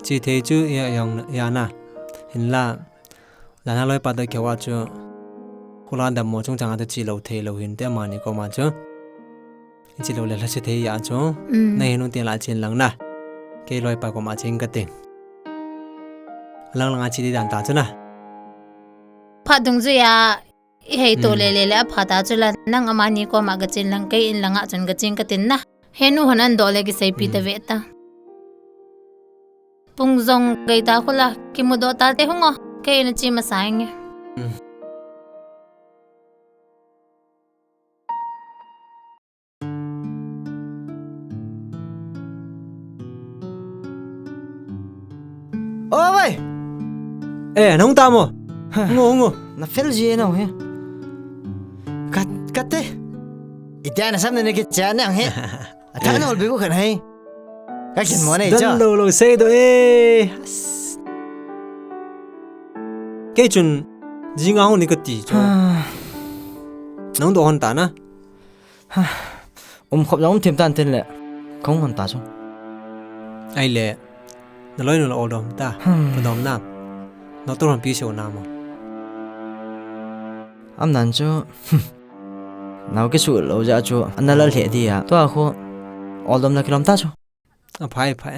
Chi thei chu ya yang ya na. Hin la. La na loi pa to kheu a chu. Khula dam mo chung chang a to chi lo thei lo hin te ma ni ko ma chu. Chi lo le la chi thei ya chu. Mm. Na hin un ti la chin lang na. Kei loi pa ko ma chin ka te. Lang lang a chi di dan ta chu na. Pha dung ju ya. I hei to le le le a pha ta chu la nang amani koma ka chin lang kei in langa chun ka chin ka tin na. Henu hon an do le kisei pi ta ve ta. Pung jong kei ta khula kimu do ta te hung o. Kei na chi masa nge. O vai. Eh, nang ta mo. Ngo, ngo. Na fel je na he. Ka, ka te. Ita na sam ne ke cha na he. Ata na ol bi ko kan hai. Ka kin mo ne cha. Dan lo lo sei do e. Kei chun jinga hung ni ka ti cho. Nang do hon ta na. Um khop jong um thim tan tin le. Kong hon ta chu. Ai le. Na loi nu la ol dom ta. Hmm. Pa dom na. Na tur hon pi seo na mo. Am nan chu. Nau ke su lo ja chu. An na la le di ya. To a khu. Ol dom na kilom ta chu. A phai phai.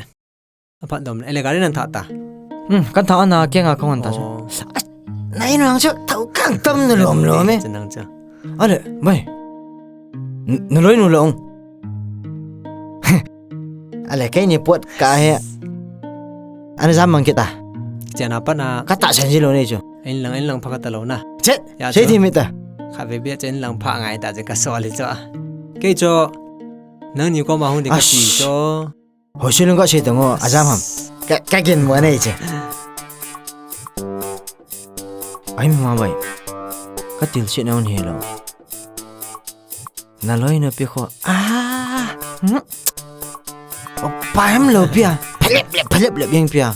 A phat dom le, ele gari nan tha ta. Hmm, kan tha ana kenga kong an ta chu. Oh. Nai nang chu, thau kang tam na lom lom e. Chu nang chu. Ale, bai. N-, na loi nu la ong. Ale, kei ni pot ka he. Ana jam mang kita. Chena pa na. Ka ta sen ji lo nei chu. In lang, in lang pha ka ta lo na. Che, ya sei chu. Thi mi ta. Kha be be chen lang pha ngai ta che ka so le chu. Kei chu. Nang ni ko ma hung di ka ti chu. Hoi, sui lung ka sei tang o, a jam ham. Ka, ka gen mo nei che. Ai ma bai. Ka til se na un he lo. Na loi na pi kho. Ah. Hmm. O pa hem lo pia. Phalep lep, phalep lep yang pia.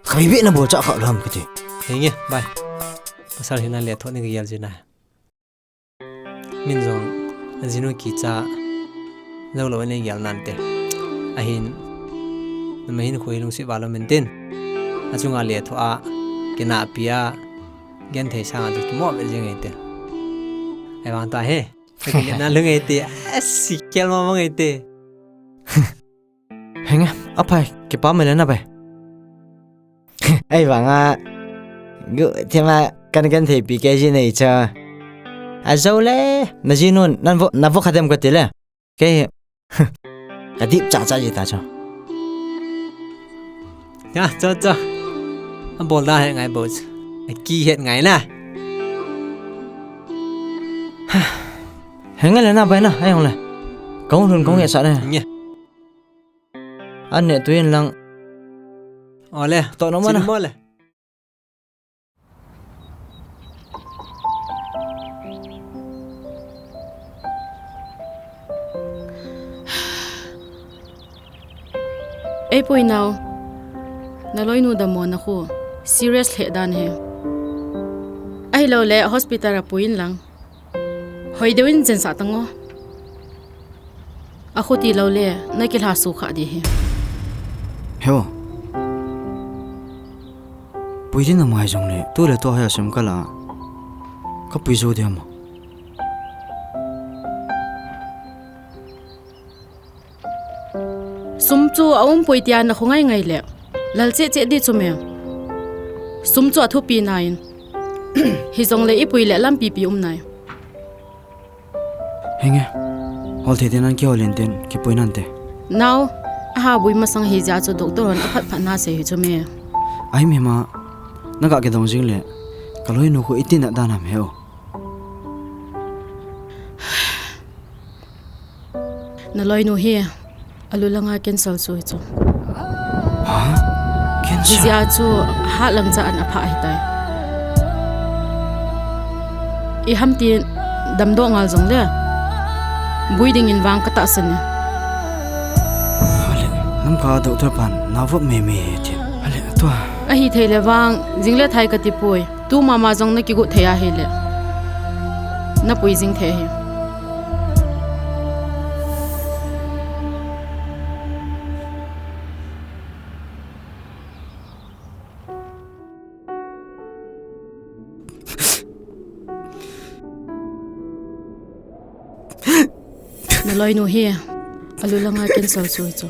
Khabi be na bol cha kha lo ham kati. Henge, bai. Pasal hina le tho ni ka yal jina. Min jong, ajinu kicha, jong lo nei gel nante. Ahin, nama hin khui lungsi valo min tin. Achunga le tho a, kina pia, gen thei sanga chu kimo ve jing ei te. Ai vang ta he, kina lung ei te, asi kel ma mang ei te. Henge, aphai, kipa mai le na bai. Ei vanga, gu, thima, kan kan thei pi ke ji nei cha. A zo le, na ji nun, nan vo, na vo kha dem ka ti le. Ke, ka dip cha cha ji ta cha. Ya, cha cha. A bol da he ngai bo. A ki het ngai na. Henge le na bai na, ai hong le. Kong lun kong ya sa le. Nge. An ne tuin lang. Ole, to no mana. Mo le. Ei pui nau. Na loi nu da mo na khu. Serious le dan he. Ai lo le hospital a puin lang. Hoi deuin jen sa tang o. A khuti lo le, na kilha su kha di hi. Heo. Pui din a mai jong le, tu le tu hoi a sum ka la. Ka pui zo di ham. Sum chu a um pui tia na khu ngai ngai le. Lal che che di chu me. Sum chu a thupi nai. Hi jong le i pui le lampi pi um nai. Henge. Hol thei tin an kihol in tin, kipui nante. Nau, Aha bui masang hi jeh chu doctor hon aphat phat na sei hi chu me. Ai mi ma, naga kidong jing le, kaloinu khu iti na dan ham he o. Naloinu hi alu langa cancer chu hi chu. Ha? Cancer? Hijeh chu hat lang cha an apha ahitai. Iham tin damdoh ngal jongle, bui dingin vang katahsan e. Ale, nam ka doctor pan navop mei mei hi tin. Ale, tua. Ahithei le vang, jing le thai kati poi. Tu mama jong nakigot thei ahile, napui jing thei ahi. Naloinu hi alu langa cancer chu hi chu.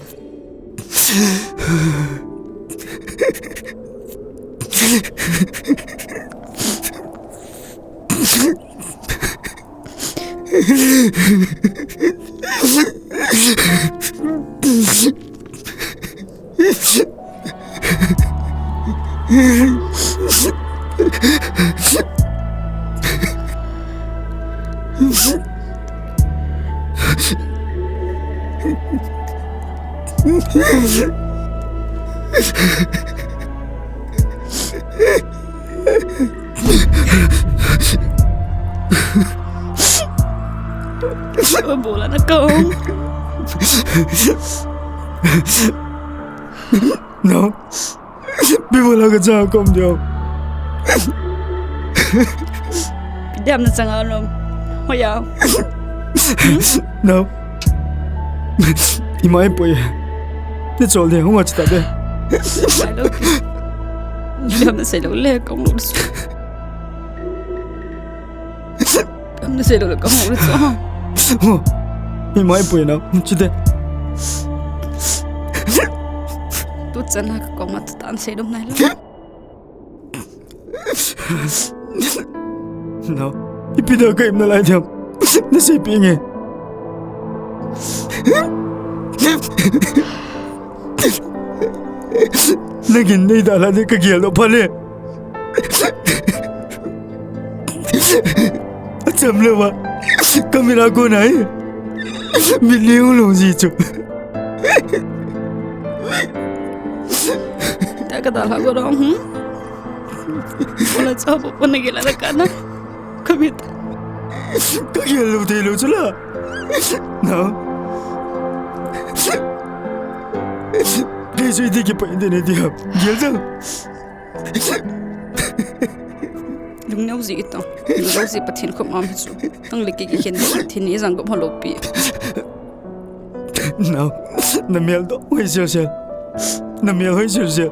Bola na kong. No. Ipi bola kacha kom diu. Ipi dam na changa nom. Hoya. No. Imai poi. Te chol de, hung ach ta de. Ipi dam na sei lou le kom lou. Kam na sei lou le ka hung le chu. Mo. Imai poi na, chu de. Tu chan na ka kom na tu tan sei lou nai lou. No. Ipi da ka im na lai diam. Na sei pi nge. Nangin nei da la de ka gel lou pha le. Acham le wa. Kamera ko nai. Mit ni u long ji chu. Ta ka da la ko dong, hmm? Wala cha po po na gel la ka na. Kamit. Ka gel lou te lou chu la. No. Kei sui di ki pa internet dia. Gel da. Lungneo ji ito. Lungneo ji Pathen khop mam hi chu. Tang le ki ki khen Pathen ni jang ko holo pi. No. Na mel do hoi sel sel. Na mel hoi sel sel.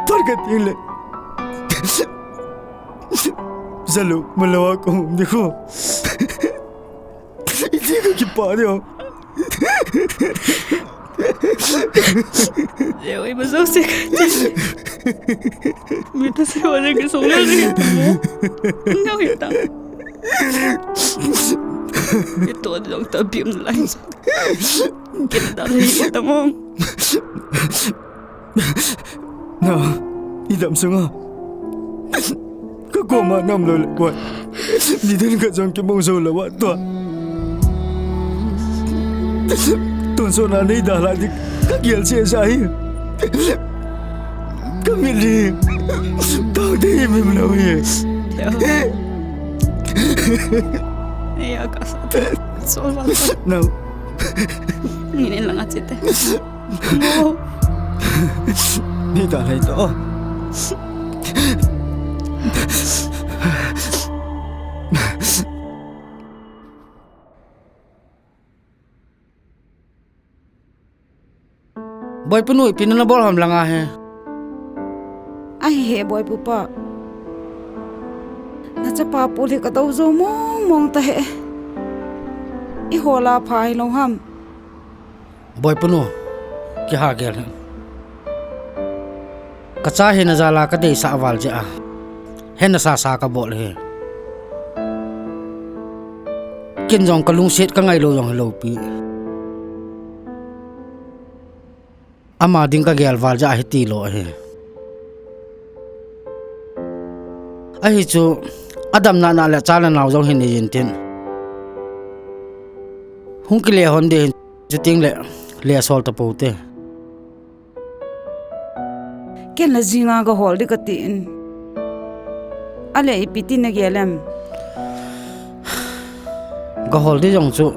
Par ka ting le. Zalo, malawa ko di ko. Iti ka kipa di o. Oi, mas ako siya. Mita siya, wala ka song lang ito mo. Ang nakita. Ito, ang tabi mo lang. Kita, kita mo. Na, idam sunga. Ka koma nam lou le, wa. Ni den ka jong ki mong zo la wa tua. Tun so na nei da la di ka gel che sa hi. Ka mi li. Ka de mi lo hi. Ya ka sa. So wa. No. Ni ne la nga che te. Ni ta lai to. Boipu nu, ipi na bol ham langa he. Ahi he, Boipu pa. Na chapa pu le ka dou jo mong mong ta he. I hola pha hi lo ham. Boipu nu, kiha gel hen. Ka cha hi na jal a ka deisah val jeh a. He na sa sa ka bol hi. Ken jong ka lungset ka ngailou jong hilou pi. Ama ding kagel val jeh a hiti lou ahi. Ahi chu, adamna na le cha le nao jong hin nei jin tin. Hung kile hon ding hin, chuting le, le sol ta pou te. Ken la jinga gahol ding kati in. Ale ipi ti nagel em? Gahol ding jong chu.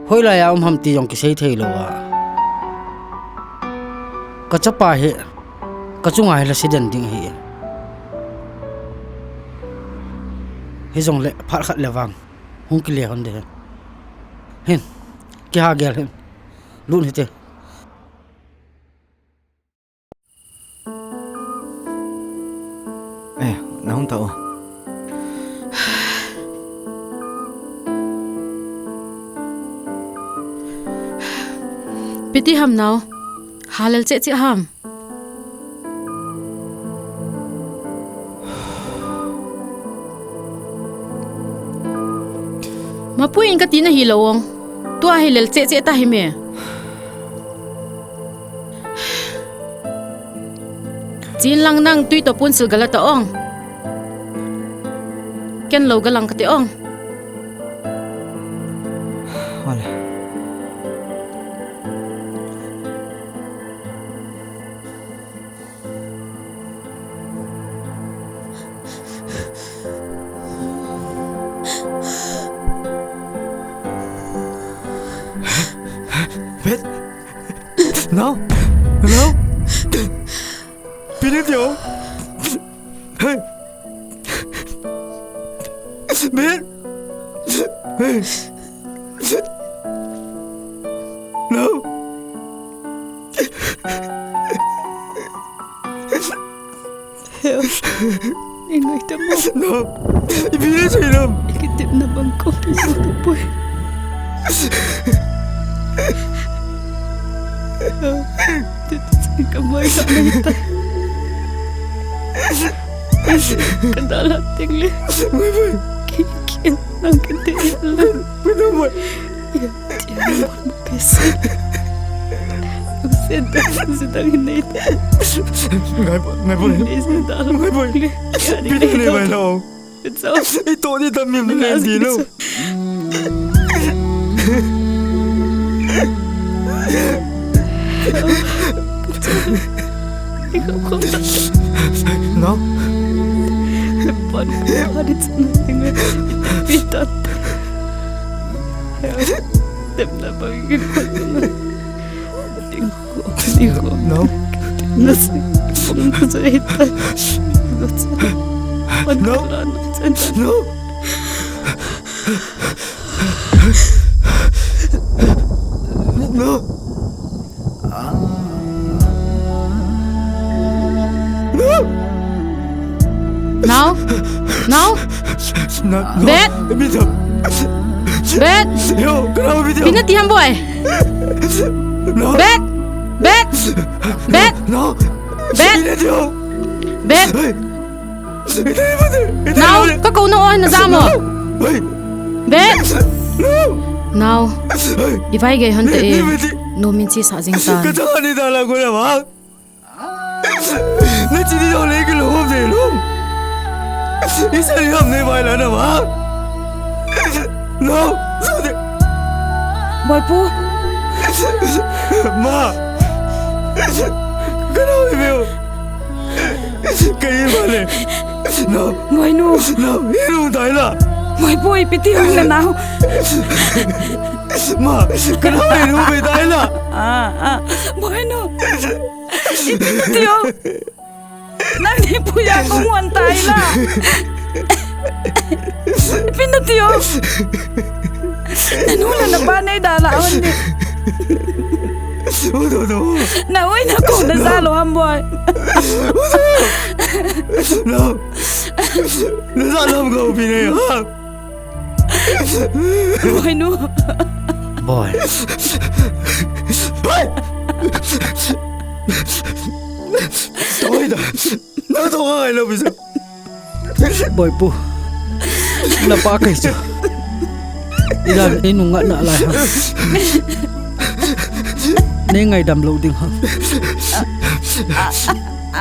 Hoilai a um ham ti jong kisei thei lou a. Kachapa hi, kachunga hi la se den ding ahi. Hijongle phat khat le vang. Hung kile hon ding hin. Hin, kiha gel hin. Lut hite. Eh, nahung ta o. Ipi ti ham nao? Halel cheh cheh ham? Mapui in kati nahi lou ong. Tua hi lel cheh cheh ta hi me. Chin lang nang tui toh pun sil gala ta ong. Ken lou galang kate ong. Ole. Bet. Nao. Nao. Ipi nati o. Hey. Bet. Hey. Nao. Heo. Ingai ta mo. Nao. Ipi nati nam. Ikitepna bang ko pi ko poi. Heo. Tete kamai ka nai ta. Kadala tengle. Bye bye. Ki, ki, nang kete. Bye bye. Ya. Tia mo pese. Usen ta sidang nei. Ngai boy, ngai boy. Nei sidang. Ngai boy. Pina nei bai nao. It's all. Ito ni tamim ni di no. No. But, but it's nothing. Pita. Dem na bangin. Iko, iko. No. Nasi, nasi ita. No. No. No. No. Nao. Nao. No, no. Bet. Ipi nati o. Bet. Yo, kena ipi nati o. Ipi nati ham boy. No. Bet. Bet. Bet. No. Bet. Ipi nati o. Bet. Hey. Nao, kakou nao o, najam o. Bet. Nao. Ivai gei hon te e. Nomin chi sa jing tan. Nachini jong le kilou de lou. Isa ni ham nei vai la na ma. No. Boipu. Ma. Kana ve meu. Kahi vale. No. Boinu. No. Iru dai la. Boipu, ipi ti hung na nao. Ma. Kana iru ve dai la. Ah, ah. Boinu. Ipi nati o. Nangni puya kong wan tai la. Ipi nati o. Nanu le napa nei dala hon ni. Na oi nakou naja lou ham boy. No. Naja lou ham kapi nei ha. Boinu. Boy. Boy. Toi da. Natoh ka ngai lou bisa. Boipu. Napa kahi chu. Idan inung ngat na lai ha. Nei ngaidam lou ding ham.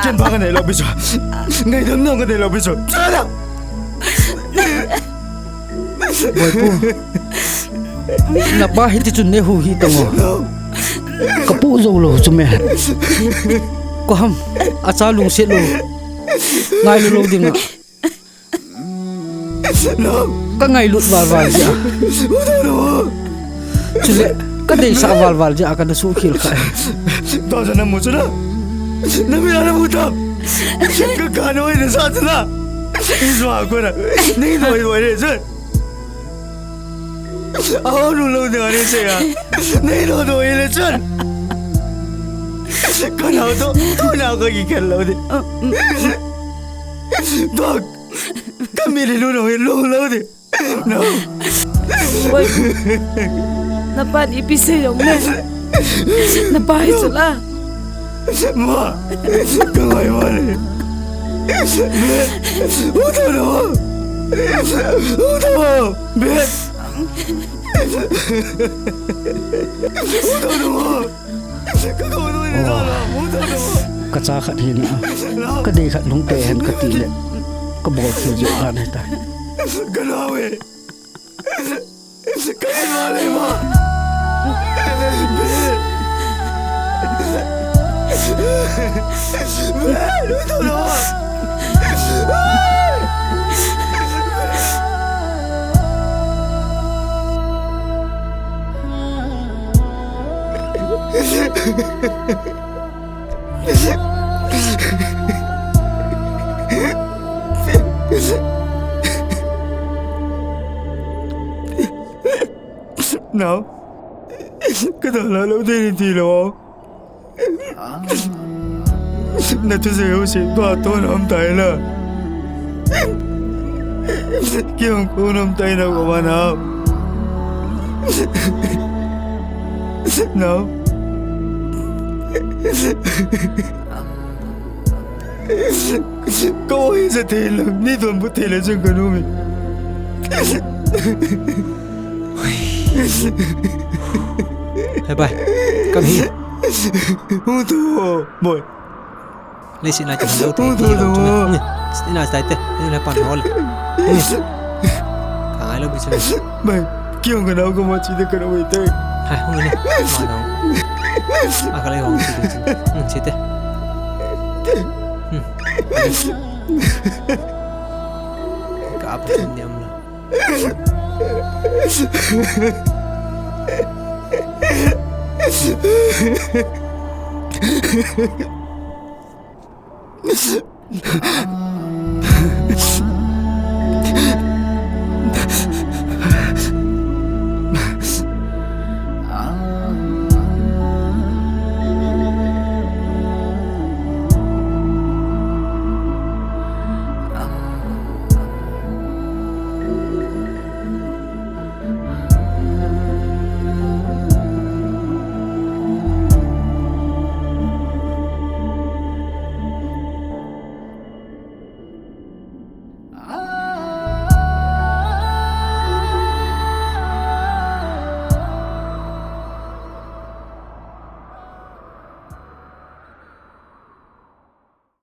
Ken ba ka nei lou pi chu. Ngaidam nom ka nei lou pi chu. Chala. Boipu. Na pa hiti chun nei hu hi tong o. Ka pu jou lou chu me. Ko ham. Acha lungset lou. Ngailu lou ding a. Ka ngailut valval jeh a. Chule, ka deisah valval jeh a kana suhkhel kha. Tua chu na mu chu na. Na mi na mu tam. Ka ka noi na sa chu na. I zua ko na. Nei noi noi le chu. Au lu lo de ne se ya. Nei noi noi le chu. Ka na to, to na ka ki ken lo de. Dog. Ka mi le lu no, lu lo de. No. Oi. Na pan ipi sei jong le. Na pa hi chu la. Ma. Ka ngai ma le. Be. Uta no. Uta no. Be. Uta no. Ka cha khat hi na. Ka dei khat lungte hen ka ti le. Ka bol khel jo ka nei ta. Ka na we. Ka na le ma. Nao. Ka da la lo de ni ti lo. Na tu se ho se ba to nam tai la. Kyo ko nam tai na ko ba na. Nao. Ka oi sa thei lou, nei donbut thei lou chun ka nom e. He bai, kam hi. Hung to, boy. Leiset na ti lou thei, hung to, ti lou chun. Hung e. Ina tai te, ina pan hol. Hung e. Ka ngai lou bi chun. Bai, kyo ka nao ka ma chi de ka na wei tai. Hai, hung e. Ma nao. A ka lei hung chi de chun. Hung chi te. Hmm. Ka apa niam la.